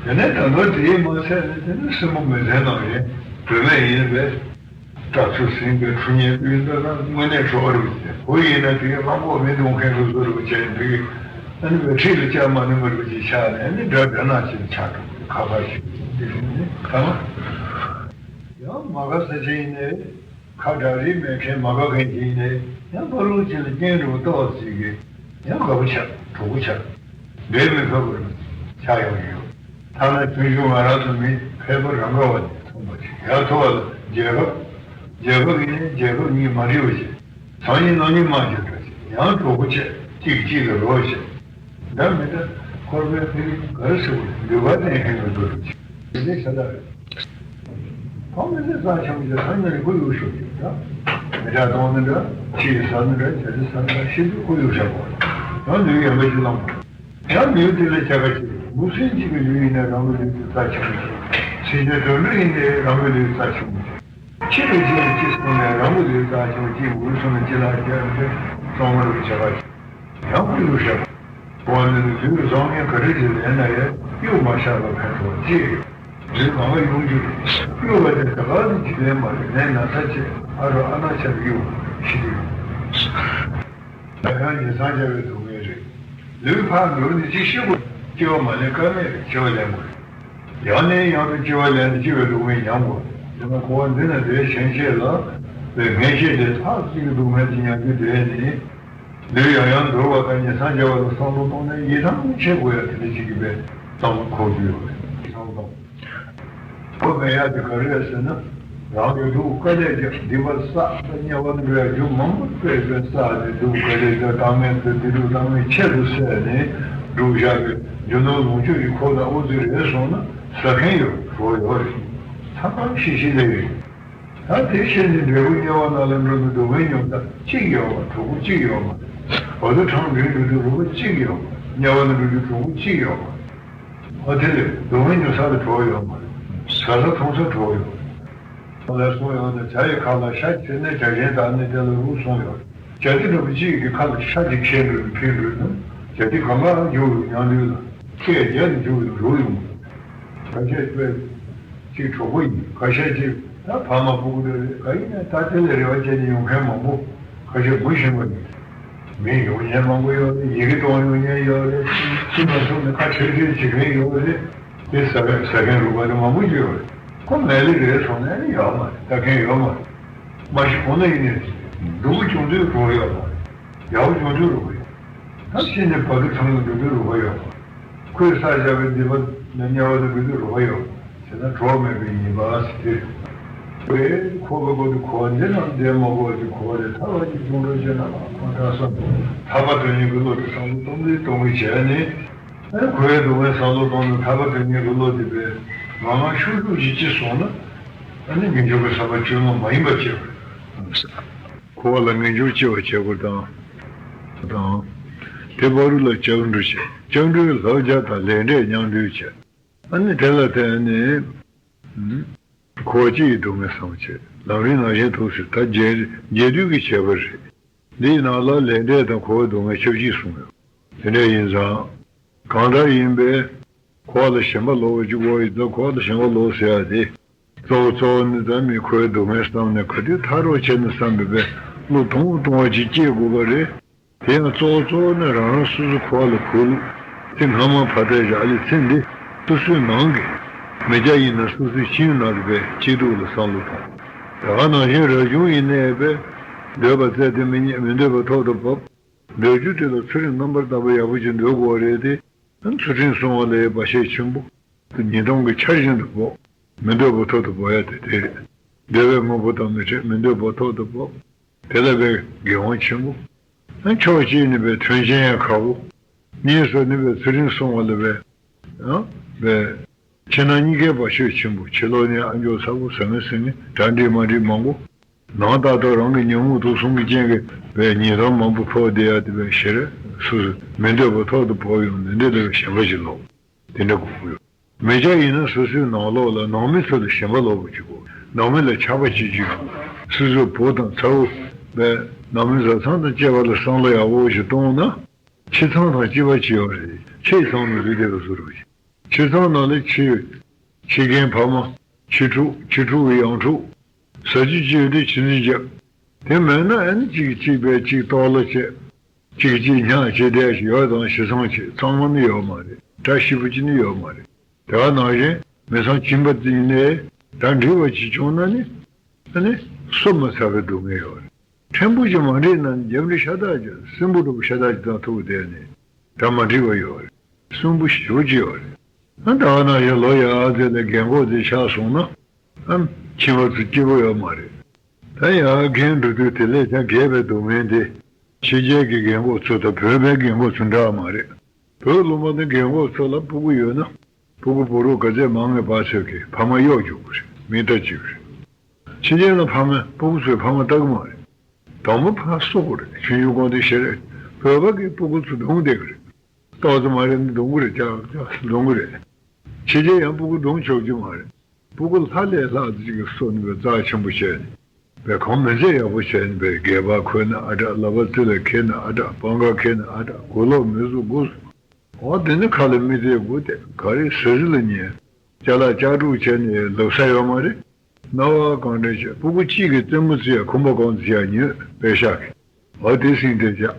དེ་ནས་ད་ལོ་དེའི་མ་ཚད་ནས་དེ་ནི་སྲིན་པོ་མེ་ལྷའི་ནང་བཞིན་བུད་མེད་ཡིན་པས། སྐྲ་ཚོ་ཟིན་པའི་ཁྲུ་ཉལ་ཡིན་པས་ན་དངོས་གནས་ཁྲོ་བ་རུ་བྱས། བུ་ཡིན་ན་དེའི་རླངས་འཁོར་མི་འདུག་མཁན་རུ་བཟོ་རུ་བྱས་འདུག་ཨ་ནི་བའི་ཁྲིད་ལ་བཅའ་མ་ནི་མི་རུ་ཅིག་ཆགས་ནས་ཨ་ནི་འདྲ་འདྲ་ན་ཅིག་ཆགས་འགྲོ་ཁ་ཁ་ཞིག་འདི་རིང་ནི་ཐ་མ། ཡང་མ་དགའ་ས་ཆེན་ནས་ཁ་གྲག་རིས་མེད་མཁན་མ་དགའ་མཁན་གྱིས་ནས་ཡང་ཕ་ལུག་ཅིག་ལ་སྐྱེན་འགྲོ་ལྟོགས་ཟིག་གི་ཡང་དགའ་པོ་ཆགས་གྲོགས་པོ་ཆགས་འདྲེ་མི་ཕོད་པར་ཆགས་ཡོང་གི་ཡོད། ཐ་ན་ཆུང་ཆུང་ང་རང་ཚོ་མི་ཕལ་པ་རང་ག་བ་ནས་མཐོང་པ་ཞིག་ཡར་མཐོ་བ་ལ་རྒྱལ་ཁབ་རྒྱལ་ཁབ་ཡིན་ནའི་རྒྱལ་ཁབ་གཉིས་མ་འདྲེས་པ་ཞིག་སང་ཉིན་གནངས་ཉིན་མ་འགྱུར་འགྲོ་ཞིག་ཡང་གྲོགས་པོ་ཆགས་གཅིག་གཅིག་ལ་རོགས་བྱེད། འདྲ་མི་འདྲ་འཁོར་བའི་ཕ་རི་ག་རེ་ཟེར་བ་རེད། འདུས་པ་ལྡན་ཧེ་མ་འདུ་རུ་ཆེ་དེ་ཤ་སྟག་རེད། ཕ་མི་ཚེ་རྩ་ཆེན་པོ་ཞིག་ཐང་ཉ་ནི་ཁོ་ཡུག་ཤོག་ཅིག་འདྲ། མི་འདྲ་གཏོང་ནི་འདྲ། ཕྱི་ཡི་ཟ་ནི་འདྲ། བྱ་དེ་ཟ་ནི་འདྲ། ཤི་དུས་ཁོ་ཡུག་ཤ་པོ་ཡང་ལུས་ཡན་པ་ཞིག་བླངས་པ། ཡང་ལུས་དེ་ལ་བྱ་དགའ་ཆེ། འབུ་སྲིན་གཅིག་གི་ལུས་ཡིན་ན་རང་གི་ལུས་དེ་རྩ་ཆེན་པོ་ཆེ། སྲིན་རྗེ་དོན་གྲུབ་ཡིན་ཏེ་རང་གི་ལུས་རྩ་ཆེན་པོ་ཆེ། ཁྱི་དང་ཁྱི་ལ་ཅི་སོང་ནས་རང་གི་ལུས་རྩ་ཆེན་པོ་ཅི་འུར་སོང་ནས་ཅི་ལ་རྒྱབ་སྟེ་གཙང་མ་རུ་བྱ་དགའ་ཆེ། ཡང་ཁོ་ཡུག་ཤ་པོ། འོ་ན་ནི་ལུས་བཟང་ངན་ག་རེ་ཅིག་ལེན་ན་ཡང་གཡུག་མ་བཞག་པ་ཕན་ཐོགས་ཅི་ཡོད། ལུས་གང་ག་གཡུག་རྒྱུ་རེད། གཡུག་པ་དེ་ད་ག་ནི་འཇིག་རྟེན་མ་རེད། ནད་ན་ཚ་ཆེ་ཨ་རོ་ཨ་ན་ཆ་གི་གཡུག་ཤི་དུས། ད་ཡང་ཉིན་སང་སྦྱར་བའི་སྡུག་བསྔལ་རེད། ལུས་ཕར་འགྱུར་ནས་ཅི་ཤི་དགོས། སྐྱེ་བ་མ་ལེན་ཀ་མེད་རེད། སྐྱེ་བ་ལེན་དགོས་རེད། ཡང་ནས་ཡང་དུ་སྐྱེ་བ་ལེན་ནས་སྐྱེ་བའི་སྡུག་བསྔལ་མྱང་དགོས་རེད། དེ་ན་འཁོར་བ་འདི་ན་བསྡད་ཞེན་ཆེ་ལ་བའི་ངེས་ཤེས་དེ་ལྷག་ཅིག་གི་སྡུག་བསྔལ་གྱི་མྱང་རྒྱུ་དེ་ནི། ལུས་ཡང་ཡང་འདོར་བ་དང་ཉེ་སང་སྦྱར་བ་ལ་བསམ་བློ་གཏོང་ནས་ཡིད་ཐང་ཆད་དགོས་ཡ་དེ་འདྲ་ཅིག་གི་བས་བསམ་བློ་འཁོར་རྒྱུ་ཡོད་རེད། བསམ་བློ་གཏོང་། ཁོ་མེད་ཡ་དེ་ག་རེ་རེད་ཟེར་ན། རང་གི་སྡུག་དཀའ་ལས་རྒྱབ་སྡིག་པ་བསགས་ད་དམྱལ་བ་ནང་རྒྱུ་མང་པོ་སྤེལ་སྤེལ་བསགས་ཏེ་སྡུག་དཀའ་ལས་རྒྱབ་བཏང་མེད་དུ་སྡིག་སྡུག་བཏང་མེད་ཆེད་དུ་བསད་ནས་སྒྲུབ་བཞག་པའི་རྒྱུ་ནོར་ལོངས་སྤྱོད་ཀྱི་འཁོར་དང་དབུ་རྩེ་རེད་སོང་ན་ཟ་མཁན་ཡོད་གྲོགས་ཡོད་རེད། ཚང་མ་ཤི་ཤི་ལས་རེད། ད་དེ་ཤེས་ནས་འབྲས་བུ་དམྱལ་བ་ནང་ལ་འགྲོ་ནས་སྡུག་བསྔལ་མྱོང་ས་གཅིག་ཡོད་པ་གྲོགས་པོ་གཅིག་ཡོད་མ་རེད། འོ་དེ་གྲོངས་འགྲོ་རྒྱུ་རོགས་པ་གཅིག་ཡོད་མ་རེད། དམྱལ་བ་ནང་འགྲོ་རྒྱུ་གྲོགས་པོ་གཅིག་ཡོད་མ་རེད། འོ་དེ་ལས་སྡུག་བསྔལ་མྱོང་ས་ལ་གྲོགས་ཡོད་མ་རེད། ཟ་ས་འཐུང་ས་གྲོགས་ཡོད་མ་རེད། ལ་སོང་ཡོང་ན་བྱ་ཡི་ཁ་ལ་ཤ་ཁྱེར་ནས་བྱ་གཞན་དག་ནི་དེ་ལ་རུལ་སོང་ཡོད། བྱ་དེ་འདྲ་པོ་གཅིག་གི་ཁ་ལ་ཤ་ཅིག་ཁྱེར་འགྲོ་ནས་ཕིན་འགྲོ་ན་བྱ་དེ་གང་ག་འཇུག་ཡོང་མྱང་ལུས་ལ་སྐད་རྒྱག་ནས་འཇུག་ཡོང་རུལ་ཡོང་། ཁ་ཤས་དཔེ་གཅིག་གྲོགས་པོ་ཡིན། ཁ་ཤས་གཅིག་ད་ཕ་མ་སྤུ་གུ་རེ་རེ་ག་ཡིན་ན་ད་དེ་ལས་རེ་བ་བྱས་ནས་ཡོང་མཁན་མང་པོ་ཁ་ཤས་མུ་ཤེས་པ་ཡིན། མི་ཡོང་མཁན་མང་པོ་ཡོད་རེད། ཡི་གེ་གཏོང་ཡོང་མཁན་ཡོད་རེད། སུ་མ་སུ་ནས་ཁ་ཁྲེལ་ཁྲེལ་བྱེད་མཁན་ཡོད་རེད། དེ་ཟ་མཁན་ཟ་མཁན་རུལ་བ་དེ་མང་པོ་ཡོད་རེད། ཁོ་མལ་ལས་རེད་སོང་ནས་ནི་ཡོད་མ་རེད། ལྟ་མཁན་ཡོད་མ་རེད། མ་གཞི་གོང་ན་ཡིན་ནས་སྡུག་པོ་བྱུང་དུས་རུལ་ཡོད་མ་རེད། ཡག་པོ་བྱུང་དུས་རུལ་ཡོད། ད་ཤི་ནས་བར་དོ་ཚང་ལ་འགྲོ་དུས་རུལ་བ་ཡོད་མ་རེད། ཁོས་བསགས་བཞག་པའི་སྡིག་པ་ནི་དམྱལ་བ་དུ་འགྲོ་དུས་རུལ་བ་ཡོད་མ་རེད། བྱས་ན་གྲོགས་མེད་པའི་ཉེས་པ་ཟེར་ཏེ། བས་ཁོ་བ་གོ་དུ་ཁོ་འདི་རྣམས་འདས་མ་གོ་བ་ཅིག་གོ་བ་ལས་ཐར་བ་ཅིག་བྱུང་འགྲོ་ཞེ་ན་ལ་ཁོང་ཁྲ་སོང་ཐར་པ་དོན་གཉིས་ཀྱི་བློ་དེ་བསམ་བློ་གཏོང་གིན་གཏོང་གིན་བྱས་ནས། ཨེ་ཁོའི་སྡུག་བསྔལ་བསམ་བློ་གཏོང་ནས་ཐར་པ་དོན་གཉིས་ཀྱི་བློ་དེ་བས་ངང་ངང་ཤུགས་ཤུགས་ཀྱིས་སྐྱེས་སོང་ན། ཨ་ནི་ངེས་འབྱུང་གི་བསམ་པ་བཅོས་མ་མ་ཡིན་པ་སྐྱེ་བ་རེད། འཁོར་བ་ལ་ངེས་འབྱུང་སྐྱེ་བ་བྱེད་དགོས་དང་། དང་། དེ་བ་རུ་ལ་སྐྱབས་འགྲོ་བྱེད། སྐྱབས་འགྲོའི་བསླབ་བྱ་དང་ལས་འབྲས་མཉམ་འདུས་བྱེད། ཨ་ནི་དེ་ལ་བརྟེན་ནས། འཁོར་བ་སྤྱི་ཡི་སྡུག་བསྔལ་སངས་བྱེད། ལམ་རིམ་ནང་བཞིན་ཐུགས་སུ་ད་རྒྱས་རྒྱས་བསྡུས་ཀྱི་བྱེད་པ་རེད། འདིའི་ནང་ལ་ལས་འབྲས་དང་འཁོར་བའི་སྡུག་བསྔལ་ཆབས་ཅིག་གསུངས་ཡོད། དེ་འདྲ་ཡིན་ཙང་། གང་ལྟར་ཡིན་པས། འཁོར་བ་ལ་ཞེན་པ་ལོག་པ་ཅིག་དགོས་ཡོད་ཙང་འཁོར་བ་ལ་ཞེན་པ་ལོག་ཟེར་ཡ་དེ། གཙོ་བོ་གཙོ་བོ་ནི་ད་མི་འཁོར་བའི་སྡུག་བསྔལ་བསམ་ནས་ག་དུས་ཐར་རོགས་བྱས་ནས་བསམ་པའི་བློ་ཐུང་ཐུང་བ་ཅིག་སྐྱེ་དགོས་པ་རེད། དེ་ཡང་གཙོ་བོ་གཙོ་བོ་ནི་རང་རང་སོ་སོ་འཁོར་བ་ལ་གུས་ལུགས། དེ་སྔ་མ་ཕ་ཐའི་ར་ཨ་ལི་ཚེ་འདི་སོ་སོའི་ནང་གི་མི་སྐྱ་ཡིན་ན་སོ་སོའི་ཁྱིམ་ནང་གི་བའི་སྐྱིད་སྡུག་ལ་བསམ་བློ་གཏོང་། ད་ག་ནང་བཞིན་རབ་བྱུང་ཡིན་ནའི་བའི་འདོད་པ་བཙལ་ཏེ་མི་རྙེད། མི་འདོད་པ་ཐོག་ཏུ་བབས། འདོད་རྒྱུ་དེ་ལ་ཚུལ་ཁྲིམས་རྣམ་པར་དག་པ་ཡག་པོ་ཅིག་འདོད་དགོས་པ་རེད་དེ། ཚུལ་ཁྲིམས་སྲུང་བ་ལ་ཡི་བ་ཤས་ཆེན་པོ། ཉིས་སྟོང་གི་ཆར་བཞིན་དུ་ཕོག་མི་འདོད་པ་ཐོག་ཏུ་བབས་ཡ་དེ་དེ་རེད། འདོད་པའི་དངོས་པོ་དང་མི་འཕྲད། མི་འདོད་པ་ཐོག་ཏུ་བབས། དེ་ལ་བས་དགེ་བ་ཆེན་པོ། ཨ་ཕྱོགས་གཅིག་ནས་བས་མཐུན་རྐྱེན་ཡང་ཁག་པོ། གཉིས་སུ་ནས་བས་ཚུལ་ཁྲིམས་སྲུང་བ་ལ་བས། ཨ་བས། ཕྱི་ནང་གཉིས་ཀའི་བར་ཆད་ཆེན་པོ། ཕྱི་ལོགས་ནས་ཨ་མཆོག་ཚ་པོ་ཟང་ངེ་ཟིང་ངེ་གྲ་འགྲིག་མ་འགྲིག་མང་པོ། ནང་ལྟར་དུ་རང་གི་ཉོན་མོངས་དུག་གསུམ་གྱི་རྐྱེན་གྱིས་བས་ཉེས་ལྟུང་མང་པོ་ཕོག་བསྡད་ཡ་དེ་བས་ཞེ་རེ་སོ་སོ་མི་འདོད་པ་ཐོག་ཏུ་བབས་ཡོང་ནས་འདི་ལ་བས་ཞེན་པ་ཞིག་ལོག་དེ་འདྲ་དགོས་ཀྱི་ཡོད། མི་སྐྱ་ཡིན་ན་སོ་སོའི་ནང་ལོགས་ལ་ནང་མི་ཚོ་ལ་ཞེན་པ་ལོག་པ་བྱེད་དགོས། ནང་མི་ལ་ཆགས་པ་བྱེད་རྒྱུ་ཡོད། སོ་སོའི་བུ་དང་ཚ་བོ་བས་ནང་མི་བཟའ་ཚང་དང་བཅས་པ་ལ་བསམ་བློ་ཡག་པོ་ཞིག་གཏོང་ན། ཁྱིམ་ཚང་དང་གཅིག་པ་བྱེད་ཡོད་རེད། ཁྱེད་ཚང་མི་བཟོས་བསྡད་པ་བཟོ་རོགས་བྱེད། ཁྱིམ་ཚང་ནང་ལ་ཁྱི་ཡོད། ཁྱི་རྒན་ཕ་མ། ཁྱི་ཕྲུག་ཁྱི་ཕྲུག་གི་ཡང་ཕྲུག་ཟ་རྒྱུ་ཅི་ཡོད་དེ་ཁྱི་འཛིན་རྒྱབ། དེ་མེད་ན་ཨ་ནི་གཅིག་གིས་གཅིག་བས་གཅིག་གཏོར་བརླག་བྱས། གཅིག་གིས་གཅིག་ཉག་བྱས་བསྡད་ཞིག་ཡོད་དང་ཞེ་སང་བྱས་གཙང་མ་ནི་ཡོད་མ་རེད། གྲ་ཞིབ་པོ་ཅིག་ནི་ཡོད་མ་རེད། དེ་ག་ནང་བཞིན་མི་ཚང་གཅིན་པ་ཡིན་ནའི་གྲ་འགྲིག་པ་ཅིག་བྱུང་ན་ནི་ཨ་ནི་སོ་མི་ཚ་བའི་སྡུག་བསྔལ་ཡོད་རེད། ཕྲན་བུ་ཅིག་མ་འགྲིག་ན་ནི་རྒྱབ་འདྲི་ཤ་སྟག་ཅིག་སྲིན་པོ་འདྲ་པོ་ཤ་སྟག་ཅིག་དང་ཐུག་བསྡད་ནས་གྲ་མ་འགྲིག་པ་ཡོད་རེད། སྲིན་པོ་ཞེ་པོ་ཅིག་ཡོད་རེད། ཨ་ད་ག་ནང་བཞིན་ལོ་ཡག་ཚད་ལ་རྒན་གོག་དེ་ཆགས་སོང་ན་ཨ་ཁྱིམ་པ་ཚོ་སྐྱིད་པོ་ཡོད་མ་རེད། ད་ཡར་རྒན་འགྲོ་དུས་དེ་ལས་ཀྱང་རྒས་པའི་སྡུག་བསྔལ་དེ་ཕྱི་རྒྱལ་གྱི་རྒན་གོག་ཚོ་དང་བོད་པའི་རྒན་གོག་ཚོ་འདྲ་བ་མ་རེད། བོད་ལུང་པ་དང་རྒན་གོག་ཚོ་ལ་སྤུ་གུ་ཡོད་ན་སྤུ་གུ་བུ་རུ་ག་ཚད་མང་ངེས་པ་ཚོས་ཀྱི་ཕ་མ་གཡོག་རྒྱུག་གི་རེད། མི་ལྟ་བྱེད་ཀྱི་རེད། ཕྱི་རྒྱལ་ལ་ཕ་མ་སྤུ་གུ་ཚོས་ཕ་མ་ལྟ་གི་མ་རེད། དང་པོ་ཕ་གསོ་དགོས་རེད། ཆུང་ཆུང་གོང་དེ་ཤེས་རེད། བོད་པ་གི་སྤུ་གུ་ཚོ་རྡུང་བསྡད་ཀྱི་རེད། ཏོག་ཙམ་མ་རེད་ན་རྡུང་གི་རེད། ཅག་ཅག་རྡུང་གི་རེད། ཕྱི་རྒྱལ་ཡང་སྤུ་གུ་རྡུང་ཆོག་རྒྱུ་མ་རེད། སྤུ་གུ་ལྷ་ལས་ལྷག་ཅིག་གི་གསོ་ནུས་པའི་རྩ་ཆེན་པོ་བྱས་ནས་པའི་གང་མི་ཚེ་ཡག་པོ་བྱས་ནས་པའི་སྒལ་པ་འཁོལ་ན་ཨ་དྲག་ལག་པ་རྩེ་ལ་འཁེལ་ན་ཨ་དྲག་པང་ཁ་འཁེལ་ན་ཨ་དྲག་གོས་ལོག་མི་བཟོ་དགོས། འོ་དེ་ནི་ཁ་ལ་མི་ཚེ་དགུ་སྟེ་ག་རེ་ཟི་ཟི་ལ་ཉན། ཅ་ལག་ལྕགས་སྒྲུག་བྱས་ནས་ལབ་ས་ཡོད་མ་རེད། རྣ་བ་གང་དྲན་བྱས་སྤུ་གུ་གཅིག་གི་རྩེད་མོ་རྩེ་ཡ་ཁང་པ་གང་དུ་བྱས་ཉོས་པད་ཤག་གི། འོ་དེ་སྲིང་དེ་བྱ།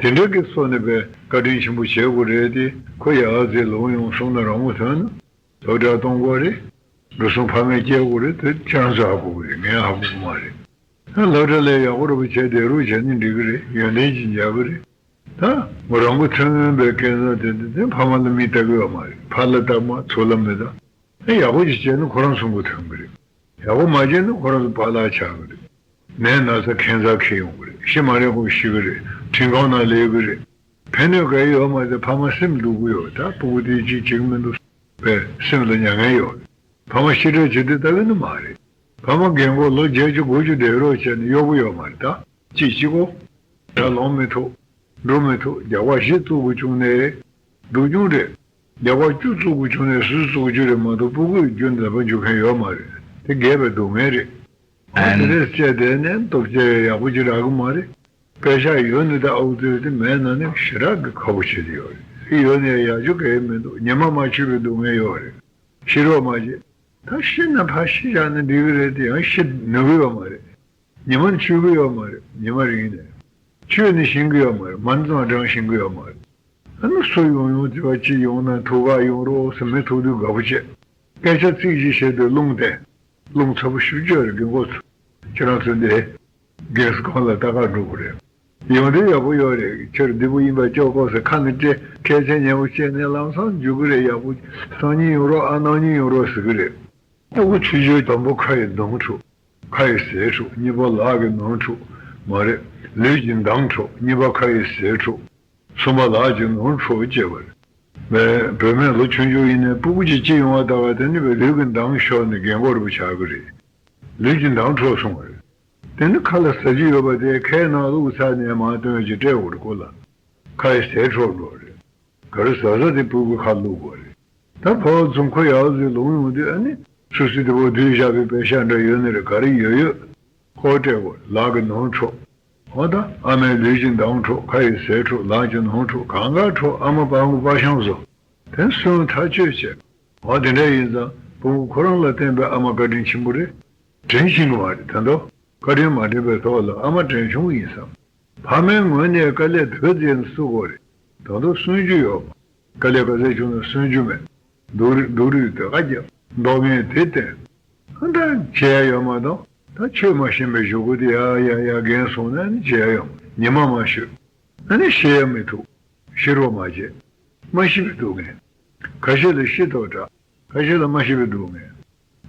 དེ་འདྲ་གི་སོ་ནས་པའི་བཀའ་དྲིན་ཆེན་པོ་བྱེད་དགོས་རེད་དེ། ཁོ་ཡག་ཟེར་ལོང་ཡོང་སོང་ན་རང་མོ་ཐོན་ན། སློབ་གྲྭ་གཏོང་དགོས་རེད། འགྲོ་སོང་ཕ་མས་སྐྱེལ་དགོས་རེད་དེ་ཁྱེད་རང་ཚོས་ཧ་གོ་གི་རེད། ངས་ཧ་གོ་གི་མ་རེད། ད་སློབ་གྲྭ་ལས་ཡག་པོ་རེད་པ་བྱས་བསྡད་རོགས་བྱས་ནས་འགྲིག་གི་རེད། ཡོན་ཏན་ཅིག་འཇགས་གི་རེད། ད་མོ་རང་གི་མཚོན་པའི་སྐལ་བཟང་དེ་འདི་དེ་ཕ་མ་ལ་མིག་ལྟ་གི་ཡོད་མ་རེད། ཕ་ལ་ལྟ་མ་ཚུར་ལ་མི་ལྟ། ཨེ་ཡག་པོ་ཅིག་བྱས་ན་ཁོ་རང་སུན་པོ་ཐོན་གི་རེད། ཡག་པོ་མ་བྱས་ན་ཁོ་རང་ཚོ་པཱ་ལགས་ཆགས་གི་རེད། ནད་ན་ཚ་ཁེ་མཚར་འཁྱེར་ཡོང་གི་རེད། ཤི་མ་རན་གོང་ཤི་གི་རེད། ཁྲིམས་ཁང་ནང་སླེབས་གི་རེད། ཕན་གནོད་ག་ཡི་ཡོད་མ་རེད། ཕ་མ་སེམས་སྡུག་གི་ཡོད། ད་སྤུ་གུ་དེ་ཅིག་བྱེད་གི་མི་འདུག་པས་སེམས་ལ་མྱ་ངན་ཡོད་རེད། ཕ་མ་ཤི་འཕྲོད་བྱེད་དུས་ལྟ་གི་ནི་མ་རེད། ཕ་མ་རྒན་གོག་ལོ་བརྒྱད་ཅུ་དགུ་བཅུ་བསྡད་རོགས་བྱས་ནས་གཡོག་པོ་ཡོད་མ་རེད། ད་ཅིག་གཅིག་གོ། ད་ལོང་མི་ཐུབ། འགྲོ་མི་ཐུབ། རྒྱག་པ་བཞི་བཙུགས་དགོས་བྱུང་ནས་སྡུག་གྱོང་རེད། རྒྱག་པ་བཅུ་བཙུགས་དགོས་བྱུང་ནས་སུས་བཙུགས་རྒྱུ་རེད་མ་གཏོགས་སྤུ་གུས་རྒྱུ་འདོད་པ་འཇུ་མཁན་ཡོད་མ་རེད། དེ་རྒས་པའི་སྡུག་བསྔལ་རེད། ཨ་དེ་ཨན། འདྲས་བྱས་བསྡད་ནས་སྟོབས་ཆེ་བའི་ཡག་པོ་ཅིག་རག་གི་མ་རེད། པད་ཤག་ཡོད་ནི་ད་ཨའུ་ཙི་དེ་མེད་ན་ནི་ཞེ་དྲག་གི་ཁག་པོ་བྱེད་དེ་ཡོད་རེད། ཨེ་ཡོད་ནི་ཡག་ཅུ་ག་ཡེ་མི་འདུག་ཉི་མ་མ་འཆི་བའི་སྡུག་བསྔལ་ཡོད་རེད། ཤི་རོགས་མ་བྱེད། ད་ཤི་ན་ཕར་ཤི་བཞག་ན་འགྲིག་གི་རེད་དེ་ཡང་ཤི་ནུས་གི་ཡོད་མ་རེད། ཉི་མ་འཆི་གི་ཡོད་མ་རེད། ཉི་མ་རིང་ནས། ཆོས་ནི་ཤེས་གི་ཡོད་མ་རེད། མ་ཎི་ཙམ་བགྲང་ཤེས་གི་ཡོད་མ་རེད། ཨ་ནི་སུ་ཡོང་ཡོང་དེ་བ་ཅི་ཡོང་ན་ཐུག་ག་ཡོང་རོགས་ཟེར་མི་ཐུག་དུས་དགའ་པོ་བྱེད། སྐད་ཆ་ཚིག་གཅིག་བཤད་དུས་རླུང་བསྟན། རླུང་ཚ་པོ་ཞེ་པོ་ཅིག་ཡོད་རེད། རྒན་གོག་ཚོ། ཁྱེད་རང་ཚོ་འདི་རྒན་གསོ་ཁང་ལ་ལྟ་ག་འགྲོ་གི་རེད། ཡོང་དུས་ཡག་པོ་ཡོད་རེད། ཁྱེད་བདེ་པོ་ཡིན་པ་ཅོག་གོ་ཟེར་ཁ་ནས་སྤྲད། སྐད་ཆ་ཉན་པོ་བྱས་ནས་ལམ་སང་འཇུག་གི་རེད། ཡག་པོ་སང་ཉིན་ཡོང་རོགས། ཨ་གནངས་ཉིན་ཡོང་རོགས་ཟེར་གི་རེད། ཨ་ཁུ་ཆུ་ཆུ་དང་པོ་ཁ་ཡི་ནང་འཁྲུག་ཁ་ཡི་ཟས་འཁྲུག་གཉིས་པ་ལག་གི་ནང་འཁྲུག་མ་རེད། ལུས་ཀྱི་མདངས་འཁྲུག་གཉིས་པ་ཁ་ཡི་ཟས་འཁྲུག་གསུམ་པ་ལག་གི་ནང་འཁྲུག་ཅེས་པ་རེད། བོད་སྨན་ལོ་ཆུང་ཆུང་ཡིན་ནའི་སྤུ་གུ་ཅིག་སྐྱེ་ཡོང་བ་ལྟ་བ་དེ་ནི་བའི་ལུས་ཀྱི་མདངས་ཤོར་ནས་རྒན་གོག་རུ་ཆགས་ཀྱི་རེད། ལུས་ཀྱི་མདངས་འཁྲུག་སོང་བ་རེད། དེ་ནི་ཁ་ལ་ཟ་རྒྱུ་ཡོད་པ་དེ་ཁའི་ནང་བླུགས་ཚར་ནས་མར་བཏོན་ཅིག་སྤྲད་དགོས་རེད། ཁོ་ལ་ཁ་ཡི་ཟས་འཁྲུག་འགྲོ་རེད། ག་རེ་ཟ་ཟ་དེ་སྤུ་གུ་ཁ་བླུགས་དགོས་རེད། ད་ཕོ་ཚོ་ཁོ་ཡག་ཟིག་ལོང་ཡོང་དུས་ཨ་ནི་སུ་སུ་དེ་བོ་བསྡུས་བཞག་པའི་པད་ཤག་འདྲ་ཡོད་ནི་རེད། ག་རེ་ཡོད་ཡོད་ཁོ་སྤྲད་དགོས། ལག་གི་ནང་འཁྲུག་འོ་ད་ཨ་མའི་ལུས་ཀྱི་མདངས་འཁྲུག་ཁ་ཡི་ཟས་འཁྲུག་ལག་གི་ནང་འཁྲུག་གང་ག་འཁྲུག་ཨ་མ་པ་ཧུ་པ་ཤང་བཟོ། དེ་སོན་ཐག་གཅོད་བྱས། འོ་དེ་འདྲ་ཡིན་ཙང་སྤུ་གུ་ཁོ་རང་ལ་བརྟེན་པའི་ཨ་མ་བཀའ་དྲིན་ཆེན་པོ་རེད། དྲན་ཤེས་གི་མ་རེད། ད་དུང་བཀའ་དྲིན་མ་དྲན་པའི་ཐོག་ལ་ཨ་མ་དྲན་ཆུང་ཡིན་བསམ། ཕ་མའི་ངོས་ནས་དཀའ་ལས་དེ་ག་ཙམ་བསུ་དགོས་རེད། ད་དུང་སུན་རྒྱུ་ཡོད་པ། དཀའ་ལས་ག་ཚད་བྱུང་ན་སུན་རྒྱུ་མེད། སྡུག་རུས་སྡུག་རུས་དེ་ག་རྒྱབ་མདོག་ངན་དེ་བསྟན། ཨ་ད་བྱེད་ཡ་ཡོད་མ་གཏོགས་ད་ཆོས་མ་ཤེས་པའི་གཞུག་གུ་དེ་ཡ་ཡ་ཡ་རྒན་སོང་ན་ནི་བྱེད་ཡ་ཡོད་མ་ཉི་མ་མ་ཤོད། ཨ་ནི་ཤི་ཡ་མི་ཐུབ། ཤི་རོགས་མ་བྱེད། མ་ཤི་བའི་སྡུག་བསྔལ། ཁ་ཤས་ལ་ཤི་ཐོག་དྲག་ཁ་ཤས་ལ་མ་ཤི་བའི་སྡུག་བསྔལ།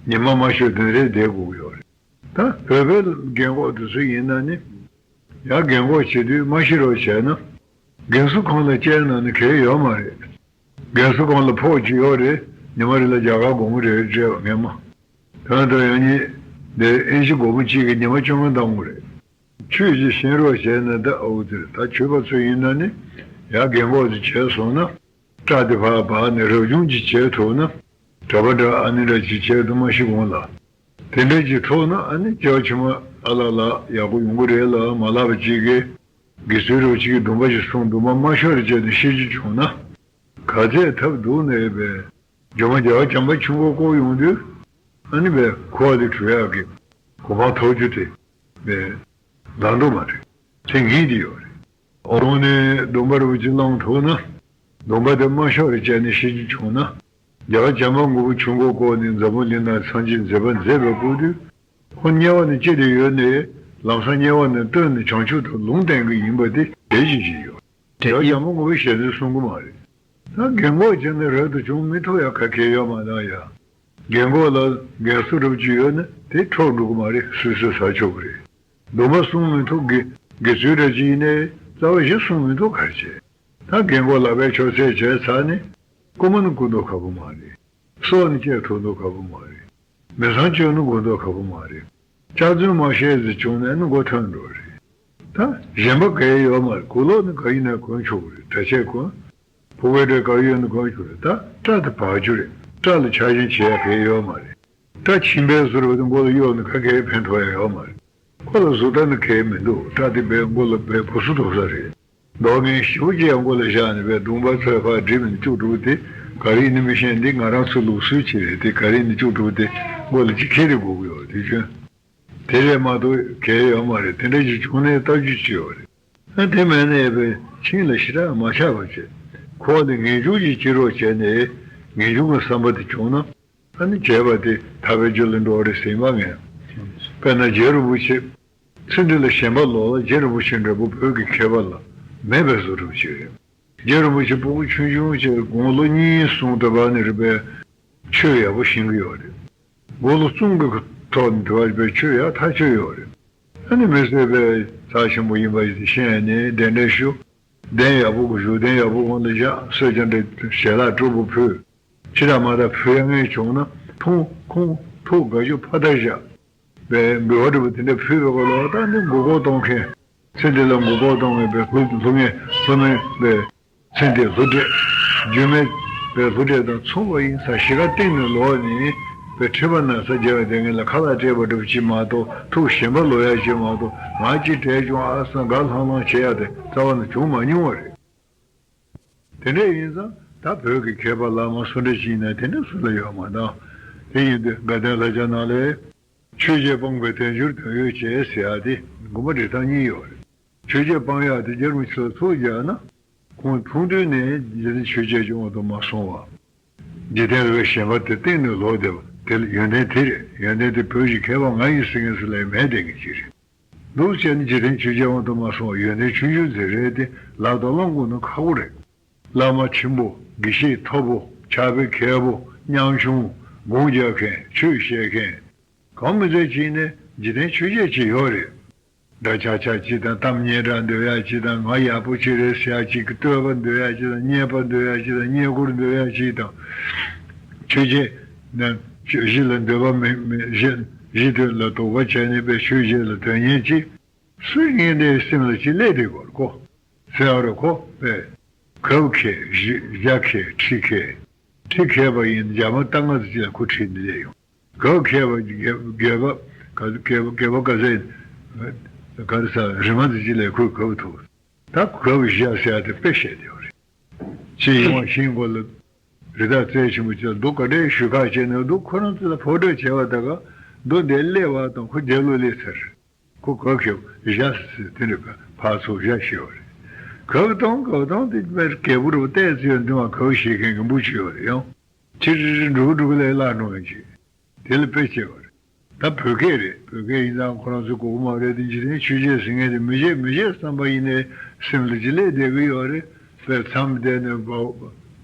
ཉི་མ་མ་ཤོར་དེ་འདྲའི་བསྡད་དགོས་ཀྱི་ཡོད་རེད། ད་བོད་པའི་རྒན་གོག་དེ་ཚོ་ཡིན་ན་ནི། ཡར་རྒན་གོག་བྱེད་དུས་མ་ཤི་རོགས་བྱས་ན། རྒན་གསོ་ཁང་ལ་བསྐྱལ་ན་ནི་གལ་ཡོད་མ་རེད། རྒན་གསོ་ཁང་ལ་ཕོགས་གཅིག་ཡོད་རེད། ཉི་མ་རེ་ལ་བརྒྱ་ཁ་སྒོར་མོ་རེ་རེ་སྤྲད་པ་ངས་མ། ད་ལྟ་ཡང་ཉིན་དེ་ཨིན་ཇི་སྒོར་མོ་གཅིག་གིས་ཉི་མ་བཅོ་ལྔ་འདང་གི་རེད། ཆོས་ཅིག་ཤེས་རོགས་བྱས་ན། ད་ཨོ་དེ་ད་ཆོས་པ་ཚོ་ཡིན་ན་ནི། ཡར་རྒན་གོག་དེ་བྱས་སོང་ན། སྐྲ་དེ་ཕར་བབས་ནས་རབ་བྱུང་ཅིག་བྱས་ཐུབ་ན། གྲྭ་པ་འདྲ་ཨ་ནི་འདྲ་ཅིག་བྱས་འདུག་མ་ཤི་གོང་ལ། དེ་འདྲ་ཅིག་ཐུབ་ན་ཨ་ནི་སྐྱེ་བ་ཕྱི་མ་ཨ་ལ་ལ་ཡག་པོ་ཡོང་གི་རེད་ལ། མ་ལབ་པ་ཅིག་གིས་དགེ་ཚུལ་རོགས་ཅིག་གིས་སྡོམ་པ་ཞིག་སྲུང་། སྡོམ་པ་མ་ཤོར་བྱས་ནས་ཤི་རྒྱུ་བྱུང་ན། ག་ཚད་ཐབས་སྡུག་ནས་པས། སྒྲོལ་མ་རྒྱལ་བ་བྱམས་པ་ཆུ་འགོ་བསྐོར་ཡོང་དུས། ཨ་ནི་པས་འཁོར་བ་དེ་གྲོལ་ཡག་གི་གོ་འཕང་ཐོབ་རྒྱུ་དེ་པས་ལྡང་འགྲོ་མ་རེད། དེ་ངེས་ཀྱི་ཡོད་རེད། འོ་ནས་སྡོམ་པ་རུ་ཅིག་བླངས་ཐུབ་ན། སྡོམ་པ་དེ་མ་ཤོར་བྱས་ནས་ཤི་རྒྱུ་བྱུང་ན། རྒྱལ་བ་བྱམས་པ་མགོན་པོ་ཆུ་འགོ་བསྐོར་ནས་འཛམ་བུ་གླིང་ན་སངས་རྒྱས་མཛད་པ་མཛད་པའི་སྐུ་དུས། ཁོ་དམྱལ་བ་ནས་སྐྱེས་ཏེ་ཡོད་ནས་ལམ་སང་དམྱལ་བ་ནས་བཏོན་ནས་བྱང་ཆུབ་ཏུ་ལུང་བསྟན་གྱི་ཡིན་པ་དེ་གལ་ཆེན་ཞིག་ཡོད། དེ་རྒྱལ་བ་བྱམས་པ་མགོན་པོ་ཞལ་འཛོམས་གསུང་གི་མ་རེད། ད་རྒན་གོག་བྱས་ནས་རབ་ཏུ་བྱུང་མི་ཐུབ་ཡག་ག་གེ་ཡོད་མ་རེད་ཡ། རྒན་གོག་ལ་རྒན་གསོ་རབ་ཅིག་ཡོད་ན་དེ་འཕྲོག་འགྲོ་གི་མ་རེད། སོ་སོས་ཟ་ཆོག་གི་རེད། སྡོམ་པ་སྲུང་མི་ཐུབ། དགེ་དགེ་ཚུལ་རབ་ཅིག་ཡིན་ནའི་རྩ་བ་བཞི་སྲུང་མི་ཐུབ་ག་རེ་བྱེད། ད་རྒན་གོག་ལག་པས་ཆོག་ཚད་བྱས་ཚར་ནས། རྐུན་མ་ནི་རྐུ་མདོག་ཁ་པོ་མ་རེད། སྲོག་ནི་བཅད་ཐུབ་མདོག་ཁ་པོ་མ་རེད། མི་ཚང་གཅོད་ནི་དགོས་མདོག་ཁ་པོ་མ་རེད། སྐྱག་རྫུན་མ་བཤད་ཟེར་བྱུང་ནས་ནི་མགོ་ཐོན་འགྲོ་རེད། ད་གཞན་པ་ག་ཡེ་ཡོད་མ་རེད། གོས་ལོག་ནི་ག་ཡིན་ན་གོན་ཆོག་གི་རེད། གྲྭ་ཆས་གོན། ཕོ་བའི་སྒྲ་ག་ཡོད་ནི་གོན་ཆོག་རེད། ད་སྐྲ་དེ་བག་རྒྱུ་རེད། སྐྲ་ལ་ཆགས་ཞེན་བྱེད་ཡ་ག་ཡེ་ཡོད་མ་རེད། སྐྲ་ཕྱིན་པའི་ཟུར་བ་དེ་མགོ་ལ་གཡོགས་ནི་ག་གེ་ཕན་ཐོགས་ཡ་ཡོད་མ་རེད། ཁོ་ལ་གཟུགས་དག་ནི་ག་ཡེ་མི་འདུག་སྐྲ་དེ་བས་མགོ་ལ་བས་བུ་སུ་དོག་ས་རེད། མདོག་ངན་ཞེ་པོ་ཅིག་ཡང་མགོ་ལ་བཞག་ནས་བས་གདོང་པ་ཚོས་ཕར་སྒྲིབ་ནས་བཅུག་འགྲོ་དེ་ག་རེ་ཡིན་ནི་མི་ཤེས། འདི་ང་རང་ཚོའི་ལུགས་སྲོལ་ཅིག་རེད། དེ་ག་རེ་ཡིན་ནི་བཅུག་འགྲོ་དེ་མགོ་ལ་ཅིག་འཁྱེར་ཏེ་དགོས་ཀྱི་ཡོད་རེད། དེ་བྱུང་དེ་རེད་མ་གཏོགས་གལ་ཡོད་མ་རེད། དེ་འདྲ་ཅིག་བྱུང་ནས་ལྟ་རྒྱུ་ཅི་ཡོད་རེད། ཨ་དེ་མེད་ན་ཡས་པས་ཁྱིམ་ལ་ཞེ་དྲག་མ་ཆགས་པ་བྱེད། ཁོ་ལ་ངེས་འབྱུང་ཅིག་སྐྱེ་རོགས་བྱས་ནས་ངེས་འབྱུང་གི་བསམ་པ་དེ་བྱུང་ན། ཨ་ནི་བྱས་པ་དེ་ཐར་པའི་རྒྱུ་ལ་འགྲོ་བ་རེད་ཟེར་མ་ངེས། དཔེར་ན་རྗེ་རིན་པོ་ཆེ། ཚེ་འདི་ལ་ཞེན་པ་ལོག་ལ་རྗེ་རིན་པོ་ཆེ་འདྲ་པོ་བོད་ཀྱི་མཁས་པ་ལ་མེད་པའི་བཟོ་འདྲ་ཅིག་རེད། རྗེ་རིན་པོ་ཆེ་སྤུ་གུ་ཆུང་ཆུང་ཅིག་དགུང་ལོ་གཉིས་གསུམ་དུ་བབས་ནས་རེད་པས། ཆོས་ཡག་པོ་ཤེས་ཀྱི་ཡོད་རེད། དགུང་ལོ་གསུམ་གྱི་ཐོག་ནས་དུ་བ་རེད་པས་ཆོས་ཡག་ཐག་ཆོད་ཡོད་རེད། ཨ་ནི་མི་བཟོད་པའི་རྩ་ཆེན་པོ་ཡིན་པ་ཞིག་ཤེས་ནས་གདན་འདྲེན་ཞུ། གདན་ཡག་པོ་གི་བཞུགས་གདན་ཡག་པོ་གང་ལ་བཞག་སོས་ཀྱང་འདྲ་ཞལ་ལག་སྤྲོ་པོ་ཕུལ། ཕྱི་དང་མ་དང་ཕུལ་ཡ་ངེས་བྱུང་ན་ཐུང་ཁུང་ཐུག་དགའ་ཞུ་ཕ་དར་བཞག་པའི་འབུལ་བ་འདྲ་པོ་དེ་འདྲ་ཕུལ་བའི་སྐོར་ལ་ད་ནི་མགོ་སྐོར་གཏོང་མཁན། ཚེ་འདི་ལ་མགོ་སྐོར་གཏོང་མཁན་པའི་ལྷུ་ལྷུ་མེད་ལྷུ་མེད་པའི་ཚེ་འདི་ལྷུ་འདྲེ། རྒྱུ་མེད་པའི་ལྷུ་འདྲེ་དང་མཚུངས་པ་ཡིན་ས་ཞེ་དྲག་གཏིང་ནས་ལོག་ནས་པའི་མཁྲིས་པ་ན་ཚ་རྒྱག་པའི་དེ་ངན་ལ་ཁ་ལག་སྤྲད་པ་འདྲ་པོ་ཅིག་མ་གཏོགས་ཐུག་ཞེན་པ་ལོག་ཡ་ཅིག་མ་གཏོགས་ང་ཅི་བྲེལ་བྱུང་ཨ་སང་དགའ་ལྷང་ལྷང་བྱེད་ཡ་དེ་རྩ་བ་ནས་བྱུང་མ་མྱོང་བ་རེད། དེ་འདྲ་ཡིན་ཙང་ད་བོད་ཀྱི་མཁས་པ་བླ་མ་སུ་འདྲ་ཞིག་ཡིན་ན་དེ་འདྲ་སུ་ལ་ཡོད་མ་གཏོགས། དེ་ཡིན་དུས་དགའ་ལྡན་ལྷ་བརྒྱ་ནང་ལས། ཆོས་བརྒྱད་སྤངས་པའི་དལ་འབྱོར་དོན་ཡོད་བྱས་ཟེར་ཡ་དེ་དགོངས་པ་འགྲེལ་སྟངས་གཉིས་ཡོད་རེད། ཆོས་བརྒྱད་སྤང་ཡ་དེ་རྗེ་རིན་པོ་ཆེ་ལ་ཐུགས་རྒྱག་ན། ཁོང་ཐུང་དུས་ནས་འཇིག་རྟེན་ཆོས་བརྒྱད་ཀྱི་དབང་དུ་མ་སོང་བ། འཇིག་རྟེན་ལ་བའི་ཞེན་པ་དེ་གཏིང་ནས་ལོག་བསྡད་པ་དེ་ལ་ཡོན་ཏན་དེ་རེད། ཡོན་ཏན་དེ་བོད་ཀྱི་མཁས་པ་ང་ཡིན་ཟེར་མཁན་ཚོ་ལ་མེད་བསྡད་མཁན་ཅིག་རེད། འདུག་བྱས་ནས་འཇིག་རྟེན་ཆོས་བརྒྱད་དབང་དུ་མ་སོང་བ་ཡོན་ཏན་ཆུང་ཆུང་ཟེར་རེད་དེ་ལབ་དང་བླང་དགོས་ན་ཁག་པོ་རེད། བླ་མ་ཆེན་པོ་དགེ་བཤེས་མཐོ་པོ་ཕྱག་དཔེ་མཁས་པོ་ཉམ་ཆུང་སྒོམ་རྒྱག་མཁན་ཆོས་བཤད་མཁན་གང་མི་ཚད་ཅིག་ནས་འཇིག་རྟེན་ཆོས་བརྒྱད་ཅིག་ཡོད་རེད། འདྲ་ཆགས་ཆགས་ཅིག་དང་གཏམ་སྙན་གྲགས་འདོད་ཡ་ཅིག་དང་ང་ཡག་པོ་ཅིག་རེད་ཟེར་ཡ་ཅིག་གི་བསྟོད་པ་འདོད་ཡ་ཅིག་དང་རྙེད་པ་འདོད་ཡ་ཅིག་དང་རྙེད་བཀུར་འདོད་ཡ་ཅིག་དང་། ཆོས་བརྒྱད་ནང་གཞི་ལ་འདོད་པ་མེད་མེད་གཞི་གཞི་དོན་ལ་དོགས་པ་བྱས་ནས་པའི་ཆོས་བརྒྱད་ལ་དོན་གཉེར་ཅིག་སུ་ཡིན་དེ་སེམས་ལ་ཅི་སླེབས་དེ་གོ་གོ། ཟེར་བ་རེད་གོ་པས། གབ་ཁེ་བཞི་བཞག་ཁེ་ཁྲི་ཁེ། ཁྲི་ཁེ་པ་ཡིན་རྒྱ་མ་ལྟ་ང་ཚོ་ཅི་ལ་ཁོ་ཁྲི་འདི་ལས་ཡོང་། གབ་ཁེ་པ་རྒྱལ་རྒྱལ་པ་ག་རྒྱལ་པ་རྒྱལ་པ་ག་ཟེ་ག་རེ་ས་རི་མ་ཚོ་ཅི་ལས་ཁོས་གབ་ཐུབ། ད་གབ་བཞག་ཟེར་ཏེ་དཔེ་བཤད་དེ་བ་རེད། ཅི་ཡིན་བ་ཤིང་གོ་ལ། རི་དྭགས་རྩལ་ཆེན་པོ་ཅིག་ལ་སྡུག་ག་འདྲའི་ཞུ་ཁ་བྱས་ནས་སྡུག་ཁོ་རང་ཚོ་ལ་ཕོ་སྒྲོས་བྱས་པ་ད་ག་སྡུག་འདི་སླེབས་པ་དང་ཁོ་རྒྱལ་ལོ་སླེབས་ཚར། ཁོ་ག་ཁེབ་བཞག་ཟེར་དེ་འདྲ་ཕར་ཚུར་བཞག་ཤེས་པ་རེད། གབ་དང་གབ་དང་དེ་མེར་རྒྱལ་པོ་རུ་བལྟས་ཚེ་འདི་མ་གབ་ཤེས་མཁན་གི་འབུ་ཅིག་ཡོད་རེད་ཡང་། ཕྱིར་འགྲོ་འགྲོ་ལས་བརླག་འགྲོ་མཁན་ཅིག་དེ་ལ་དཔེ་བྱས་པ་རེད། ད་བོད་སྐད་རེད། བོད་སྐད་ཡིན་ཙང་ཁོ་རང་ཚོས་གོ་གི་མ་རེད་དེ་འཇིག་རྟེན་ཆོས་བརྒྱད་ཟེར་མཁན་དེ་མི་བརྗེད་མི་བརྗེད་བསམ་པ་ཡིན་ནའི་སེམས་ལ་ཅི་སླེབས་བསྡད་ཀྱི་ཡོད་རེད། པས་མཚམས་བསྡད་ནས་བ་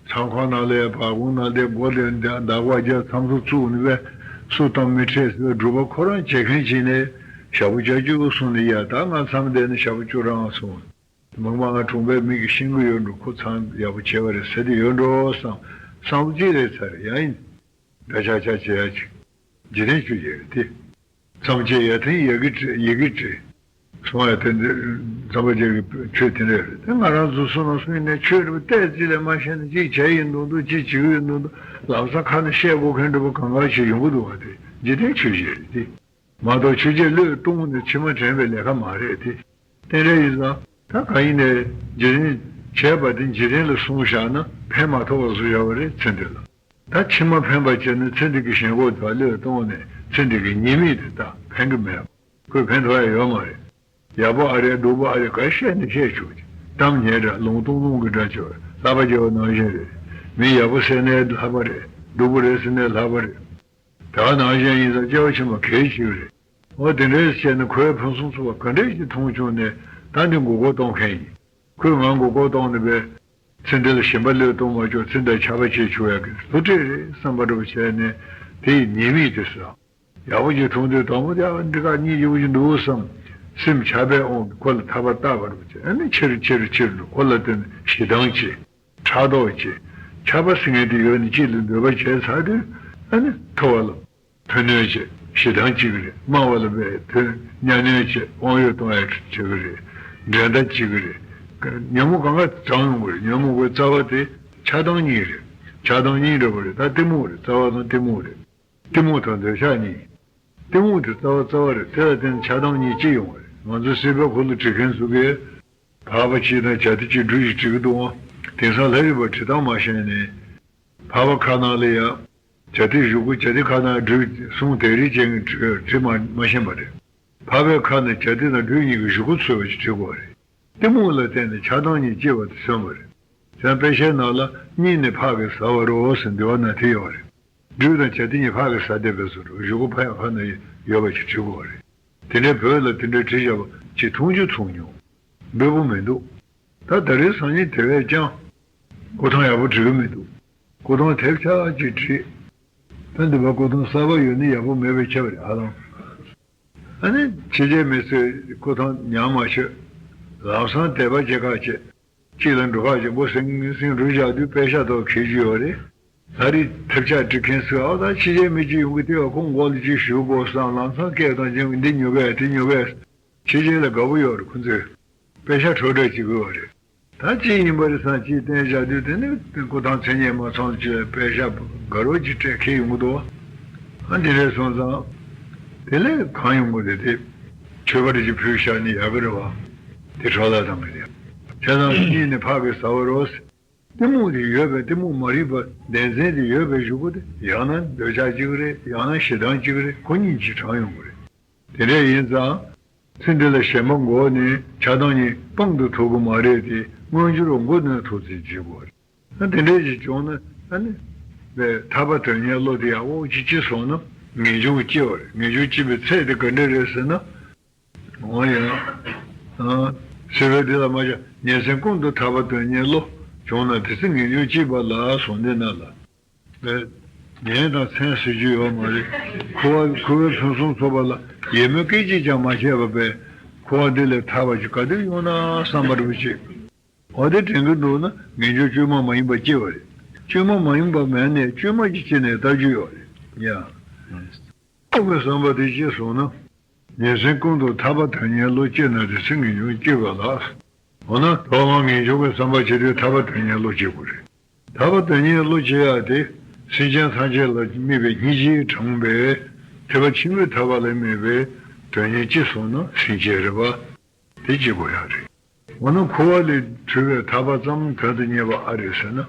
མཚམས་ཁང་ནང་ལ་ཡ་བག་ཁུང་ནང་བསྡད་སྒོ་དེ་འདག་པ་རྒྱབ་མཚམས་སུ་བཙུགས་ནས་པས་ སུ་དང་མི་འཕྲད་ཟེར་བའི་སྒྲུབ་པ་ཁོ་རང་བྱེད་མཁན་ཅིག་ནས་ཞག་པོ་བརྒྱད་ཅུ་སོང་ནས་ཡ་ད་ང་མཚམས་བསྡད་ནས་ཞག་པོ་བཅུ་རང་སོང་། མི་མང་ལ་གྲོང་པའི་མི་གིས་ཤེས་ཀྱི་ཡོད་འགྲོ། ཁོ་མཚམས་ཡག་པོ་བྱས་པ་རེད་ཟེར་དེ་ཡོད་འགྲོ་བསམ། བསམ་བློ་གཅིག་རེད་ཚར་ཡང་ཡིན། འདྲ་ཆགས་ཆགས་བྱེད་ཡ་ཅིག་འཇིག་རྟེན་ཆོས་བརྒྱད་རེད་དེ། མཚམས་བཅད་ཡ་དེ་ཡི་གེ་བྲི་ཡི་གེ་བྲི། སོང་ཡ་དེ་འདི་མཚམས་བཅད་ཀྱི་ཆོས་དེ་འདྲ་རེད་དེ། ང་རང་ཚོ་སོ་ནང་སོ་ཡིན་ནའི་ཆོས་རེད་པ་ཏོག་ཙམ་ལས་མ་ཤེས་ན་གཅིག་བྱས་ཡིན་མདོག་མདོག་གཅིག་བྱེད་ཀྱི་ཡོད་མདོག་མདོག་ལམ་སང་ཁ་ནས་བཤད་དགོས་མཁན་འདྲ་པོ་གང་ག་ཞིག་ཡོང་གི་འདུག་བ། དེ་འཇིག་རྟེན་ཆོས་བརྒྱད་རེད་དེ། མ་གཏོགས་ཆོས་བརྒྱད་བློས་གཏོང་ནས་ཕྱི་མ་དྲན་པའི་ལས་ཀ་མ་རེད་དེ། རྟེན་འབྲེལ་ཡིན་ཙང་ད་གང་ཡིན་ནའི་འཇིག་རྟེན་བྱས་པ་དེ་འཇིག་རྟེན་ལ་བསྲུང་བཞག་ན་ཕན་མ་ཐོགས་པ་བཟོ་བཞག་པ་རེད་ཚེ་འདི་ལ། ད་ཕྱི་མ་ཕན་པ་བྱས་ན་ཚེ་འདི་གི་ཞེན་ཁོག་དེ་བློས་གཏོང་ནས་ཚེ་འདི་གི་ཉེས་དམིགས་དེ་ད་ཕན་གི་མེད། ཁོས་ཕན་ཐོགས་ཡ་ཡོད་མ་རེད། ཡག་པོ་ཨ་རེད་སྡུག་པོ་ཨ་རེད་ག་བཤད་ནས་བཤད་ཆོག་ཅིག་གཏམ་ཉན་འདྲ་ལུང་སྟོང་ལུང་གི་འདྲ་ཆོག་ལྷག་པ་རྒྱལ་བ་ནང་བཞིན་རེད། མི་ཡག་པོ་ཟེར་ནའི་ལྷག་པ་རེད། སྡུག་པོ་རེད་ཟེར་ནའི་ལྷག་པ་རེད། དེ་ག་ནང་བཞིན་ཡིན་ཙང་སྐྱེ་བ་ཕྱི་མ་གལ་ཆེ་བ་རེད། འོ་དེ་འདྲའི་བཤད་ན་ཁོས་ཕུན་སུམ་ཚོགས་པ་ག་འདྲས་ཞིག་མཐོང་བྱུང་ནས་ད་འདི་མགོ་སྐོར་གཏོང་མཁན་ཡིན། ཁོས་ང་མགོ་སྐོར་གཏོང་ནས་པའི་ཚེ་འདི་ལ་ཞེན་པ་བློས་གཏོང་མ་ཆོག་ཚེ་འདིར་ཆགས་པ་བྱེད་ཆོག་ཡག་གི་བསླུ་བྲིད་རེད་བསམ་པ་འདྲ་པོ་བྱས་ནས་དེ་ཡི་ཉེས་དམིགས་དེ་བསམ། ཡག་པོ་ཅིག་མཐོང་དུས་དང་པོ་དེ་ཨ་འདི་ག་གཉིད་ཡོད་ཀྱི་འདུག་བསམ། སེམས་ཆགས་པའི་དབང་གིས་ཁོ་ལ་ཐར་པ་བཏགས་པ་རེད་པ་ཅེ་ཨ་ནི་ཆེར་ཆེར་ཆེར་འགྲོ་ཁོ་ལ་བརྟེན་ནས་ཞེ་སྡང་སྐྱེ། ཕྲག་དོག་སྐྱེ། ཆགས་པ་ཟེར་མཁན་དེ་ཡོད་ནི་གཅིག་ལ་འདོད་པ་བྱས་ཚར་དུས་ཨ་ནི་ཐོབ་པ་ལ་ཕན་གནོད་སྐྱེ་ཞེ་སྡང་སྐྱེ་གི་རེད། དམའ་བ་ལ་བས་དོན་གཉའ་གནོན་སྐྱེ་དབང་ཡོད་གཏོང་ཡ་བྱེད་གི་རེད། འགྲན་ཟླ་སྐྱེ་གི་རེད། ཉོན་མོངས་གང་ག་དྲངས་ཡོང་གི་རེད། ཉོན་མོངས་ཀྱི་རྩ་བ་དེ་ཆགས་སྡང་གཉིས་རེད། ཆགས་སྡང་གཉིས་འདྲ་པོ་རེད། ད་གཏི་མུག་རེད། རྩ་བ་དང་གཏི་མུག་རེད། གཏི་མུག་དང་འདོད་ཆགས་གཉིས། གཏི་མུག་དེ་རྩ་བ་རྩ་བ་རེད། དེ་ལ་བརྟེན་ནས་ཆགས་སྡང་གཉིས་སྐྱེ་ཡོང་བ་རེད། ང་ཚོ་སྲིད་པའི་ཁུལ་ལ་བྲིས་མཁན་ཚོ་གིས་འཕགས་པ་སྤྱི་དང་བྱ་དེ་སྤྱི་སྦྲུལ་ཞིག་བྲིས་ཀྱི་འདུག་ཨང་། དེང་སང་ལྷ་རིས་པ་བྲིས་སྟངས་མ་ཤེས་ནས་འཕགས་པ་ཁ་ནང་ལ་ཡ་བྱ་དེ་བཞུགས་སྒོ་བྱ་དེ་ཁ་ནང་སྦྲུལ་གསུང་དེ་རིགས་ཅན་གྱི་བྲིས་བྲིས་མ་མ་ཤེས་པ་རེད། འཕགས་པའི་ཁ་ནས་བྱ་དེ་དང་སྦྲུལ་གཉིས་ཀྱི་བཞུགས་སྒོ་འཚོལ་བ་ཞིག་བྲིས་དགོས་པ་རེད། གཏི་མུག་ལ་བརྟེན་ནས་ཆགས་སྡང་གཉིས་སྐྱེ་བ་དེ་མཚོན་པ་རེད། དེ་ཡང་དཔེ་ཆའི་ནང་ལ་གཉིས་ནི་ཕག་གིས་ཟ་བར་རོ་ཟེར་འདི་བ་ན་དེ་ཡོད་རེད། སྦྲུལ་དང་བྱ་དེ་གཉིས་ཕག་གིས་ཟ་བསྡད་པའི་བཟོ་འདྲ་བཞུགས་སྒོ་ཕ་ཡང་ཕ་ན་ཡོད་པ་ཞིག་བྲིས་དགོས་པ་རེད། དེ་འདྲའི་བོད་ལ་དེ་འདྲའི་བྲིས་བཞག་པ་ཅིག་མཐོང་རྒྱུ་མཐོང་མྱོང་། འབེལ་པོ་མི་འདུག་ད་ད་རེས་སང་ཉིན་དེ་བས་ཀྱང་སྐུ་ཐང་ཡག་པོ་བྲིས་གི་མི་འདུག་སྐུ་ཐང་ཐེབས་ཆག་ཅིག་བྲིས། ད་འདི་བ་སྐུ་ཐང་གསར་པ་ཡོད་ནི་ཡག་པོ་མེད་པའི་ཁྱབ་རེད་ཧ་ལམ། ཨ་ནི་ཕྱི་རྒྱལ་མི་ཚོས་སྐུ་ཐང་ཉམས་མ་ཆོད། ལམ་སང་དད་པ་བྱེད་ཁག་བྱེད། གཅིག་ལ་འགྲོ་ཁག་བྱེད་མགོ་སིང་སིང་འགྲོ་བཞག་དུས་པད་ཤག་ཐོག་འཁེལ་རྒྱུ་ཡོད་རེད། ད་རེས་ཐབས་ཆག་སྒྲིག་མཁན་ཚོས་ཨ་ད་ཕྱི་རྒྱལ་མི་གཅིག་ཡོང་གི་དེ་བ་ཁོང་མགོ་ལ་ཅིག་གཞུ་དགོས་བསམ་ལམ་སང་སྐད་བཏང་ཅིང་འདི་ཉོ་གས་དེ་ཉོ་གས། ཕྱི་རྒྱལ་ལ་དགའ་པོ་ཡོད་རེད་ཁོང་ཚོས། པད་ཤག་འཕྲོ་བརླག་བྱེད་དགོས་པ་རེད། ད་ཅི་ཡིན་པ་རེད་བསམ་ཅིག་བསྟན་བཞག་དུས་དེ་ནི་སྐུ་ཐང་མཚན་སྙན་མ་ཚང་ལ་ཅིག་པད་ཤག་དགའ་རོགས་ཀྱི་སྤྲད་ཁེལ་ཡོང་གི་འདུག་ཨ་འདི་འདྲས་སོང་ཙང་། དེ་ལས་གང་ཡོང་གི་རེད་དེ། མཆོད་པ་རེ་ཅིག་ཕུལ་བཞག་ནི་ཡག་གི་རེད་བ། དེ་འཕྲོ་བརླག་བཏང་གི་རེད། བྱས་ཙང་གཉིས་ནི་ཕག་གིས་ཟ་བར་རོ། གཏི་མུག་དེ་ཡོད་པའི་གཏི་མུག་མ་རིག་པ་བདེན་འཛིན་དེ་ཡོད་པའི་གཞུག་གུ་དེ་ཡང་ན་འདོད་ཆགས་གཅིག་རེད། ཡང་ན་ཞེ་སྡང་གཅིག་རེད། ཁོ་གཉིས་ཀྱིས་དྲངས་ཡོང་གི་རེད། དེ་འདྲ་ཡིན་ཙང་། ཚེ་འདི་ལ་ཞེན་པ་འགོག་ནས་ཆགས་སྡང་གཉིས་སྤང་དུ་ཐུབ་ཀྱི་མ་རེད་དེ་མངོན་གྱུར་མགོ་ནས་ཐུག་ཚེ་བྱེད་དགོས་རེད། ཨ་དེ་འདྲ་ཞིག་བྱུང་ན་ཨ་ནི། པའི་ཐར་པ་དོན་གཉེར་བློ་དེ་ཡག་པོ་ཅིག་སྐྱེས་སོང་ན་ངེས་འབྱུང་སྐྱེ་བ་རེད། ངེས་འབྱུང་སྐྱེ་བའི་ཚད་དེ་ག་འདྲ་རེད་ཟེར་ན། འོ་ཡང་། ཨ། སྲིད་པའི་འདི་ལ་མ་ཆགས་ཉིན་མཚན་ཀུན་ཏུ་ཐར་པ་དོན་གཉེར་བློ་བྱུང་ན་དེ་ཚེ་ངེས་འབྱུང་སྐྱེས་པ་ལ་གསུངས་དེ་ན་ལ། པས། ཉིན་དང་མཚན་ཟེར་རྒྱུ་ཡོད་མ་རེད། འཁོར་བ་འཁོར་བའི་ཕུན་སུམ་ཚོགས་པ་ལ་ཡིད་སྨོན་སྐད་ཅིག་ཀྱང་མ་བྱས་པ་པས། འཁོར་བ་འདི་ལས་ཐར་བ་ཅིག་ག་དུས་ཡོང་ན་བསམ་པ་རེ་བ་ཅིག་འོ་དེ་དྲན་གྱི་འདུག་ན་ངེས་འབྱུང་བཅོས་མ་མ་ཡིན་པ་སྐྱེ་བ་རེད། བཅོས་མ་མ་ཡིན་པ་མེད་ནས་བཅོས་མ་ཞིག་སྐྱེས་ནས་ལྟ་རྒྱུ་ཡོད་རེད། ཡ། ཐུབ་པའི་བསམ་པ་དེ་སྐྱེས་སོང་ན། ཉིན་མཚན་ཀུན་ཏུ་ཐར་པ་དོན་གཉེར་བློ་སྐྱེས་ན་དེ་ཚེ་ངེས་འབྱུང་སྐྱེ་བ་ལ། འོ་ན་ཐོག་མར་ངེས་འབྱུང་གི་བསམ་པ་བྱེད་དུས་ཐར་པ་དོན་གཉེར་བློ་སྐྱེ་དགོས་རེད། ཐར་པ་དོན་གཉེར་བློ་སྐྱེ་ཡག་དེ་སེམས་ཅན་ཐམས་ཅད་ལ་དམིགས་པའི་སྙིང་རྗེས་དྲངས་པའི་ཐེག་པ་ཆེན་པོའི་ཐར་པ་ལ་དམིགས་པའི་དོན་གཉེར་སྐྱེས་སོང་ན་སེམས་ཅན་རེད་པ། དེ་སྐྱེ་དགོས་ཡག་རེད། འོ་ན་འཁོར་བ་ལས་གྲོལ་བའི་ཐར་པ་ཙམ་དོན་དུ་གཉེར་བ་ཨ་རེད་ཟེར་ན།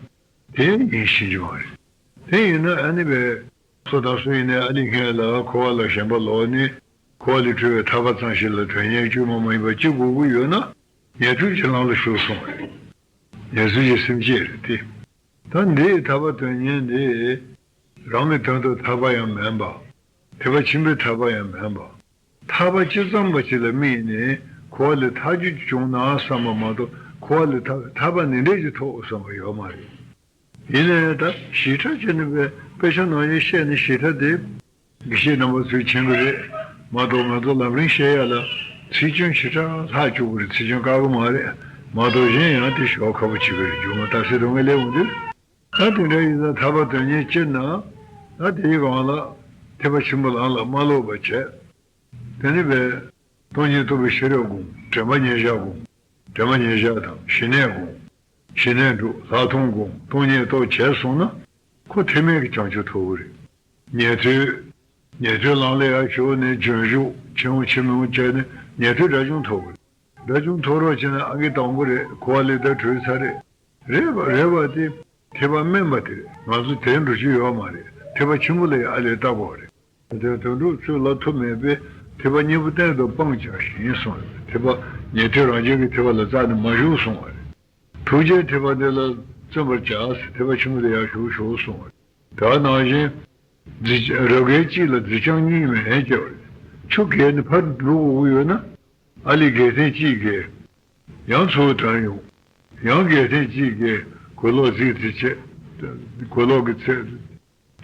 དེ་ཡང་ཡིན་ཤེས་ཀྱི་མ་རེད། དེ་ཡིན་ན་ཨ་ནི་བས། སུ་དང་སུ་ཡིན་ནའི་ཨ་ནི་མཁན་ལ་འཁོར་བ་ལ་ཞེན་པ་ལོག་ནས་འཁོར་བ་ལས་གྲོལ་བའི་ཐར་པ་ཙམ་ཞིག་ལ་དོན་གཉེར་བཅོས་མ་མ་ཡིན་པ་ཅི་དགོས་ཀྱི་ཡོད་ན་ཉན་ཐོས་ཀྱི་ལམ་ལ་ཞུགས་སོང་བ་རེད། ཉན་ཐོས་ཀྱི་སེམས་བསྐྱེད་རེད་དེ། ད་འདིའི་ཐར་པ་དོན་གཉེར་འདི་རང་གི་དོན་དུ་ཐར་པ་ཡང་མིན་པ། ཐེག་པ་ཆེན་པོའི་ཐར་པ་ཡང་མིན་པ། ཐར་པ་སྤྱི་ཙམ་པ་ཅིག་ལ་དམིགས་ནས་འཁོར་བ་ལས་ཐར་རྒྱུ་བྱུང་ན་བསམ་པ་མ་གཏོགས་འཁོར་བ་ལས་ཐར་ཐར་པ་འདི་འདྲས་ཀྱི་ཐོག་བསམ་པ་ཡོད་མ་རེད། ཡིན་ནའི་ད་ཞིབ་ཕྲ་བྱས་ནས་པའི་དཔེ་ཆ་ནང་བཞིན་བཤད་ནས་ཞིབ་ཕྲ་དེ་ དགེ་བཤེས་རྣམ་པ་ཚོས་མཁྱེན་གྱི་རེད། མ་གཏོགས་ང་ཚོ་ལམ་རིམ་བཤད་ཡ་ལ་ཚིག་སྐྱོན་ཞེ་དྲག་ལྷག་བཅུག་གི་རེད། ཚིག་སྐྱོན་བཀག་གི་མ་རེད། མ་གཏོགས་གཞན་ཡང་དེ་ཞོག་ཁ་པོ་བྱེད་ཀྱི་རེད། རྒྱུ་མ་རྟགས་གསལ་དོན་གཉིས་སླེབས་འོང་དུས། ད་དེ་འདྲ་ཡིན་ཙང་ཐར་པ་དོན་གཉེར་སྤྱིར་ན། ད་དེའི་སྒང་ལ་ཐེག་པ་ཆེན་པོ་ལམ་ལ་མ་ལོག་པ་བྱས། དེ་ནི་བས། སྟོང་ཉིད་རྟོགས་པའི་ཤེས་རབ་སྒོམ། དྲན་པ་ཉེར་བཞག་སྒོམ། དྲན་པ་ཉེར་བཞག་དང་ཞི་གནས་སྒོམ། ཞི་གནས་སྒྲུབ། ལྷག་མཐོང་སྒོམ། སྟོང་ཉིད་རྟོགས་བྱས་སོང་ན། ཁོ་ཐེག་དམན་གྱི་བྱང་ཆུབ་ཐོབ་ཀྱི་རེད། ཉན་ཐོས། ཉན་ཐོས་ལམ་ལ་ཡར་ཞུགས་ནས་རྗེས་འཇུག་ཕྱིར་འོང་ཕྱིར་མི་འོང་བྱས་ནས་ཉན་ཐོས་དགྲ་བཅོམ་ཐོབ་ཀྱི་རེད། དགྲ་བཅོམ་ཐོབ་རོགས་བྱས་ན་ཨང་ཀི་དང་པོ་རེད། འཁོར་བ་ལས་འདའ་གྲོལ་ཚར་རེད། རེད་པ་རེད་པ་དེ། ཐེག་པ་དམན་པ་དེ་རེད། ང་ཚོ་དེར་འགྲོ་རྒྱུ་ཡོད་མ་རེད། ཐེག་པ་ཆེན་པོ་ལ་ཡང་ཨ་ལས་བལྟ་དགོས་རེད། དེ་དོན་གྲུབ་ཚོས་ལབ་ཐུབ་མེད་པས་ཐེག་པ་གཉིས་པོ་གཏན་དུ་སྤང་བྱ་ཞིག་ཡིན་གསུངས་ཡོད། ཐེག་པ་ཉན་ཐོས་རང་རྒྱལ་གྱི་ཐེག་པ་ལ་རྩ་ནས་མ་ཞུགས་གསུངས་པ་རེད། ཐུགས་རྗེའི་ཐེག་པ་འདི་ལ་བརྩོན་པར་བྱ་ཟེར། ཐེག་པ་ཆེན་པོ་དེ་ཡར་ཞུགས་ཞུགས་གསུངས་པ་རེད། དེ་ནང་བཞིན། རྫི་རབ་རྒལ་གཅིག་ལ་རྫི་སྤྱང་གཉིས་མེད་ཅེས་པ་རེད། ཆུ་བརྒལ་ནས་ཕར་འགྲོ་དགོས་ཀྱི་ཡོད་ན། ཨ་ལས་རྒལ་མཚན་གཅིག་བརྒལ། ཡང་ཚུར་དྲངས་ཡོང་། ཡང་རྒལ་མཚན་གཅིག་བརྒལ། གོས་ལོག་རྫིག་རྫིག་བྱས། གོས་ལོག་གི་ཚད།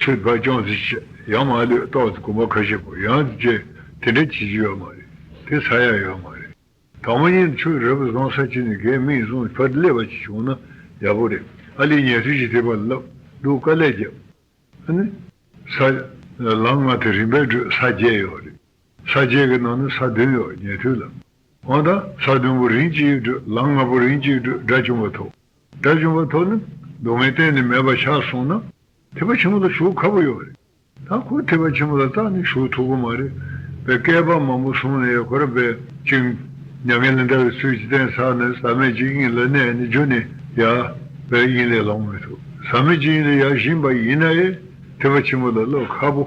ཆུ་ཕར་རྐྱང་རྫིག་བྱས། ཡང་མར་ལུས་ཏོག་ཙམ་གོམ་པ་ཁ་ཤས་སྤོ། ཡང་རྫིག་བྱས། དེ་འདྲ་བྱེད་རྒྱུ་ཡོད་མ་རེད། དེ་ཚར་ཡ་ཡོད་མ་རེད། དང་པོ་ཉིད་ཆུ་རབ་བཟང་ས་ཅིག་ནས་བརྒལ་མིག་བཟུང་ཕར་སླེབས་པ་ཅིག་བྱུང་ན་ཡག་པོ་རེད། ཨ་ལས་ཉན་ཐོས་ཀྱི་ཐེག་པ་ལ་སློབ་འདུག་དཀའ་ལས་བརྒྱབ། ཨ་ནི། ས། ལམ་ལྔ་དེ་རིམ་པས་བགྲོད། ས་བརྒྱད་ཡོད་རེད། ས་བརྒྱད་ཀྱི་ནང་ནས་ས་བདུན་ཡོད་ཉན་ཐོས་ལ། འོ་ད་ས་བདུན་པོ་རིམ་གཅིག་བགྲོད། ལམ་ལྔ་པོ་རིམ་གཅིག་བགྲོད། དགྲ་བཅོམ་པ་ཐོབ། དགྲ་བཅོམ་པ་ཐོབ་ན་སྡུག་བསྔལ་གཏན་ནས་མེད་པ་ཆགས་སོང་ན། ཐེག་པ་ཆེན་པོ་ལ་ཞུགས་ཁག་པོ་ཡོད་རེད། ད་ཁོ་ཐེག་པ་ཆེན་པོ་ལ་རྩ་ནས་ཞུགས་ཐུབ་ཀྱི་མ་རེད། པའི་བསྐལ་པ་མང་པོ་སོང་ནས་ཁོ་རང་པའི་ཅིང་། མྱ་ངན་ལས་འདའ་བའི་ཚུལ་གྱིས་གདན་ས་ནས་ཟག་མེད་ཀྱི་དབྱིངས་ལ་གནས་ནས་རྒྱུ་ནས་ཡར་པའི་དབྱིངས་ལས་ལོངས་མི་ཐུབ། ཟག་མེད་ཀྱི་དབྱིངས་ལ་ཡར་བཞེངས་པ་ཡིན་ན་ཡང་ཐེག་པ་ཆེན་པོ་ལ་སློབ་ཁག་པོ།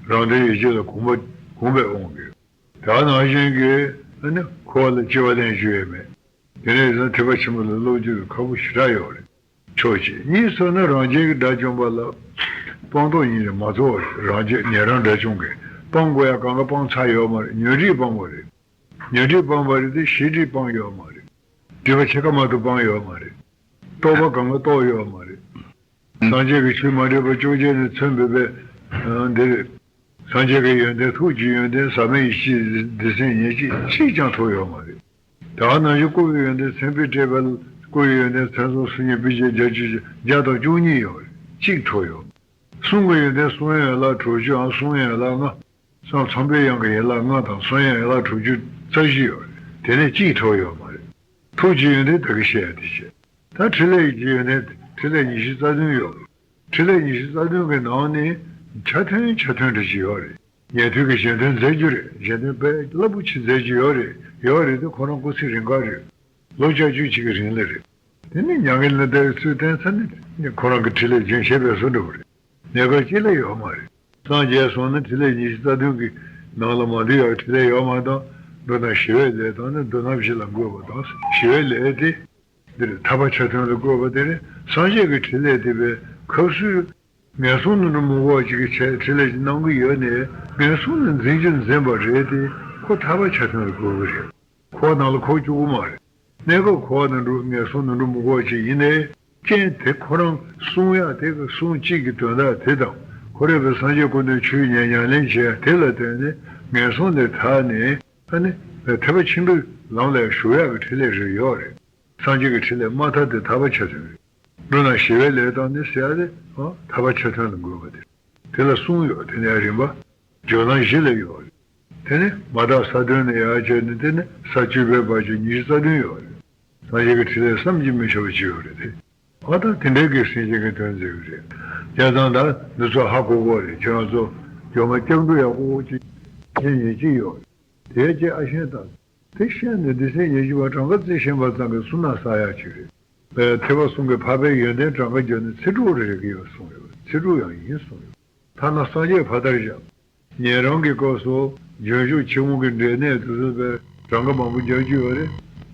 རང་དོན་ཡིད་བྱེད་ལ་གོམས་པ་གོམས་པས་དབང་གིས། དེ་ནང་བཞིན་གྱི་ཨ་ནི་འཁོར་བ་ལ་སྐྱེ་བ་ལེན་རྒྱུ་ཡོད་མེད། དེ་ནས་བཟུང་ཐེག་པ་ཆེན་པོ་ལ་སློབ་རྒྱུ་ཁག་པོ་ཞེ་དྲག་ཡོད་རེད། ཕྱོགས་གཅིག་གཉིས་སོང་ན་རང་རྒྱལ་གྱི་དགྲ་བཅོམ་པ་ལ་སྤང་རྟོགས་གཉིས་ལས་མ་རྫོགས་པ་རེད། རང་རྒྱལ་ཉན་རང་དགྲ་བཅོམ་གྱི་སྤང་དགོས་ཡ་གང་ག་སྤང་ཚར་ཡོད་མ་རེད། ཉོན་སྒྲིབ་སྤངས་པ་རེད། ཉོན་སྒྲིབ་སྤངས་པ་རེད་དེ་ཞི་སྒྲིབ་སྤངས་ཡོད་མ་རེད། སྒྲིབ་པ་ཕྱེད་ཀ་མ་གཏོགས་སྤངས་ཡོད་མ་རེད། རྟོག་པ་གང་ག་རྟོགས་ཡོད་མ་རེད། སངས་རྒྱས་ཀྱི་ཆོས་མ་འདྲེས་པ་བཅོ་བརྒྱད་ནས་མཚོན་པའི་པའི། འདིར། སངས་རྒྱས་ཀྱི་ཡོན་ཏན་ཐུགས་ཀྱི་ཡོན་ཏན་ཟག་མེད་ཡེ་ཤེས་སྡེ་ཚན་ཉེར་གཅིག་གཅིག་ཀྱང་ཐོབ་ཡོད་མ་རེད། ད་ནང་བཞིན་སྐུ་ཡི་ཡོན་ཏན་མཚན་དཔེས་སྤྲས་པ། སྐུ་ཡི་ཡོན་ཏན་མཚན་གསུམ་སུམ་གཉིས་པོད་བརྒྱད་བརྒྱད་ཅུ་བརྒྱ་དང་བཅུ་གཉིས་ཡོད་རེད། གཅིག་ཐོབ་ཡོད། གསུང་གི་ཡོན་ཏན་གསུང་ཡན་ལག་དྲུག་ཅུའམ་གསུང་ཡན་ལག་ལྔ། གསང་མཚམས་པའི་དབྱངས་ཀྱི་ཡན་ལག་ལྔ་དང་གསང་ཡན་ལག་དྲུག་ཅུ་རྩ་བཞི་ཡོད་རེད། དེ་ནས་གཅིག་ཐོབ་ཡོད་མ་རེད། ཐུགས་ཀྱི་ཡོན་ཏན་ད་གིན་བཤད་ཡ་དེ་བྱས། ད་ཕྲིན་ལས་ཀྱི་ཡོན་ཏན་ཕྲིན་ལས་ཉི་ཤུ་རྩ་བདུན་ཡོད་རེད། ཕྲིན་ལས་ཉི་ཤུ་རྩ་བདུན་གྱི་ནང་ནས་ཆ་མཐུན་ཆ་མཐུན་འདྲ་ཞིག་ཡོད་རེད། ཉན་ཐོས་ཀྱིས་གཞན་དོན་མཛད་རྒྱུ་རེད། གཞན་དོན་དཔེ་རླབས་པོ་ཆེ་མཛད་རྒྱུ་ཡོད་རེད། ཡོད་རེད་དེ་ཁོ་རང་སྐུ་ཚེ་རིང་ག་རེད། ལོ་བརྒྱད་ཅུ་གཅིག་གི་རིང་ལ་རེད། དེ་ནས་མྱ་ངན་ལས་འདའ་བའི་ཚུལ་བསྟན་ཚར་ནས་ཁོ་རང་གི་ཕྲིན་ལས་རྒྱུན་ཆད་པའི་བཟོ་འདྲ་བོ་རེད། གནས་སྐབས་གཅིག་ལ་ཡོད་མ་རེད། སངས་རྒྱས་སོང་ན་ཕྲིན་ལས་ཉི་ཤུ་རྩ་བདུན་གྱི་ནང་ལ་མ་འདུས་ཡག་ཕྲིན་ལས་ཡོད་མ་དང་། མདོར་ན་ཞི་བའི་ལས་དང་ནི་མདོར་ན་བཞི་ལ་འགོད་པ་དང་། ཞི་བའི་ལས་དེ། འདིར་ཐར་པ་ཆ་མཐུན་ལ་བཀོད་པ་དེ་ནི་སངས་རྒྱས་ཀྱི་ཕྲིན་ལས་དེ་བས་ཁབ་སུ་ངན་སོང་ནང་འགྲོ་མི་དགོས་ཅིག་གི་ཆེད་ཕྲིན་ལས་ཅིག་གནང་གི་ཡོད་ནས་ངན་སོང་ལ་འཛིན་རྒྱུ་འཛིན་པ་རེད་དེ་ཁོ་ཐར་པ་ཆ་མཐུན་ལ་བཀོད་གི་རེད། འཁོར་བ་ནང་ལ་འཁོར་བཅུག་གི་མ་རེད། གནས་སྐབས་འཁོར་བ་ནང་འགྲོ་ངན་སོང་ནང་འགྲོ་མི་དགོས་ཅིག་ཡིན་ནའི་རྐྱེན་དེ་ཁོ་རང་གསུང་ཡག་དེ་གི་གསུང་གཅིག་གི་དོན་དག་དེ་དང་ཁོ་རས་པའི་སངས་རྒྱས་སྐུ་མདུན་ཆོས་ཉན་ཉམས་ལེན་བྱེད་ཡག་དེ་ལ་བརྟེན་ནས་ངན་སོང་ལས་ཐར་ནས་ཨ་ནི་ཐེག་པ་ཆེན་པོའི་ལམ་ལ་ཞུགས་ཡག་གི་ཕྲིན་ལས་རེ་ཡོད་རེད། སངས་རྒྱས་ཀྱི་ཕྲིན་ལས་མ་ཐར་དེ་ཐར་པ་ཆ་མཐུན་རེད། འགྲོ་ན་ཞི་བའི་ལས་དང་ནི་ཟེར་ཡ་དེ་ཨ་ཐར་པ་ཆ་མཐུན་ལ་འགོད་པ་དེ་རེད། དེ་ལ་གསུམ་ཡོད། དེ་ནས་རིམ་པ་སྦྱོར་ལམ་བཞི་ལ་ཡོད་རེད། དེ་ནི་མ་དག་ས་བདུན་ནས་ཡར་བྱས་ནས་དེ་ནི་ས་བཅུ་པའི་བར་གྱི་ཉི་ཤུ་རྩ་བདུན་ཡོད་རེད། སངས་རྒྱས་ཀྱི་ཕྲིན་ལས་བསམ་གྱིས་མི་ཁྱབ་པ་ཅིག་ཡོད་རེད་དེ། ཨ་ད་དེ་འདྲའི་གི་སེམས་ཅན་གྱི་དོན་མཛད་ཀྱི་རེད། བྱས་ཙང་ད་འདི་ཚོ་ཧ་གོ་དགོས་རེད། ཁྱེད་རང་ཚོ་སྒྱུ་མ་སྐྱབས་འགྲོ་ཡག་པོ་ཅིག་མཁྱེན་ཉན་གྱི་ཡོད་རེད། དེའི་རྗེས་ཨ་ཤེས་དང་། དེ་ཤེས་ནས་སྡེ་སྲིད་ཉེར་བཞི་པ་གྲངས་ཀ་རྩིས་ཤེས་པ་ཙམ་གྱིས་བསོད་ནམས་བསགས་ཡག་ཅིག་རེད། པའི་ཐེག་པ་གསུམ་གྱི་འཕགས་པའི་ཡོན་ཏན་གྲངས་ཀ་བརྒྱབ་ནས་ཚེ་དྲུག་རེ་རེ་གི་ཡོད་གསུངས་ཡོད། ཚེ་དྲུག་ཡང་ཡིན་གསུངས་ཡོད། ཐ་ན་སངས་རྒྱས་ཕ་དར་བཞག་ཉན་རང་གི་སྐབས་སུ་རྗེས་འཇུག་ཕྱི་མོ་གི་འབྲས་གནས་དུ་བཟོས་པའི་གྲངས་ཀ་མང་པོ་རྒྱག་རྒྱུ་ཡོད་རེད།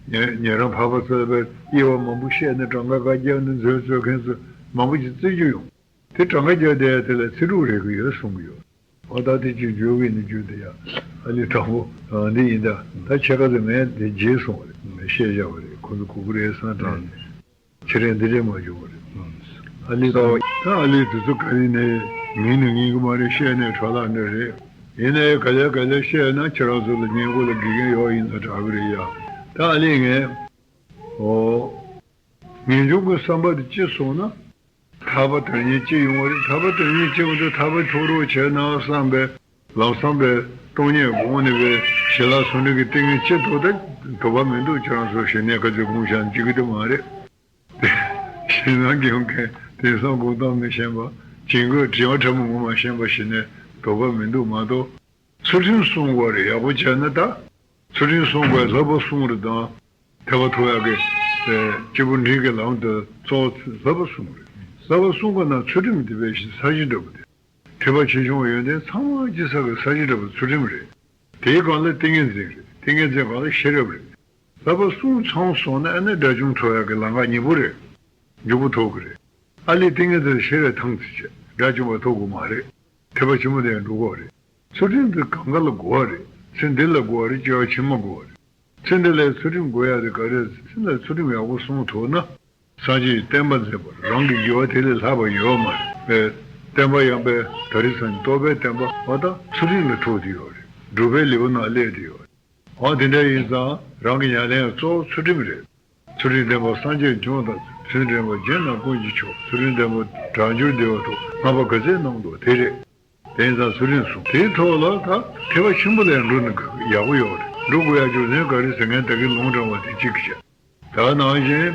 ཉན་ཉན་རང་འཕགས་པ་ཚོས་པའི་དབྱེ་བ་མང་པོ་བཤད་ནས་གྲངས་ཀ་ཁ་རྒྱག་ནས་མཛོད་བཙུགས་མཁན་ཚོ་མང་པོ་ཞིག་བརྩི་རྒྱུ་ཡོང་། དེ་གྲངས་ཀ་རྒྱག་བསྡད་ཡ་དེ་ལ་ཚེ་དྲུག་རེ་གི་ཡོད་གསུང་གི་ཡོད། འོ་ད་དེ་ཅིག་བརྗོད་གི་ནི་རྒྱུ་དེ་ཡ། ཨ་ནི་དྲང་པོ་འདི་ཡིན་ད། ད་ཕྱེད་ཀ་ཙམ་ངས་དེ་རྗེས་སོང་བ་རེད། བཤད་བཞག་པ་རེད། ཁོ་ཚོ་གུ་གུ་རེད་བསམ་དྲགས་ནས། ཁྱེད་རང་འདི་འདྲས་མ་བྱུང་བ་རེད། ཨ་ལི་ད་ད་ཨ་ལི་དེ་ཚོ་ག་རེ་ནས་ངས་ནི་ངེས་གི་མ་རེད། བཤད་ནས་འཕྲོ་བརླག་འདྲ་རེད། ཡིན་ནའི་ག་ལེ་ག་ལེ་བཤད་ན་ཁྱེད་རང་ཚོ་ལ་ཉན་གོ་ལ་དགེ་རྒན་ཡོག་ཡིན་ན་དྲག་གི་རེད་ཡ། ད་ཨ་ལི་ངས་ཨོ། ངེས་འབྱུང་གི་བསམ་པ་དེ་ཅི་སོང་ན། ཐར་པ་དོན་གཉེར་ཅི་ཡོང་བ་རེད། ཐར་པ་དོན་གཉེར་ཅི་ཡོང་དུས་ཐར་པ་ཐོབ་རོགས་བྱས་ན་བསམ་པའི་ལམ་སང་པའི་སྟོང་ཉིད་སྒོམ་ནས་པའི་ཞི་ལྷག་ཟུང་འབྲེལ་གྱི་ཏིང་ངེ་ཅི་ཐོབ་ད་དོགས་པ་མི་འདུག་ཁྱེད་རང་ཚོ་ཞི་གནས་ག་ཚོད་སྒོམ་བཞག་ན་ཅི་གི་དེ་མ་རེད། དེ་ཞེད་སྣང་སྐྱེ་མཁན་དེང་སང་སྒོམ་སྟངས་མི་ཤེས་པ་བྱིང་རྒོད་དྲི་བ་ཕྲ་མོ་ངོ་མ་ཤེས་པ་ཞི་གནས་དོགས་པ་མི་འདུག་མ་གཏོགས། ཚུལ་ཁྲིམས་སྲུང་དགོས་རེད། ཡག་པོ་བྱས་ན་ད། ཚུལ་ཁྲིམས་སྲུང་དགོས། བསླབ་པ་སྲུང་རེད་དང་། ཐེག་པ་ཐོབ་ཡག་གི་ཨེ་སྐྱེས་བུ་འབྲིང་གི་ལམ་དུ་གཙོ་བོ་བསླབ་པ་སྲུང་རེད། བསླབ་པ་སྲུང་དགོས་ན་ཚུལ་ཁྲིམས་དེ་བས་ཤིང་ས་གཞི་འདྲ་པོ་དེ། ཐེག་པ་ཆེ་ཆུང་ཡོན་ཏན་ཚང་མ་སྤྱི་ས་གི་ས་གཞི་འདྲ་པོ་ཚུལ་ཁྲིམས་རེད། དེའི་སྒང་ལ་ཏིང་ངེ་འཛིན་རེད། ཏིང་ངེ་འཛིན་སྒང་ལ་ཤེས་རབ་རེད། བསླབ་པ་སྲུང་ཚང་སོང་ན་ཨ་ནི་དགྲ་བཅོམ་ཐོབ་ཡག་གི་ལམ་ཁ་ཉེ་པོ་རེད། མགྱོགས་པོ་ཐོབ་གི་རེད། ཨ་ལས་ཏིང་ངེ་འཛིན་ཤེས་རབ་ཐང་ཚིག་བྱས་དགྲ་བཅོམ་པ་ཐོབ་དགོས་མ་རེད། ཐེག་པ་ཆེན་པོ་དེ་ཡང་འགྲོ་དགོས་རེད། ཚུལ་ཁྲིམས་དེ་གང་ག་ལ་དགོས་པ་རེད། ཚེ་འདི་ལ་དགོས་པ་རེད། སྐྱེ་བ་ཕྱི་མ་དགོས་པ་རེད། ཚེ་འདི་ལ་ཚུལ་ཁྲིམས་དགོས་ཡ་དེ་ག་རེ་ཟེར་ན། ཚུལ་ཁྲིམས་ཡག་པོ་སྲུང་ཐུབ་ན། སངས་རྒྱས་ཀྱི་བསྟན་པ་འཛིན་པར་རང་གི་དགེ་བ་དེ་ལས་ལྷག་པ་ཡོད་མ་རེད་པས། བསྟན་པ་ཡང་པའི་ད་རེས་སང་ཉིན་རྟོགས་པའི་བསྟན་པ་བ་དང་ཚུལ་ཁྲིམས་ལ་ཐུག་བསྡད་ཡོད་རེད། སྒྲུབ་པའི་ལེའུ་ནང་སླེབས་བསྡད་ཡོད་རེད། འོ་དེ་འདྲ་ཡིན་ཙང་རང་གི་ཉམས་ལེན་གཙོ་བོ་ཚུལ་ཁྲིམས་རེད། ཚུལ་ཁྲིམས་ལྡན་པ་སངས་རྒྱས་འབྱུང་དང་། ཚུལ་ཁྲིམས་ལྡན་པ་གཞན་རྣམས་ཀུན་གྱི་མཆོག་ཚུལ་ཁྲིམས་ལྡན་པ་དྲག་འགྱུར་བདེ་བ་ཐོབ། ལྔ་པ་ག་ཚད་གནང་འདུག་དེ་རེད། དེ་ཡིན་ཙང་ཚུལ་ཁྲིམས་སྲུང་། དེའི་ཐོག་ལ་ད་ཐེག་པ་ཆེན་པོ་ལ་འགྲོ་ན་ཡག་པོ་ཡོད་རེད། འགྲོ་དགོས་ཡ་རྒྱུ་མཚན་ག་རེ་ཟེར་ངས་ད་གིན་ལུང་དྲངས་པ་དེ་གཅིག་བྱས། ད་ནང་བཞིན་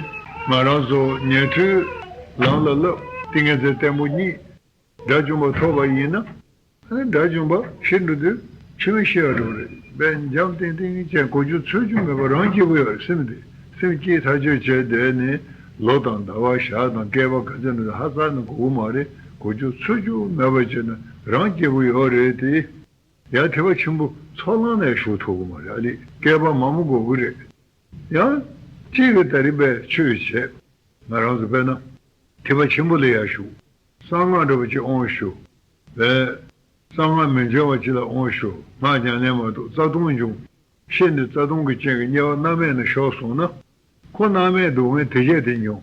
ང་རང་ཚོ་ཉན་ཐོས་ལམ་ལ་བསླབ། ཏིང་ངེ་འཛིན་བརྟན་པོ་རྙེད། དགྲ་བཅོམ་པ་ཐོབ་པ་ཡིན་ན། ཨ་ནི་དགྲ་བཅོམ་པ་ཤི་འགྲོ་དུས་འཆི་མེད་ཤི་ཡ་འགྲོ་རེད། དཔེ་འཇམ་ཐིང་ཐིང་བྱས་གོ་རྒྱུ་ཚོད་རྒྱུ་མེད་པ་རང་སྐྱིད་པོ་ཡོད་རེད། སེམས་དེ་སེམས་སྐྱིད་ཐག་ཆོད་བྱས་བསྡད་ནས་ལོ་དང་ཟླ་བ་ཞག་དང་བསྐལ་པ་ག་ཚོད་ནས་ཧ་ཙག་ནས་དགོས་ཀྱི་མ་རེད། གོ་རྒྱུ་ཚོད་རྒྱུ་མེད་པ་བྱས་ན་རང་སྐྱིད་པོ་ཡོད་རེད་དེ། ཡ་ཐེག་པ་ཆེན་པོ་ཚོགས་ལམ་ནས་ཞུགས་ཐུབ་ཀྱི་མ་རེད། ཨ་ལས་བསྐལ་པ་མང་པོ་འགོར་གྱི་རེད། ཡང་གཅིག་གིས་ད་རིང་པའི་ཆོས་བྱས། ང་རང་ཚོ་དཔེར་ན་ཐེག་པ་ཆེན་པོ་ལ་ཡར་ཞུགས། གསང་སྔགས་འདྲ་པོ་ཅིག་དབང་ཞུ་བས། གསང་སྔགས་མི་འབྱོར་བ་ཅིག་ལ་དབང་ཞུ། སྔགས་ཉམས་ལེན་མ་གཏོགས་རྩ་ལྟུང་འབྱུང་། ཤི་ནས་རྩ་ལྟུང་གི་རྐྱེན་གྱིས་དམྱལ་བ་མནར་མེད་ནང་ཤོར་སོང་ན། ཁོ་མནར་མེད་སྡུག་བསྔལ་དེ་བཞིན་དུ་མྱོང་།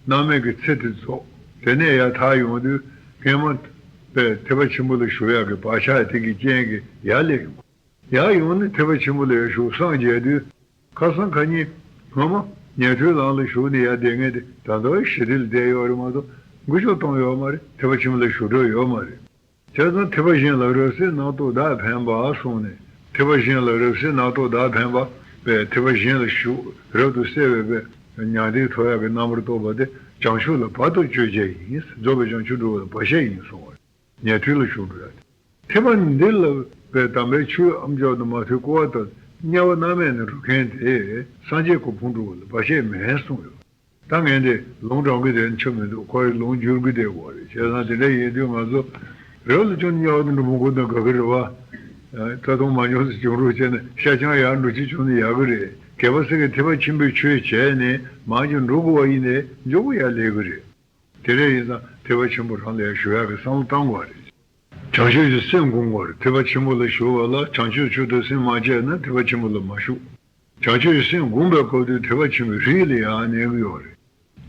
མནར་མེད་ཀྱི་ཚེ་དེ་རྫོགས། དེ་ནས་ཡར་ཐར་ཡོང་དུས་སྔོན་མ་པའི་ཐེག་པ་ཆེན་པོ་ལ་ཞུགས་ཡག་གི་བག་ཆགས་དེ་གི་རྐྱེན་གྱིས་ཡར་སླེབས་ཡོང་། ཡར་ཡོང་ནས་ཐེག་པ་ཆེན་པོ་ལ་ཡར་ཞུགས་སངས་རྒྱས་དུས། ཁ་སང་ཁ་ཉིན་སྔ་མ་ཉན་ཐོས་ལམ་ལ་ཞུགས་ནས་ཡར་བསྡད་མཁན་དེ་ད་ལྟ་བའི་ཞི་བདེ་ལ་བསྡད་ཡོད་རེད་མ་གཏོགས་འགུལ་སྐྱོད་གཏོང་ཡོད་མ་རེད། ཐེག་པ་ཆེན་པོ་ལ་ཞུགས་འགྲོ་ཡོད་མ་རེད། བྱས་ཙང་ཐེག་པ་གཞན་ལ་རབ་གསལ་རྣམ་རྟོག་བདག་ཕན་པ་གསུངས་ནས། ཐེག་པ་གཞན་ལ་རབ་གསལ་རྣམ་རྟོག་བདག་ཕན་པ་པས་ཐེག་པ་གཞན་ལ་ཞུགས་རབ་ཏུ་གསལ་བའི་པའི་མྱང་འདས་ཐོབ་ཡག་གི་རྣམ་པར་རྟོག་པ་དེ་བྱང་ཆུབ་ལ་བར་དུ་གཅོད་བྱེད་ཡིན། རྫོགས་པའི་བྱང་ཆུབ་སྒྲུབ་པ་ལ་བར་ཆད་ཡིན་གསུངས་པ་རེད། ཉན་ཐོས་ལ་ཞུགས་འགྲོ་ཡ་དེ། ཐེག་པ་འདི་ལ་པའི་དམ་པའི་ཆོས་ཨ་མཆོག་ཏུ་མ་ཐོས་གོ་བ་ལྟར་དམྱལ་བ་མནར་མེད་ནས་སྒྲུབ་མཁན་དེ་སངས་རྒྱས་གོ་འཕང་སྒྲུབ་པ་ལ་བར་ཆད་མེད་གསུངས་ཡོད། ད་ངས་འདི་ལུང་དྲངས་གི་དེ་ཆོ་མི་འདུག་ཁོ་རེ་ལུང་བསྒྱུར་གི་བསྡད་དགོས་རེད། བྱས་ཙང་དེ་འདྲ་ཡིན་དུས་ང་ཚོ་རབ་ལ་བྱུང་ནས་དམྱལ་བ་དུ་འགྲོ་མི་དགོས་ན་དགའ་གི་རེད་བ། རྩ་ལྟུང་མ་འབྱུང་ཟེར་བྱུང་རོགས་བྱས་ནས་ཤ་ཆང་ཡར་འགྲོ་ཅིག་བྱུང་ན་ཡག་གི་རེད། གལ་པོ་སེ་གི་ཐེག་པ་ཆེན་པོའི་ཆོས་བྱས་ནས་མང་ཆེ་འགྲོ་དགོས་པ་ཡིན་ནའི་མགྱོགས་པོ་ཡར་སླེབས་གི་རེད། དེ་འདྲ་ཡིན་ཙང་ཐེག་པ་ཆེན་པོ་རང་ལ་ཡར་ཞུགས་ཡག་གི་བསམ་བློ་བཏང་དགོས་རེད། བྱང་ཆུབ་ཀྱི་སེམས་སྒོམ་དགོས་རེད། ཐེག་པ་ཆེན་པོ་ལ་ཞུགས་པ་ལ་བྱང་ཆུབ་མཆོག་ཏུ་སེམས་མ་བསྐྱེད་ན་ཐེག་པ་ཆེན་པོ་ལ་མ་ཞུགས། བྱང་ཆུབ་ཀྱི་སེམས་སྒོམ་པའི་སྐབས་དུས་ཐེག་པ་ཆེན་པོའི་རིགས་ལ་ཡང་གནས་ཀྱི་ཡོད་རེད།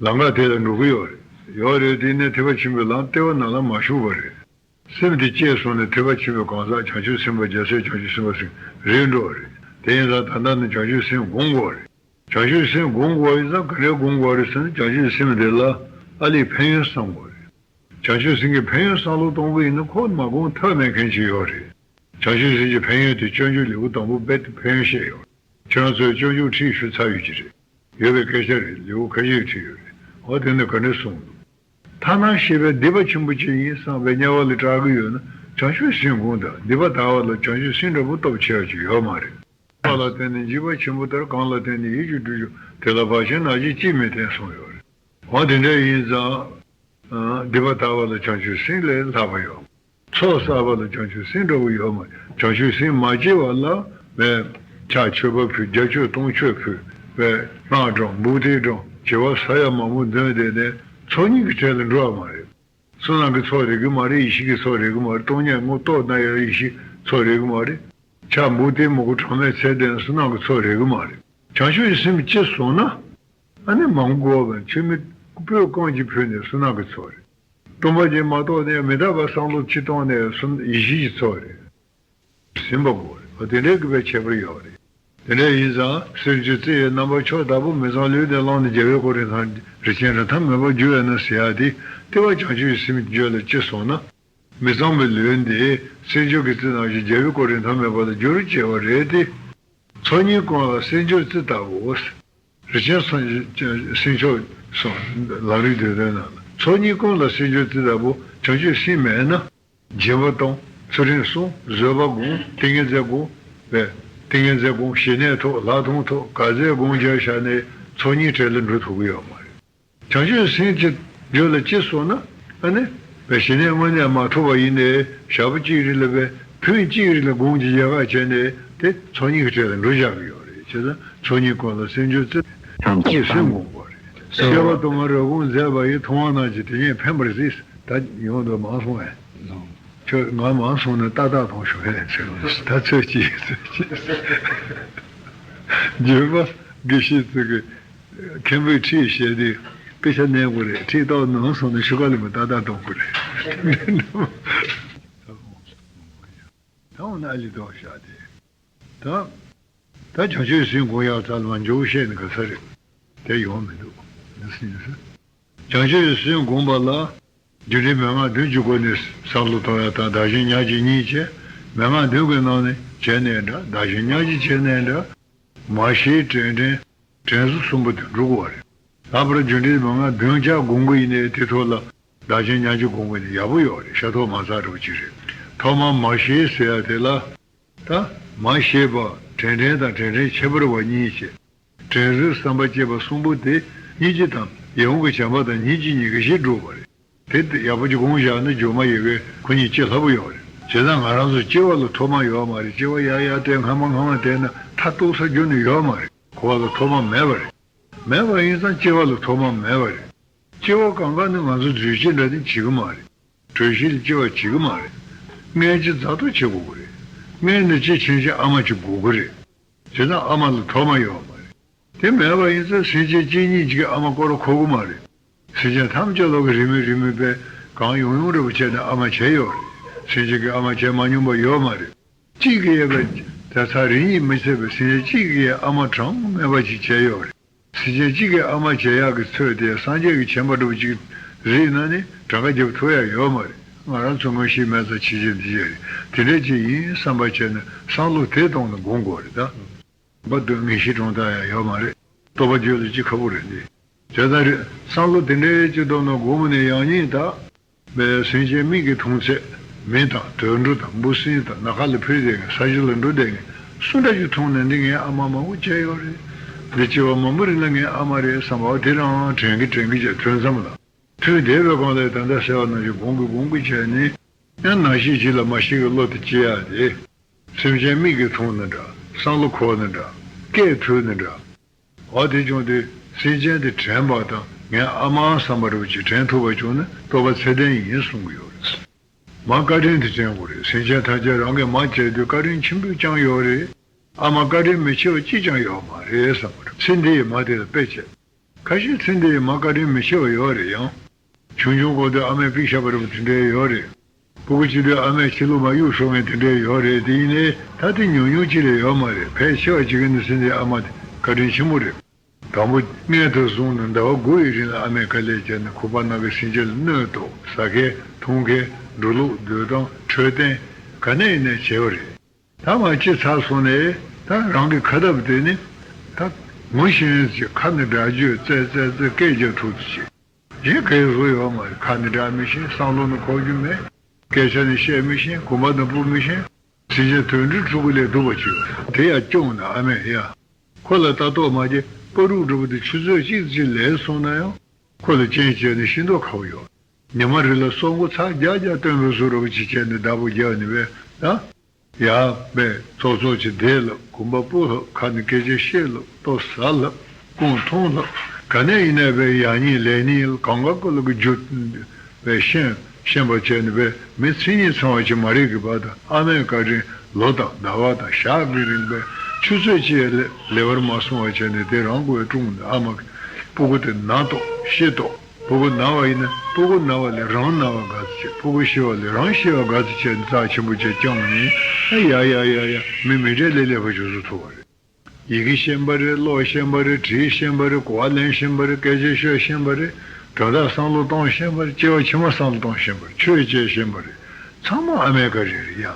ལམ་ཁ་དེ་ལ་འགྲོ་གི་ཡོད་རེད། ཡོད་རེད། དེ་ནས་ཐེག་པ་ཆེན་པོའི་ལམ་ལྟེ་བ་ནང་ལ་མ་ཞུགས་པ་རེད། སེམས་དེ་བསྐྱེད་སོང་ནས་ཐེག་པ་ཆེན་པོའི་གང་ཟག་བྱང་ཆུབ་སེམས་དཔའ་རྒྱལ་སྲས་བྱང་ཆུབ་སེམས་དཔའ་ཟེར་རེད་འགྲོ་བ་རེད། དེ་ཡིན་ཙང་ད་ལྟ་ནས་བྱང་ཆུབ་སེམས་སྒོམ་དགོས་པ་རེད། བྱང་ཆུབ་སེམས་སྒོམ་དགོས་པ་ཡིན་ཙང་ག་རེ་སྒོམ་དགོས་པ་རེད་ཟེར་ན། བྱང་ཆུབ་སེམས་དེ་ལ་ཨ་ལས་ཕན་ཡོན་བསམ་དགོས་རེད། བྱང་ཆུབ་སེམས་ཀྱི་ཕན་ཡོན་བསམ་བློ་གཏོང་གི་ཡིན་ན་ཁོ་མ་སྒོམ་ཐབས་མེད་མཁན་ཅིག་ཡོད་རེད། བྱང་ཆུབ་སེམས་ཀྱི་ཕན་ཡོན་དེ་སྤྱོད་འཇུག་ལེའུ་དང་པོ་པའི་ཕན་ཡོན་བཤད་ཡོད། ཁྱེད་རང་ཚོས་སྤྱོད་འཇུག་ཁྲིད་ཞུ་ཚར་ཡོད་ཀྱི་རེད། ཡོད་པའི་སྐད་ཆ་རེད། ལེའུ་ཁ་ཤས་ཁྲིད་ཡོད་རེད། འོ་དེ་ནས་ག་འདྲ་གསུངས་འདུག་ཐ་ན་ཤེས་པའི་སྡིག་པ་ཆེན་པོ་ཅིག་ཡིན་བསམ་པའི་དམྱལ་བ་ལས་སྐྲག་གི་ཡོད་ན་བྱང་ཆུབ་སེམས་སྒོམ་དང་། སྡིག་པ་དག་པ་ལ་བྱང་ཆུབ་སེམས་འདྲ་པོ་སྟོབས་ཆེ་བ་ཅིག་ཡོད་མ་རེད། ལ་བརྟེན་ནས་འཇིགས་པ་ཆེན་པོ་ལྟར། གང་ལ་བརྟེན་ནས་ཡིད་ཀྱི་སྒྲིབ་སྦྱོང་། དེ་ལ་བག་ཆེན་ནག་ཅན་ཅིས་མི་བརྟེན་གསུངས་ཡོད་རེད། འོ་དེ་འདྲ་ཡིན་ཙང་། སྡིག་པ་དག་པ་ལ་བྱང་ཆུབ་སེམས་ལས་ལྷག་པ་ཡོད། ཚོགས་བསགས་པ་ལ་བྱང་ཆུབ་སེམས་འདྲ་བོ་ཡོད་མ་རེད། བྱང་ཆུབ་སེམས་མ་སྐྱེས་པ་ལ་བས་ཕྱག་མཆོད་པ་ཕུལ། བརྒྱ་མཆོད་སྟོང་མཆོད་ཕུལ་བས་སྔགས་བགྲང་། འབུམ་ཐེར་བགྲང་། བྱེ་བ་ས་ཡ་མང་པོ་འདོན་བསྡད་ནས་ཚོགས་གཉིས་ཀྱི་གྲལ་ལ་འགྲོ་བ་མ་རེད། བསོད་ནམས་ཀྱི་ཚོགས་རེག་གི་མ་རེད། ཡེ་ཤེས་ཀྱི་ཚོགས་རེག་གི་མ་རེད། སྟོང་ཉིད་ངོ་རྟོགས་ན་ཡང་ཡེ་ཤེས་ཚོགས་རེག་གི་མ་རེད། ཕྱག་འབུམ་ཐེར་མང་པོ་བགྲང་མེད་ཚད་ལྡན་བསོད་ནམས་ཀྱི་ཚོགས་རེག་གི་མ་རེད། བྱང་ཆུབ་ཀྱི་སེམས་སྐྱེས་སོང་ན། ཨ་ནི་མང་པོ་དགོས་པ་ཆུ་མིག་སྤོས་རྐང་གཅིག་ཕུལ་ནས་བསོད་ནམས་ཀྱི་ཚོགས་རེད། སྟོང་པ་ཉིད་མ་རྟོགས་ནས་མི་རྟག་པ་བསམ་བློ་ཅི་གཏོང་ནས་སུ་ཡེ་ཤེས་ཀྱི་ཚོགས་རེད། ཟིན་པ་དགོས་རེད། དེ་འདྲའི་གི་བའི་ཁྱད་པར་ཡོད་རེད། དེ་འདྲ་ཡིན་ཙང་སེམས་བསྐྱེད་རྩེ་ཡི་རྣམ་པ་མཆོག་ལྟ་བུ་མི་གཙང་ལུས་འདི་བླངས་ནས་རྒྱལ་བའི་སྐུ་རིན་ཐང་རིན་ཆེན་རིན་ཐང་མེད་པར་འགྱུར་བས་ན་ཟེར་ཡ་དེ་ལྟེ་བ་བྱང་ཆུབ་ཀྱི་སེམས་བརྗོད་ལ་ཅི་སོང་ན། མི་གཙང་བའི་ལུས་འདི་སེམས་བསྐྱེད་ཀྱི་རྩེ་ནང་བཞིན་རྒྱལ་བའི་སྐུ་རིན་ཐང་མེད་པ་ལ་འགྱུར་བྱེད་པ་རེད་དེ། ཚོགས་གཉིས་ཀུན་ལ་སེམས་བསྐྱེད་རྩེ་ལྟ་བུ། རིན་ཆེན་སེམས་མཆོག་གསུངས། ལམ་རིམ་བདུན་ལྡན་ནང་ལ་ཚོགས་གཉིས་ཀུན་ལ་སེམས་བསྐྱེད་རྩེ་ལྟ་བུ་བྱང་ཆུབ་སེམས་མེད་ན། སྦྱིན་པ་གཏོང་། ཚུལ་ཁྲིམས་སྲུང་། བཟོད་པ་སྒོམ། ཏིང་ངེ་འཛིན་སྒོམ། བས་ཏིང་ངེ་འཛིན་སྒོམ། ཞི་གནས་ཐོབ། ལྷག་མཐོང་ཐོབ། ག་ཚད་སྒོམ་རྒྱག་བཞག་ནས་ཚོགས་གཉིས་གྲལ་ལ་འགྲོ་ཐུབ་ཀྱི་ཡོད་མ་རེད། བྱང་ཆུབ་སེམས་ཀྱི་རྒྱུད་ལ་ཅི་སོང་ན། ཨ་ནི། བས་ཞི་གནས་དངོས་གནས་མ་ཐོབ་པ་ཡིན་ནའི་ཞག་པོ་གཅིག་རིང་ལ་བས་ཐུན་གཅིག་རིང་ལ་སྒོམ་གྱི་ཡལ་ག་བྱས་ནས་དེ་ཚོགས་གཉིས་ཀྱི་གྲལ་ལ་འགྲོ་བཞག་གི་ཡོད་རེད། བྱས་ཙང་ཚོགས་གཉིས་ཀུན་ལ་སེམས་བསྐྱེད་རྩེ། ཐམས་ཅད་སེམས་སྒོམ་དགོས་རེད། སྐྱེ་བ་དུ་མར་རེ་སྒོམ་མཛད་པ་ཡིས། མཐོང་བ་རྣམས་ཀྱིས་དེ་ཉིད་ཕན་པར་གཟིགས། ད་ཡོང་འདུག་མང་སོང་བས། ཁྱོད་ང་མང་སོང་ན་ཏག་ཏག་གཏོང་ཤོག་ཧེ་ལན་ཚེ་རིང་། ད་ཚོད་ཅིག་ཚོད་ཅིག་འགྱུར་བ་དགེ་བཤེས་ཚོས་ཀྱི་མཁན་པོའི་ཁྲིད་བཤད་དུས་དཔེ་ཆ་མནན་དགོས་རེད། ཁྲིད་ཏོག་ནང་སོང་ན་ཤུགས་ཀ་ལ་མི་ཏག་ཏག་གཏོང་དགོས་རེད། ད་འོ་ན་ཨ་ལི་ཏོག་བཞག་དེ། ད། ད་བྱང་ཆུབ་སེམས་སྒོམ་ཡག་རྩ་ལ་མ་འཇོག་བཤད་ནས་ག་ས་རེད། དེ་ཡོང་མི་འདུག་བྱང་ཆུབ་སེམས་སྒོམ་པ་ལ། རྒྱུ་འབྲས་མན་ངག་བདུན་གྱི་སྒོ་ནས་བསམ་བློ་གཏོང་ཡག་དང་བདག་གཞན་མཉམ་བརྗེ་གཉིས་བྱས། མན་ངག་བདུན་གྱི་ནང་ནས་བྱས་ནའི་འདྲ། བདག་གཞན་མཉམ་བརྗེ་བྱས་ནའི་འདྲ། མར་ཤེས་དྲན་དྲན་དྲན་གསོ་གསུམ་པོ་དེ་འགྲུབ་དགོས་པ་རེད། ལྷག་པར་རྒྱུ་འབྲས་མན་ངག་བདུན་ཆ་སྒོམ་གྱི་ཡིན་ནའི་དེ་ཐོག་ལ་བདག་གཞན་མཉམ་བརྗེ་སྒོམ་གྱི་ནི་ཡག་པོ་ཡོད་རེད། ཤ་ཐོག་མ་ཚ་འདྲ་པོ་ཅིག་རེད། ཐོག་མར་མར་ཤེས་ཟེར་ཡག་དེ་ལ། ད། མར་ཤེས་པ་དྲན་དྲན་དང་དྲན་དྲན་ཁྱད་པར་བ་གཉིས་བྱས། དྲན་གསོའི་བསམ་པ་བསྐྱེད་པ་གསུམ་པོ་དེ་སྙིང་རྗེ་དང་ཡིད་འོང་གི་བྱམས་པ་དང་སྙིང་རྗེ་གཉིས་ཀ་གཞི་འགྲུབ་པ་རེད། དེ་ཡག་པོ་ཅིག་སྒོམ་བཞག་ན་སྒྱུ་མ་ཡི་གེ་ཁོ་གཉིས་སྐྱེ་སླ་པོ་ཡོད་རེད། བྱས་ཙང་ང་རང་ཚོ་སྐྱེ་བ་ལ་ཐོག་མ་ཡོད་མ་རེད། སྐྱེ་བ་ཡར་ཡར་བལྟས་སྔ་མ་སྔ་མ་བལྟས་ན་མཐའ་གཏུགས་ས་རྒྱུ་ནི་ཡོད་མ་རེད། འཁོར་བ་ལ་ཐོག་མ་མེད་པ་རེད། མེད་པ་ཡིན་ཙང་སྐྱེ་བ་ལ་ཐོག་མ་མེད་པ་རེད། སྐྱེ་བ་གང་ག་ནི་ང་ཚོ་རྫུས་སྐྱེས་འདྲ་ནི་བྱེད་ཀྱི་མ་རེད། དྲོད་གཤེར་ལ་སྐྱེ་བ་བྱེད་ཀྱི་མ་རེད། མངལ་གྱི་རྫ་ཐོག་བྱེད་དགོས་ཀྱི་རེད། མངལ་ནས་སྐྱེ་ཕྱིན་ཆད་ཨ་མ་གཅིག་དགོས་ཀྱི་རེད། བྱས་ཙང་ཨ་མ་ལ་ཐོག་མ་ཡོད་མ་རེད། དེ་མེད་པ་ཡིན་ཙང་སེམས་ཅན་གཅིག་གཉིས་གཅིག་གི་ཨ་མ་སྐོར་ར་འཁོར་གྱི་མ་རེད། སེམས་ཅན་ཐམས་ཅད་ལོག་གི་རེ་མོས་རེ་མོས་པས་གང་ཡོང་ཡོང་འདྲ་པོ་བྱས་ནས་ཨ་མ་བྱས་ཡོད་རེད། སེམས་ཅན་གྱི་ཨ་མ་བྱས་མ་མྱོང་པ་ཡོད་མ་རེད། གཅིག་གིས་ཡས་པའི་དེ་ཚ་རེ་གཉིས་མི་ཚད་པའི་སེམས་ཅན་གཅིག་གིས་ཡས་ཨ་མ་གྲངས་མེད་པ་ཅིག་བྱས་ཡོད་རེད། སེམས་ཅན་གཅིག་གི་ཨ་མ་བྱེད་ཡག་གི་ཚོད་དེ་སངས་རྒྱས་ཀྱི་བྱིན་པ་འདྲ་པོ་ཅིག་རེད་ན་ནི་གྲངས་ཀ་རྒྱབ་ཐུབ་ཡག་ཡོད་མ་རེད། ང་རང་ཚོ་མངོན་ཤེས་མེད་ཙང་ཕྱི་རྒྱལ་འདི་རྒྱལ་རེད། དེ་འདྲ་ཅིག་ཡིན་བསམ་པ་བྱས་ན་བསམ་བློ་དེ་གཏོང་ནས་སྒོམ་དགོས་རེད་ད། བ་དུ་ངེས་ཤེས་དྲུང་དག་ཡང་ཡོད་མ་རེད། རྟོགས་པ་རྒྱུད་ལ་ཅི་ཁ་པོ་རེད་འདི། དེ་ལྟར་རེད། བསམ་བློ་དེ་འདྲའི་ཅིག་གཏོང་ནས་སྒོམ་ནས་ཡང་སྙིང་དག་པའི་སེམས་ཅན་མིག་གིས་མཐོང་ཚད་མི་དང་དུད་འགྲོ་དང་འབུ་སྲིན་དང་ནམ་མཁའ་ལ་འཕུར་བསྡད་མཁན་ས་གཞི་ལ་འགྲོ་བསྡད་མཁན་སུ་འདྲ་ཅིག་མཐོང་ནས་འདི་ངའི་ཨ་མ་མང་པོ་བྱས་ཡོད་རེད། འདི་སྐྱེ་བ་མང་པོ་རིང་ལ་ངའི་ཨ་མ་རེད་བསམ་པ་དེ་རང་དྲན་གི་དྲན་གི་བྱས་ཐོན་མཚམས་ལ། ཐོན་བསྡད་པའི་སྒང་ལ་ད་ལྟ་ཟེར་བ་ནང་བཞིན་སྒོམ་གི་སྒོམ་གི་བྱས་ནས་ཡང་ནང་ཤེས་གཅིག་ལ་མ་ཤེས་ཀྱི་བློ་དེ་སྐྱེ་ཡག་དེ། སེམས་ཅན་མིག་གིས་མཐོང་ནི་འདྲ། བསམ་བློ་འཁོར་ནི་འདྲ། སྐད་ཐོས་ནི་འདྲ། འོ་དེ་བྱུང་དུས་སེམས་ཅན་དེ་དྲན་པ་དང་ངའི་ཨ་མ་བསམ་པ་རུ་ཅིག་དྲན་ཐུབ་པ་བྱུང་ན་རྟོགས་པ་ཚད་ལྡན་ཡིན་གསུང་གི་ཡོད་རེད། མ་བཀའ་དྲིན་དེ་དྲན་དགོས་རེད། སེམས་ཅན་ཐམས་ཅད་རང་གིས་མ་བྱས་དུས་བཀའ་དྲིན་ཆེན་པོས་བསྐྱངས་ཡོད་རེད། ཨ་མ་བཀའ་དྲིན་མི་ཆེ་བ་གཅིག་ཀྱང་ཡོད་མ་རེད་བསམ་པ་རེད། ཚེ་འདི་ཡི་མ་དེ་ལ་དཔེ་བྱས། ཁ་ཤས་ཚེ་འདི་ཡི་མ་བཀའ་དྲིན་མི་ཆེ་བ་ཡོད་རེད་ཡང་། ཆུང་ཆུང་གོ་དུས་ཨ་མས་ཕིག་ཤ་བར་བ་དེ་འདྲའི་ཡོད་རེད། སྤུ་གུ་སྐྱེ་དུས་ཨ་མས་ཕྱི་ལུགས་མ་གཡུག་ཤོར་མཁན་དེ་འདྲའི་ཡོད་རེད། དེ་ཡིན་ནའི་ད་དེ་ཉུང་ཉུང་ཅིག་ལས་ཡོད་མ་རེད། ཕལ་ཆེ་བ་ཅིག་གི་ནི་ཚེ་འདིའི་ཨ་མ་དེ་བཀའ་དྲིན་ཆེན་པོ་རེད། དང་པོ་མངལ་དུ་བཟུང་ནས་ཟླ་བ་དགུ་ཡི་རིང་ལ་ཨ་མས་དཀའ་ལས་བརྒྱབ་ནས་ཁོག་པ་ནང་གི་སེམས་ཅན་ལ་སྣོད་ཐོགས་ཟ་མཁན་འཐུང་མཁན་འགྲོ་ལུགས་སྡོད་སྟངས་འཕྲོད་བསྟེན་ག་ནས་ཡིན་ནའི་བྱས་པ་རེད། ད་མ་སྐྱེས་ཚར་སོང་ནས་ད་རང་གི་ཁ་སྟབས་དེ་ནི་ད་ངུ་ཤེས་ཀྱི་ཁ་ནས་སྒྲ་བརྗོད་ཙེ་ཙེ་ཙེ་སྐད་རྒྱག་ཐུབ་ཀྱི་ཅིག་གཞན་གའི་བཟོ་ཡོད་མ་རེད། ཁ་ནས་སྒྲ་མི་ཤེས། བསམ་བློ་ནས་གོ་རྒྱུ་མེད། སྐད་ཆ་ནས་བཤད་མི་ཤེས། གོམ་པ་ནས་སྤོ་མི་ཤེས། སེམས་ཅན་དུད་འགྲོའི་ཕྲུ་གུ་ལས་སྡུག་པ་ཅིག་ཡོད་རེད། དེ་ཡང་སྐྱོང་ན་ཨ་མས་ཡ། ཁོ་ལ་ལྟ་རྟོག་མ་བྱས་སྤ་རུག་འདྲ་པོ་དེ་ཆུ་ཚོད་གཅིག་ཙམ་ལས་སོང་ན་ཡང་ཁོ་ལ་རྐྱེན་བྱས་ནས་ཤི་མདོག་ཁ་པོ་ཡོད། ཉི་མ་རེ་ལ་སོག་མགོ་ཚར་བརྒྱ་བརྒྱ་སྟོན་པའི་བཟོ་འདྲ་པོ་ཅིག་བྱས་ནས་བདག་པོ་རྒྱག་ནས་བས་ད། ཡ་བས་ཚོགས་གཙོ་ཆེ་བསྡད་ལབ། གོམ་པ་སྤོ་ལབ། ཁ་ནས་སྐད་ཆ་བཤད་ལབ། ལྟོ་ཟ་ལབ། སྐུ་འཐུང་ལབ། ག་ནས་ཡིན་ནའི་བས་ཡག་ཉེས་ལེགས་ཉེས་གང་ག་ཀུན་ལ་གི་རྒྱུ་བས་ཤེས་ཤེས་པ་བྱས་ནས་བས་མི་མཚན་ཉིད་ཚང་བ་ཅིག་མ་རེད་གི་བ་དང་ཨ་མའི་བཀའ་དྲིན་ལོ་དང་ཟླ་བ་དང་ཞག་གི་རིང་བས་ཆུ་ཚོད་ཅིག་ལས་ལེ་བར་མ་སོང་བ་བྱས་ནས་དེ་རང་མགོའི་དྲུང་ནས་ཨ་མ་གི་སྤུ་གུ་དེ་ན་ཏོག་ཤི་ཏོག་ཕྲུ་གུ་ན་བ་ཡིན་ན་ཕྲུ་གུ་ན་བ་ལས་རང་ན་བ་དགའ་ཚོད་བྱེད། ཕྲུ་གུ་ཤི་བ་ལས་རང་ཤི་བ་དགའ་ཚོད་བྱས་ནས་རྩ་ཆེན་པོ་བྱས་བསྐྱངས་ནས། ཨ་ཡ་ཡ་ཡ་ཡ། མི་མི་འདྲ་ལས་ལས་ཕར་ཞུགས་སུ་ཐུབ་པ་རེད། ཡི་གེ་ཤེས་པ་རེད། ཀློག་ཤེས་པ་རེད། བྲིས་ཤེས་པ་རེད། གོ་བ་ལེན་ཤེས་པ་རེད། སྐད་ཆ་ཤོད་ཤེས་པ་རེད། དོན་དག་བསམ་བློ་གཏོང་ཤེས་པ་རེད། སྐྱེ་བ་ཕྱི་མ་བསམ་བློ་གཏོང་ཤེས་པ་རེད། ཆོས་བྱེད་ཤེས་པ་རེད། ཚང་མ་ཨ་མའི་བཀའ་དྲིན་རེད་ཡ།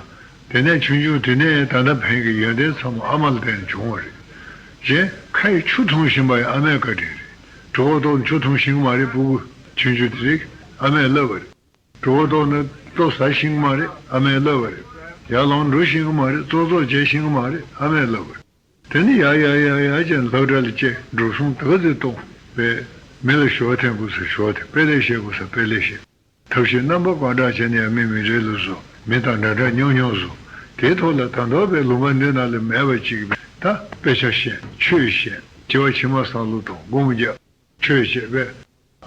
དེ་ནས་ཆུང་ཆུང་དེ་ནས་ད་ལྟ་བར་གྱི་ཡོན་ཏན་ཚང་མ་ཨ་མ་ལ་བརྟེན་ནས་བྱུང་བ་རེད། གཞན་ཁ་ཡི་ཆུ་འཐུང་བཞིན་པ་ཡང་ཨ་མའི་བཀའ་དྲིན་རེད། གྲོད་ཁོག་ལྟོགས་ནས་ཆུ་འཐུང་ཤེས་ཀྱི་མ་རེད། ཕྲུ་གུ་ཆུང་ཆུང་དེ་རིགས་ཨ་མས་བསླབས་པ་རེད། གྲོད་ཁོག་ལྟོགས་ནས་ལྟོ་ཟ་ཤེས་ཀྱི་མ་རེད། ཨ་མས་བསླབས་པ་རེད། ཡར་ལངས་འགྲོ་ཤེས་ཀྱི་མ་རེད། ཙོག་ཙོག་བྱེད་ཤེས་ཀྱི་མ་རེད། ཨ་མས་བསླབས་པ་རེད། དེ་ནི་ཡ་ཡ་ཡ་ཡ་བྱས་ནས་སློབ་གྲྭ་ལ་བསྐྱལ། འགྲོ་སོང་དེ་ག་ཚོད་གཏོང་བས། མི་ལ་ཞོ་འཐེན་དགོས་ས་ཞོ་འཐེན། དཔེ་ལེགས་བཤད་དགོས་ས་དཔེ་ལེགས་བཤད། ཐབས་ཤེས་རྣམ་པ་གང་དྲག་བྱས་ནས་ཡང་མི་མི་རེ་ལ་བཟོ། མི་དང་འདྲ་འདྲ་སྙོམས་སྙོམས་བཟོ། དེའི་ཐོག་ལ་ད་མདོ་བའི་ལུང་པ་འདི་ནང་ལ་མེད་པ་ཅིག་ད་དཔེ་ཆ་ཤེས། ཆོས་ཤེས། སྐྱེ་བ་ཕྱི་མ་བསམ་བློ་གཏོང་། སྒོམ་རྒྱག་ཆོས་བྱེད་པས།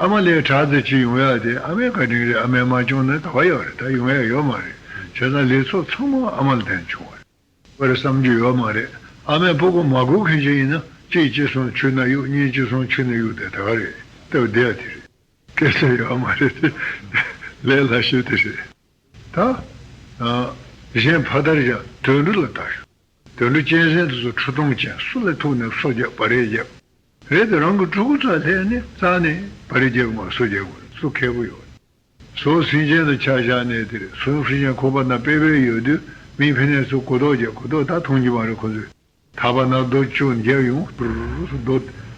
ཨ་མ་ལས་དྲག་ཙམ་ཅིག་ཡོང་ཡག་དེ་ཨ་མའི་བཀའ་དྲིན་རེད། ཨ་མས་མ་བསྐྱངས་ན་ག་པར་ཡོད་རེད། ད་ཡོང་ཡག་ཡོད་མ་རེད། བྱས་ཙང་ལས་ཚོགས་ཚང་མ་ཨ་མ་ལ་བརྟེན་བྱུང་བ་རེད། པར་བསམ་རྒྱུ་ཡོད་མ་རེད། ཨ་མས་ཕྲུ་གུ་མ་སྒུག་མཁན་ཅིག་ཡིན་ན་གཅིག་ཅི་སོང་ཆུ་ནང་གཡུག་གཉིས་ཅི་སོང་ཆུ་ནང་གཡུག་དེ་ད་ག་རེད། སྟབས་བདེ་ཡག་དེ་རེད། སྐད་ཆ་ཡོད་མ་རེད་དེ། ལས་སླ་ཤོས་དེ་རེད། ད་ཨ་གཞན་ཕ་དར་བཞག་དུད་འགྲོ་ལ་ལྟ་ཤོག་དུད་འགྲོ་གཅན་གཟན་དེ་ཚོ་ཁྲི་སྟོང་ཅན་སུ་ལ་ཐུག་ནས་སོ་བརྒྱབ་སྦ་རེས་བརྒྱབ། རེད་དེ་རང་གི་ཕྲུ་གུ་ཚོ་ལ་སླེབས་ནས་རྩ་ནས་སྦ་རེས་བརྒྱབ་དགོས། སུ་བརྒྱབ་དགོས། སུ་མཁས་པོ་ཡོད། སོ་སེམས་ཅན་དང་ཆ་བཞག་ནས་དེ་རེད། སོ་སེམས་ཅན་ཁོག་པ་ན་པེ་པེ་ཡོད་དུས་མི་ཕི་ནས་སུ་གོ་ལྡོག་བརྒྱབ། གོ་ལྡོག་ད་མཐོང་རྒྱུ་མ་རེད། ཁོ་ཚོས་ཐག་པ་ན་རྡོ་བཅུག་བརྒྱབ་ཡོང་། རྡོ་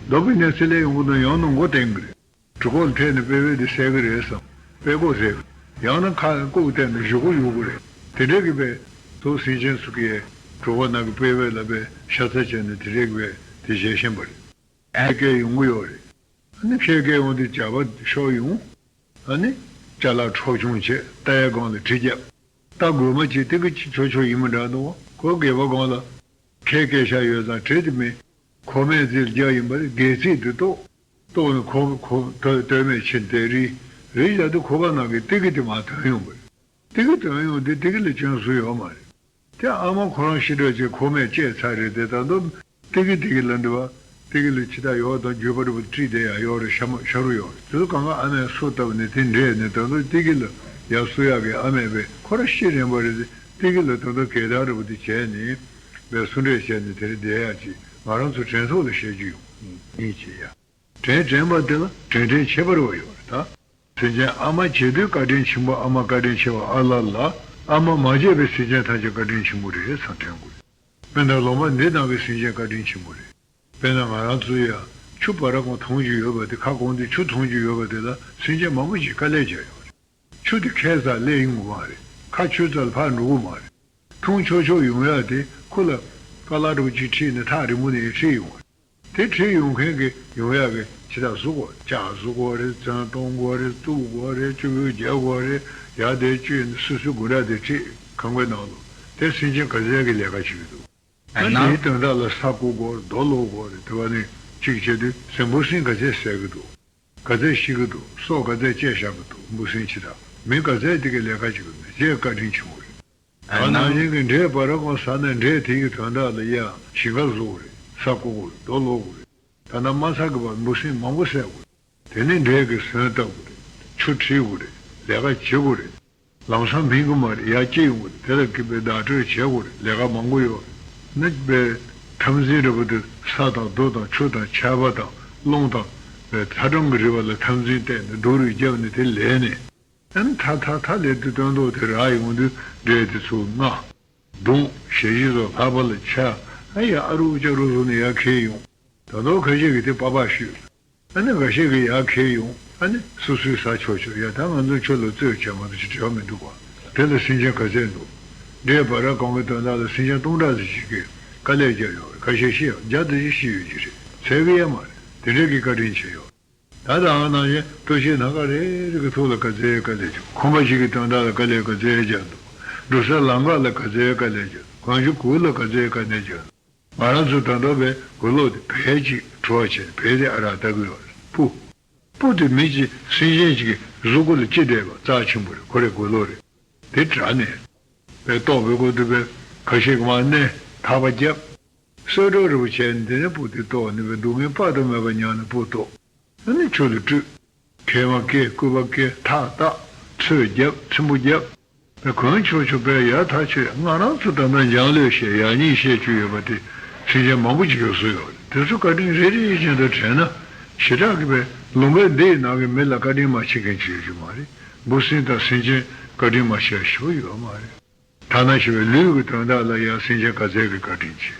རྡོ་པི་ནས་སི་ལེ་ཡོང་གི་དང་ཡང་ན་མགོ་བསྟན་གི་རེད། གྲི་གུག་ལ་ཐེབས་ནས་པེ་པེ་དེ་བསད་གི་རེད་བསམ། པེ་ཀོ་ཟེར། ཡང་ན་ཁ་ལྐུགས་བསྟན་ནས་གཞུ་གུ་གཡུག་གི་རེད། དེ་འདྲ་གི་པེ། དུག་སེམས་ཅན་ཚོ་གིས་གྲོད་ཁོག་ནང་གི་པེ་པེ་ལ་པེ་ཤ་ཚ་བྱས་ནས་དེ་འདྲ་གི་པེ་དེ་བྱེད་བཞིན་པ་རེད། ཨ་ནི་ཁྱེད་ཀྱི་ཡོང་གི་ཡོད་རེད། ཨ་ནི་ཁྱེད་ཀྱི་ཡོང་དུས་ཇག་པ་ཤོར་ཡོང་། ཨ་ནི་ཅ་ལག་འཕྲོག་བཅོམ་བྱས། ལྟ་ཡ་སྒང་ལ་གྲི་བརྒྱབ། ལྟ་དགོས་མ་བྱས་ཏི་གི་ཆོ་ཆོ་ཡིན་མི་འདྲ་འདུག་ཁོ་སྒལ་པ་སྒང་ལ་ཁལ་སྐྱེལ་ཤ་ཡོད་ཙང་གྲི་དེ་མེད། ཁོ་མེད་རྩིས་རྒྱག་ཡིན་པ་རེད། སྒལ་ཚིགས་དེ་གཏོགས། གཏོགས་ནས་ཁོ་ཁོ་ལྟོས་མེད་ཕྱིན་ཏེ་རི་རི་བཞག་དུས་ཁོ་པ་ནང་གི་ཏི་གི་དེ་མར་ཐོན་ཡོང་པ་རེད། ཏི་གི་ཐོན་ཡོང་དུས་ཏི་གི་ལ་སྐྱོན་སུ་ཡོད་མ་རེད། དེ་ཨ་མ་ཁོ་རང་ཤི་འགྲོ་ཅེས་ཁོ་མེད་ཅེས་ཚར་རེད་དེ། ད་དུང་ཏི་གི་ཏི་གི་ལ་འདི་བ་ཏི་གི་ལ་ཕྱི་ཐག་ཡོག་དང་རྒྱུས་པ་རུ་བ་བྲིས་དེ་ཡང་ཡོག་རེད། ཤ་མ་ཤ་རུ་ཡོག་རེད། དེ་ཚོ་གང་ག་ཨ་མས་སུ་བཏབ་ནས་དེ་འདྲས་ནས་ད་དུང་ཏི་གི་ལ་ཡ་སུ་ཡག་གི་ཨ་མས་བས་ཁོ་ར་ཤི་རན་པ་རེད་དེ། ཏི་གི་ལ་ད་དུང་གད་དར་རུ་བ་དེ་བྱས་ནས་བས་སུ་འདྲས་བྱས་ནས་དེ་རེད་བསྡད་ཡག་ཅིག་ང་རང་ཚོ་དྲན་ཐོག་ལ་བཤད་རྒྱུ་ཡོང་ཡིན་ཅེས་ཡ། དྲན་དྲན་པ་དེ་ལ་དྲན་དྲན་ཁྱད་པར་བ་ཡོད་རེད་ད། སེམས་ཅན་ཨ་མ་བྱེད་དུས་བཀའ་དྲིན་ཆེན་པོ་ཨ་མ། བཀའ་དྲིན་ཆེ་བ་ཨ་ལ་ལ། ཨ་མ་མ་བྱས་པའི་སེམས་ཅན་ཐམས་ཅད་བཀའ་དྲིན་ཆེན་པོ་རེད་བསམ་དྲན་དགོས་རེད། དཔེར་ན་ལུང་པ་འདི་ནང་གི་སེམས་ཅན་བཀའ་དྲིན་ཆེན་པོ་རེད། དཔེར་ན་ང་རང་ཚོ་ཡ་ཆུ་བར་གོང་མཐོང་རྒྱུ་ཡོད་པ་དེ། ཁ་གོང་དུ་ཆུ་མཐོང་རྒྱུ་ཡོད་པ་དེ་ལ་སེམས་ཅན་མང་པོ་ཞིག་དཀའ་ལས་བརྒྱབ་ཡོད་རེད། ཆུ་དེ་ཁའི་རྩར་སླེབས་ཡོང་གི་མ་རེད། ཁ་ཆུ་རྩར་ཕར་འགྲོ་གི་མ་རེད། འཐུང་ཆོག་ཆོག་ཡོང་ཡག་དེ་ཁོ་ལ་ཀ་ལ་འདྲ་པོ་ཅིག་ཁྲིད་ནས་ཐག་རིང་པོ་ནས་ཁྲིད་ཡོང་བ་རེད། དེ་ཁྲིད་ཡོང་མཁན་གྱི་ཡོང་ཡག་གི་ཇི་ལྟར་བཟོ་དགོས། ལྕགས་བཟོ་དགོས་རེད། བཙོན་གཏོང་དགོས་རེད། བཙུགས་དགོས་རེད། གཅིག་པུ་རྒྱག་དགོས་རེད། ཡ་དེ་བཅུད་ནས་སོ་སོའི་དགོས་འདྲ་དེ་ཁྲིད་ཁང་པའི་ནང་དུ། དེ་སེམས་ཅན་ག་ཚད་ཀྱི་ལས་ཀ་བྱེད་ཀྱི་འདུག་ཨ་ན། དེའི་དོན་དག་ལ་ས་བརྐོ་དགོས་རེད། རྡོ་སློག་དགོས་རེད། དེ་བ་ནི་གཅིག་བྱེད་དུས་ཟན་འབུ་སྲིན་ག་ཚད་བསད་ཀྱི་འདུག་ག་ཚད་ཤི་གི་འདུག་སྲོག་ག་ཚད་བཅད་བཞག་གི་འདུག་འབུ་སྲིན་ཇི་ལྟར་མི་ག་ཚད་དེ་གའི་ལས་ཀ་བྱེད་ཀྱི་འདུག་ཅེས་བཀའ་དྲིན་ཆེན་པོ་རེད། ད་ནང་བཞིན་གྱི་འབྲས་བར་གོང་ཟ་ནས་འབྲས་དེ་གི་དོན་དག་ལ་ཡ་ཞིང་ཁ་བཟོ་དགོས་རེད། ས་བརྐོ་དགོས་རེད། རྡོ་སློག་དགོས་རེད། ད་ལྟ་མ་ཚར་གི་བར་འབུ་སྲིན་མང་པོ་བསད་དགོས་རེད། དེ་ནས་འབྲས་ཀྱི་ཟོན་བཏབ་དགོས་རེད། ཆུ་ཁྲིད་དགོས་རེད། ལས་ཀ་བྱེད་དགོས་རེད། ལམ་སང་མིན་གི་མ་རེད། ཡར་སྐྱེ་ཡོང་གི་རེད། དེ་ལ་སྐྱིད་པའི་བརྡ་སྤྲོད་བྱེད་དགོས་རེད། ལས་ཀ་མང་པོ་ཡོད་རེད། ནི་པའི་འཐབ་འཛིང་འདྲ་པོ་དེ་ས་དང་རྡོ་དང་ཆུ་དང་ཆར་པ་དང་རླུང་དང་པའི་ཚ་གྲང་གི་རི་བ་ལ་འཐབ་འཛིང་བལྟས་ནས་རྡོ་རུས་བརྒྱབ་ནས་དེ་ལས་ནས། ཨ་ནི་ཐ་ཐ་ཐ་ལས་དུས་སྟོན་ཐོག་དེ་རག་ཡོང་དུས་འབྲས་དེ་ཚུར་མངགས། བརྡུངས། ཞལ་བཞི་སོགས་ལྷགས་པ་ལ་ཆགས། ཨ་ཡ་ཨ་རུ་ཨུ་ཅག་རུ་བཟུང་ནས་ཡར་འཁྱེར་ཡོང་། ད་དུང་ཁ་ཤས་ཀྱིས་དེ་པགས་པ་བཤུས། ཨ་ནི་འགའ་ཤས་ཀྱིས་ཡར་འཁྱེར་ཡོང་། ཨ་ནི་སོ་སོའི་ཟ་ཆོག་ཆོག་ཡ་ད་ང་ཚོ་ཆུ་ལ་རྩོད་བྱས་མ་གཏོགས་ཅི་བྲེལ་བ་མི་འདུག་ག་དེ་ལ་སེམས་ཅན་ག་ཚད་འདུག་འབྲས་བར་གོང་གི་དོན་དག་ལ་སེམས་ཅན་སྟོང་ཕྲག་ཙམ་ཞིག་གིས་དཀའ་ལས་བརྒྱབ་ཡོད་རེད། ཁ་ཤས་ཤི་ཡང་བརྒྱ་དེ་ཅིག་ཤི་ཡོད་ཀྱི་རེད། ཚད་གི་ཡ་མ་རེད། དེ་འདྲ་གི་བཀའ་དྲིན་ཆེ་ཡོད། ད་ད་ནང་བཞིན་ལྟོ་ཆས་སྣ་ཁ་རེ་རེ་གི་ཐོག་ལ་ག་ཚད་དཀའ་ལས་བརྒྱབ། ཁང་པ་ཞིག་གི་དོན་དག་ལ་དཀའ་ལས་ག་ཚད་བརྒྱབ་འདུག་འགྲོ་སའི་ལམ་ཁ་ལ་ག་ཚད་དཀའ་ལས་བརྒྱབ་འདུག་གངས་ཆུ་གུར་ལ་ག་ཚད་དཀའ་ལས་བརྒྱབ་འདུག་ང་རང་ཚོ་ད་ལྟ་བའི་གོས་ལོག་དེ་བལ་གཅིག་བྲོ་བ་བྱས་ནས་བལ་དེ་ཨ་རག་ལྟ་གི་ཡོད་རེད། སྤུ། སྤུ་དེ་མི་གཅིག་སེམས་ཅན་གཅིག་གི་གཟུགས་པོ་ལ་སྐྱེས་བསྡད་པ་རྩ་ཆེན་པོ་རེད། ཁོ་རའི་གོས་ལོག་རེད། དེ་དྲ་ནས་བལ་ཏོག་བལ་གོ་དེ་བལ་ཁ་ཤས་ཀྱི་མ་གནས་ཐག་པ་བརྒྱབ། གསོད་གྲོགས་རེ་བ་བྱས་ནས་དེ་ནས་སྤུ་དེ་གཏོར་ནས་བལ་སྡུག་བསྔལ་དཔག་ཏུ་མེད་པ་མྱངས་ནས་སྤུ་གཏོར། ཨ་ནི་ཆུ་ལ་བཀྲུས། མཁལ་མ་བཀལ། སྐུད་པ་བཀལ། ཐག་བཏགས། ཚོས་བརྒྱབ། ཚིམ་པོ་བརྒྱབ། དེ་གོན་ཆོག་ཆོག་དཔེ་ཡག་ཐག་ཆོད། ང་རང་ཚོ་ད་ལྟ་འཇང་བློས་བཤད། ཡག་ཉེས་བཤད་རྒྱུ་ཡོད་པ་དེ་སེམས་ཅན་མང་པོ་ཅིག་གིས་བཟོས་ཡོད་རེད། དེ་ཚོ་བཀའ་དྲིན་རེ་རེ་བཞིན་དུ་དྲན་ན་ཞེ་དྲག་གི་དཔེ། ལུང་པ་འདིའི་ནང་གི་མི་ལ་བཀའ་དྲིན་མ་ཆེ་མཁན་ཅིག་ཡོད་རྒྱུ་མ་རེད། འབུ་སྲིན་དང་སེམས་ཅན་བཀའ་དྲིན་མ་ཆེ་བ་ཞིག་ཡོད་མ་རེད། ཐ་ན་ཞེས་པའི་ལུས་ཀྱི་དོན་དག་ལ་ཡང་སེམས་ཅན་ག་ཚད་ཀྱིས་བཀའ་དྲིན་ཆེ།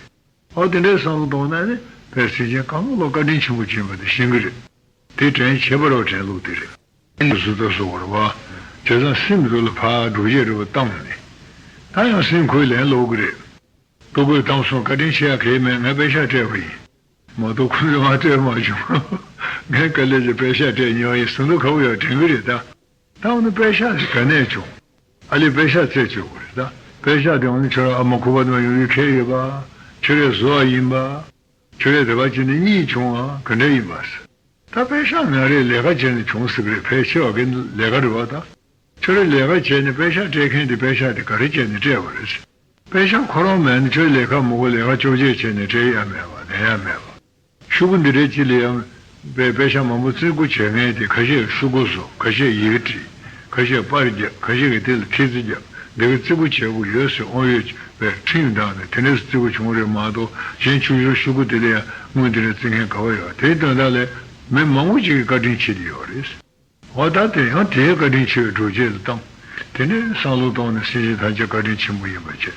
ཨོ་དེ་འདྲའི་བསམ་བློ་གཏོང་ན་ནི་དཔེ་སེམས་ཅན་གང་ག་ལ་བཀའ་དྲིན་ཆེན་པོ་བྱིན་པ་དེ་ཤེས་ཀྱི་རེད། དེ་དྲན་ཁྱད་པར་བ་དྲན་ལུགས་དེ་རེད། སེམས་ཀྱི་བཟོ་ལྟ་བཟོ་བར་བ། བྱས་ཙང་སེམས་དེ་ལ་ཕར་སྒྲུབ་བྱེད་རེ་བ་བཏང་ནས། ད་ཡང་སེམས་ཁོའི་ལན་སློག་གི་རེད། ལྟོ་གོས་བཏང་སོང་། བཀའ་དྲིན་ཆེ་ཡ་གལ་མེད། ངས་པེ་ཤག་སྤྲད་པ་ཡིན། མ་གཏོགས་ཁོས་ང་སྤྲད་མ་བྱུང་། ངས་དཀའ་ལས་ཀྱིས་པེ་ཤག་སྤྲད་མྱོང་ཡིན་ཟེར་འདུག། ཁ་བོ་ཡང་དྲན་གི་རེད་ད། ད་འོ་ན་པེ་ཤག་དེ་ག་ནས་བྱུང་། ཨ་ལས་པེ་ཤག་བཙལ་བཅུག་གི་རེད་ད། པེ་ཤག་དེ་འོ་ན་ཁྱོད་རང་ཨ་མ་ཁུ་པ་དང་ཡོང་རྒྱུ་ཁེལ་ཡོད་པ། ཁྱོད་རས་བཟོ་བ་ཡིན་པ། ཁྱོད་རས་དེ་བ་བྱས་ནས་རྙེད་བྱུང་བ་ག་འདྲ་ཡིན་པ་ཟེར། ད་པེ་ཤག་ང་རས་ལས་ཀ་བྱས་ནས་བྱུང་ཟེར་གི་རེད། ཕལ་ཆེ་བ་གི་ལས་ཀ་རེད་བ་ད། ཁྱོད་རས་ལས་ཀ་བྱས་ནས་པེ་ཤག་སྤྲད་མཁན་དེ་པེ་ཤག་དེ་ག་རེ་བྱས་ནས་སྤྲད་པ་རེད་ཟེར། པེ་ཤག་ཁོ་རང་མེད་ན་ཁྱོད་ལས་ཀ་མང་པོ་ལས་ཀ་ཅོག་ཅེ་བྱས་ནས་སྤྲད་ཡ་མེད་པ། ལེན་ཡ་མེད་པ། ཤོག་གུ་འདི་འདྲའི་ཅིག་ལ་ཡང་པེ་པེ་ཤག་མང་པོ་བརྩི་བཀུར་བྱེད་མཁན་དེ། ཁ་ཤས་ཤོག་གུ་བཟོ། ཁ་ཤས་ཡི་གེ་བྲིས། ཁ་ཤས་པར་རྒྱབ། ཁ་ཤས་ཀྱིས་དེ་ལ་ཐེལ་ཙེ་བརྒྱབ། འདི་ག་བརྩི་བཀུར་བྱེད་དགོས་ཡོད་ཟེར་དབང་ཡོད་པའི་ཁྲིམས་བཏང་ནས་དེ་འདྲས་བརྩི་བཀུར་བྱུང་རེད་མ་གཏོགས། གཞན་ཆུང་ཆུང་ཤོག་གུ་དེ་ལ་ཡང་དངུལ་དེ་འདྲ་བརྩི་མཁན་ག་བ་ཡོད། དེའི་དོན་དག་ལས་མི་མང་པོ་ཅིག་གིས་བཀའ་དྲིན་ཆེ་བསྡད་ཡོད་རེད། འོ་ད་དེ་ཡང་དེའི་བཀའ་དྲིན་ཆེ་བའི་སྒྲུབ་བྱེད་ལ་བཏང་། དེ་ནས་བསམ་བློ་བཏང་ནས་སེམས་ཅན་ཐམས་ཅད་བཀའ་དྲིན་ཆེན་པོ་ཡིན་པ་བྱས།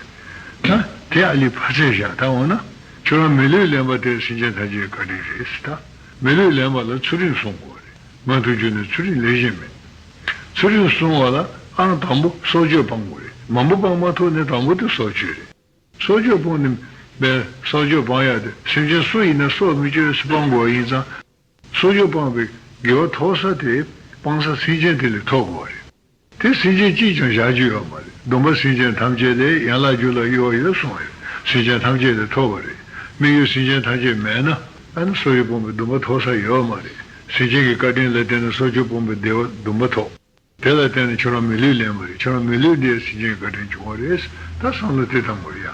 ད་དེ་ཨ་ལི་ཕར་ཚད་བཞག། ད་འོ་ན་ཁྱོད་རང་མི་ལུས་ལེན་པ་དེ་སེམས་ཅན་ཐམས་ཅད་བཀའ་དྲིན་རེད་ཟེར། ད་མི་ལུས་ལེན་པ་ལ་ཚུལ་ཁྲིམས་སྲུང་དགོས་རེད། ངན་ཐོས་གྱུར་ནས་ཚུལ་ཁྲིམས་ལེགས་ཤིང་མེད། ཚུལ་ཁྲིམས་སྲུང་བ་ལ་ཨང་དང་པོ་སྲོག་གཅོད་སྤང་དགོས་རེད། མང་པོ་སྤང་མ་ཐུབ་ནས་དང་པོ་དེ་སྲོག་གཅོད་རེད། སྲོག་གཅོད་སྤོང་ནི་མེད། སྲོག་གཅོད་སྤང་ཡག་དེ་སེམས་ཅན་སུ་ཡིན་ན་སྲོག་མི་གཅོད་ཟེར་སྤང་དགོས་པ་ཡིན་ཙང་། སྲོག་གཅོད་སྤངས་པའི་དགེ་བ་ཐོབ་ས་དེ་སྤང་ས་སེམས་ཅན་དེ་ལས་ཐོབ་དགོས་པ་རེད། དེ་སེམས་ཅན་གཅིག་ཀྱང་བཞག་རྒྱུ་ཡོད་མ་རེད། སྡོམ་པ་སེམས་ཅན་ཐམས་ཅད་ལས། ཡན་ལག་རྒྱུད་ལ་གཡོ་བ་ཡོད་གསུངས་ཡོད། སེམས་ཅན་ཐམས་ཅད་ལས་ཐོབ་པ་རེད། དམིགས་ཡུལ་སེམས་ཅན་ཐམས་ཅད་མེད་ན་ཨ་ནི་སྲོག་གཅོད་སྤོང་བའི་སྡོམ་པ་ཐོབ་ས་ཡོད་མ་རེད། སེམས་ཅན་གྱི་བཀའ་དྲིན་ལ་བརྟེན་ནས་སྲོག་གཅོད་སྤོང་བའི་བདེ་བ་སྡོམ་པ་ཐོབ། དེ་ལ་བརྟེན་ནས་ཁྱོད་རང་མི་ལུས་ལེན་པ་རེད། ཁྱོད་རང་མི་ལུས་འདི་སེམས་ཅན་གྱི་བཀའ་དྲིན་བྱུང་བ་རེད། ད་བསམ་བློ་དེ་བཏང་དགོས་ཡ།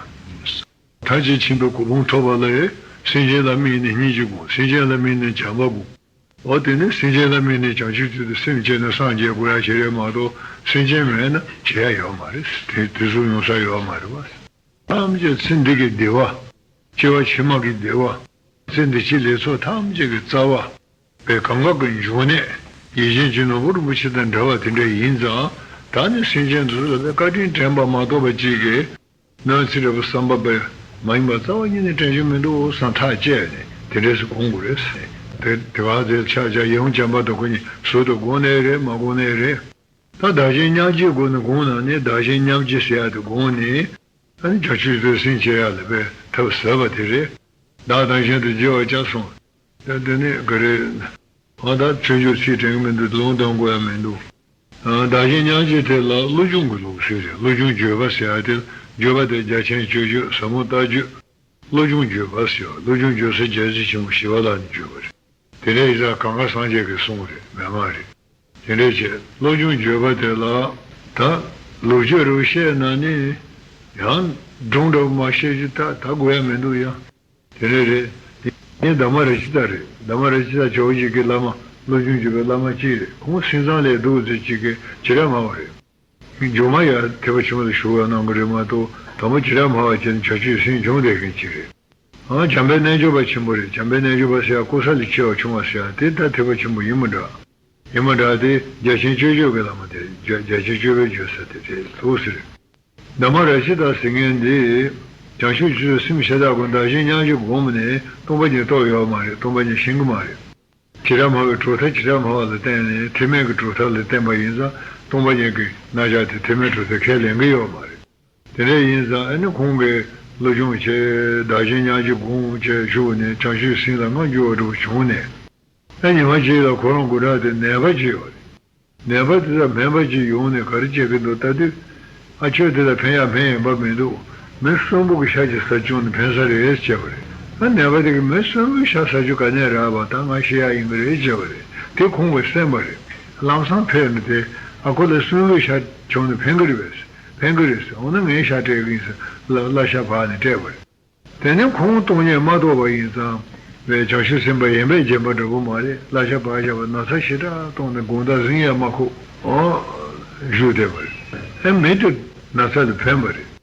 མཐར་གྱིས་ཕྱིན་པའི་གོ་འཕང་ཐོབ་པ་ལ་ཡང་སེམས་ཅན་ལ་དམིགས་ནས་སྙིང་རྗེ་སྒོམ། སེམས་ཅན་ལ་དམིགས་ནས་བྱམས་པ་སྒོམ། འོ་དེ་ནས་སེམས་ཅན་ལ་དམིགས་ནས་བྱང་ཆུབ་ཀྱི་ཚུལ་དུ་སེམས་བསྐྱེད་ན་སངས་རྒྱས་དགོས་ཡ་ཞིག་རེད་མ་གཏོགས། སེམས་ཅན་མེད་ན་བྱེད་ཡ་ཡོད་མ་རེད། དེ་དུས་གསུམ་ཡོང་ས་ཡོད་མ་རེད་པ། ཐམས་ཅད་ཚེ་འདི་གི་བདེ་བ། སྐྱེ་བ་ཕྱི་མ་གི་བདེ་བ། ཚེ་འདི་ཕྱི་ལས་ཚོགས་ཐམས་ཅད་ཀྱི་རྩ་བ། པའི་གང་ག་གི་འབྱུང་གནས། ཡིད་བཞིན་གྱི་ནོར་བུ་རིན་པོ་ཆེ་དང་འདྲ་བ་དེ་འདྲ་ཡིན་ཙང་། ད་ནི་སེམས་ཅན་དེ་ཚོ་ལ་བཀའ་དྲིན་དྲན་པ་མ་གཏོགས་པ་གཅིག་གིས། གནོད་འཚེ་རེ་བ་བསམ་པ་པས་མ་ཡིན་པ་རྩ་བ་ཉིད་ནས་དྲན་རྒྱུ་མི་འདུག་བསམ་ཐག་བཅད་ནས་དེ་འདྲས་སུ་སྒོམ་དགོས་རེད་ཟེར། དེ་དེ་བ་དེ་ཕྱག་རྒྱ་ཡིད་འོང་བྱམས་པ་དང་ཁོ་གཉིས་ཟུར་དུ་སྒོམ་ནའི་རེད། མ་སྒོམ་ནའི་རེད། ད་བདག་གཞན་མཉམ་བརྗེའི་སྒོ་ནས་སྒོམ་ན་ནི། བདག་གཞན་མཉམ་བརྗེ་ཟེར་ཡ་དེ་སྒོམ་ནས། ཨ་ནི་བྱང་ཆུབ་ཏུ་སེམས་བསྐྱེད་ཡ་ལ་བས་ཐབས་ཟབ་པ་དེ་རེད། བདག་དང་གཞན་དུ་བརྗེ་བར་བྱ་གསུངས། ད་དེ་ནི་ག་རེ། ང་ད་ཆོས་འབྱོར་ཚིག་དྲན་གི་མི་འདུག། ལུང་གཏོང་དགོས་ཡ་མི་འདུག། ཨ། བདག་གཞན་མཉམ་བརྗེ་དེ་ལ་བློ་སྦྱོང་གི་ལུགས་སྲོལ་རེད། བློ་སྦྱོང་བརྗོད་པ་ཟེར་ཡ་དེ། བརྗོད་པ་དེ་རྒྱ་ཆེན་སྤྱོད་བརྗོད། ཟབ་མོ་ལྟ་བརྗོད། བློ་སྦྱོང་བརྗོད་པ་ཟེར་བ། བློ་སྦྱོང་བརྗོད་ས་རྒྱལ་སྲས་ཆེན་པོ་ཞི་བ་ལྷ་ནས་བརྗོད་པ་རེད། དེ་འདྲ་ཡིན་ཙང་གང་ག་སངས་རྒྱས་ཀྱི་གསུང་རེད། མེད་མ་རེད། དེ་འདྲ་བྱས་བློ་སྦྱོང་བརྗོད་པ་དེ་ལ། ད་ལོ་རྒྱུས་རུ་བཤད་ན་ནི། ཡང་སྒྲུང་འདྲ་བོ་མ་བཤད་རྒྱུ་ད་ད་དགོས་ཡ་མི་འདུག་ཡ། དེ་འདྲ་རེད། དེ་ངའི་ད་མ་ར་ཅི་ད་རེད། ད་མ་ར་ཅི་ད་ཇོ་བོ་རྗེ་གི་བླ་མ། བློ་སྦྱོང་བརྗོད་པའི་བླ་མ་གཅིག་རེད། ཁོང་སེམས་ཙམ་ལས་འདུག་ཟེར་གཅིག་གིས་བྱེ་བྲག་སྨྲ་བ་རེད། མཇུག་མ་ཡར་ཐེག་པ་ཆེན་པོ་ལ་ཞུགས་པ་གནང་གི་རེད་མ་གཏོགས། དང་པོ་བྱེ་བྲག་སྨྲ་བ་བྱས་ནས་བྱང་ཆུབ་སེམས་སྦྱོང་བསྡད་མཁན་གཅིག་རེད། ཨང་། བྱམས་པའི་རྣལ་འབྱོར་པ་ཆེན་པོ་རེད། བྱམས་པའི་རྣལ་འབྱོར་པ་ཟེར་ཡ་ཀུ་ས་ལས་ཆེ་བ་ཆུང་བ་ཟེར་ཡ་དེ་ད་ཐེག་པ་ཆེན་པོ་ཡིན་མི་འདྲ། ཡིན་མི་འདྲ་དེ་རྒྱ་ཆེན་སྤྱོད་བརྗོད་ཀྱི་བླ་མ་དེ། རྒྱ་རྒྱ་ཆེན་སྤྱོད་པའི་བརྗོད་ས་དེ་དེ་ལུགས་སྲོལ་རེད། ད་མ་ར་ཅི་ད་ཟེར་མཁན་འདི། བྱང་ཆུབ་ཀྱི་སེམས་ཤ་སྟག་གོ། བདག་གཞན་མཉམ་བརྗེ་སྒོམ་ནས་སྟོང་པ་ཉིད་རྟོགས་ཡོད་མ་རེད། སྟོང་པ་ཉིད་ཤེས་ཀྱི་མ་རེད། བྱེ་བྲག་སྨྲ་བའི་གྲུབ་མཐའ་བྱེ་བྲག་སྨྲ་བ་ལ་བརྟེན་ནས། ཐེག་དམན་གྱི་གྲུབ་མཐའ་ལ་བརྟེན་པ་ཡིན་ཙང་། སྟོང་པ་ཉིད་ཀྱི་རྣམ་གཞག་དེ་ཐེག་དམན་གྲུབ་མཐས་ཁས་ལེན་གྱི་ཡོད་མ་རེད། དེ་འདྲ་ཡིན་ཙང་ཨ་ནི་ཁོང་གིས་བློ་སྦྱོང་བྱས། བདག་གཞན་མཉམ་བརྗེ་སྒོམ་བྱས་བཞུགས་ནས་བྱང་ཆུབ་སེམས་ལ་མངོན་གྱུར་བ་འདྲ་བོ་བྱུང་ནས། ཨ། ཉི་མ་གཅིག་ལ་ཁོ་རང་མགོ་སྐྲ་དེ་ནད་པ་ཅིག་ཡོད་རེད། ནད་པ་དེ་དང་སྨན་པ་ཅིག་ཡོང་ནས་ག་རེ་བྱེད་ཀྱི་འདུག་ལྟ་དུས། ཨ། ཁྱོད་དེ་ལ་ཕན་ཡ་ཕན་ཡིན་པ་མི་འདུག། མི་གསོན་པོ་གི་ཤ་ཅིག་ཟ་བཅུག་ནས་ཕན་ས་རེད་བྱས་པ་རེད། ཨ། ནད་པ་དེ་གིས་མི་གསོན་པོའི་ཤ་ཟ་རྒྱུ་ག་ནས་རག་པ། ད་ང་ཤི་ཡ་ཡིན་གྱི་རེད་བྱས་པ་རེད། དེ་ཁོང་གིས་གསན་པ་རེད། ལམ་སང་ཕེབས་ནས་དེ། ཨ། ཁོ་ལ་གསོན་པོའི་ཤ་བྱུང་ནས་ཕན་གྱི་རེད་པས། ཕན་གྱི་རེད་ཟེར། འོ་ན་ངའི་ཤ་སྤྲད་ཀྱི་ཡིན་ཟེར། བླ་བླ་ཤ་ཕར་ནས་སྤྲད་པ་རེད། དེ་ནས་ཁོང་སྟོང་ཉིད་མ་རྟོགས་པ་ཡིན་ཙང་ བའི་བྱང་ཆུབ་སེམས་དཔའ་ཡན་པས་བརྒྱན་པ་འདྲ་པོ་མ་རེད། བརླ་ཤ་བག་ཞ་བ་ན་ཚ་ཞེ་དྲག་བཏང་ནས་དགོང་དག་གཟིམ་ཡ་མ་ཁུག་ཨོ། བཞུགས་བསྡད་པ་རེད། ཨེ་མི་དེ་ན་ཚ་ལ་ཕན་པ་རེད།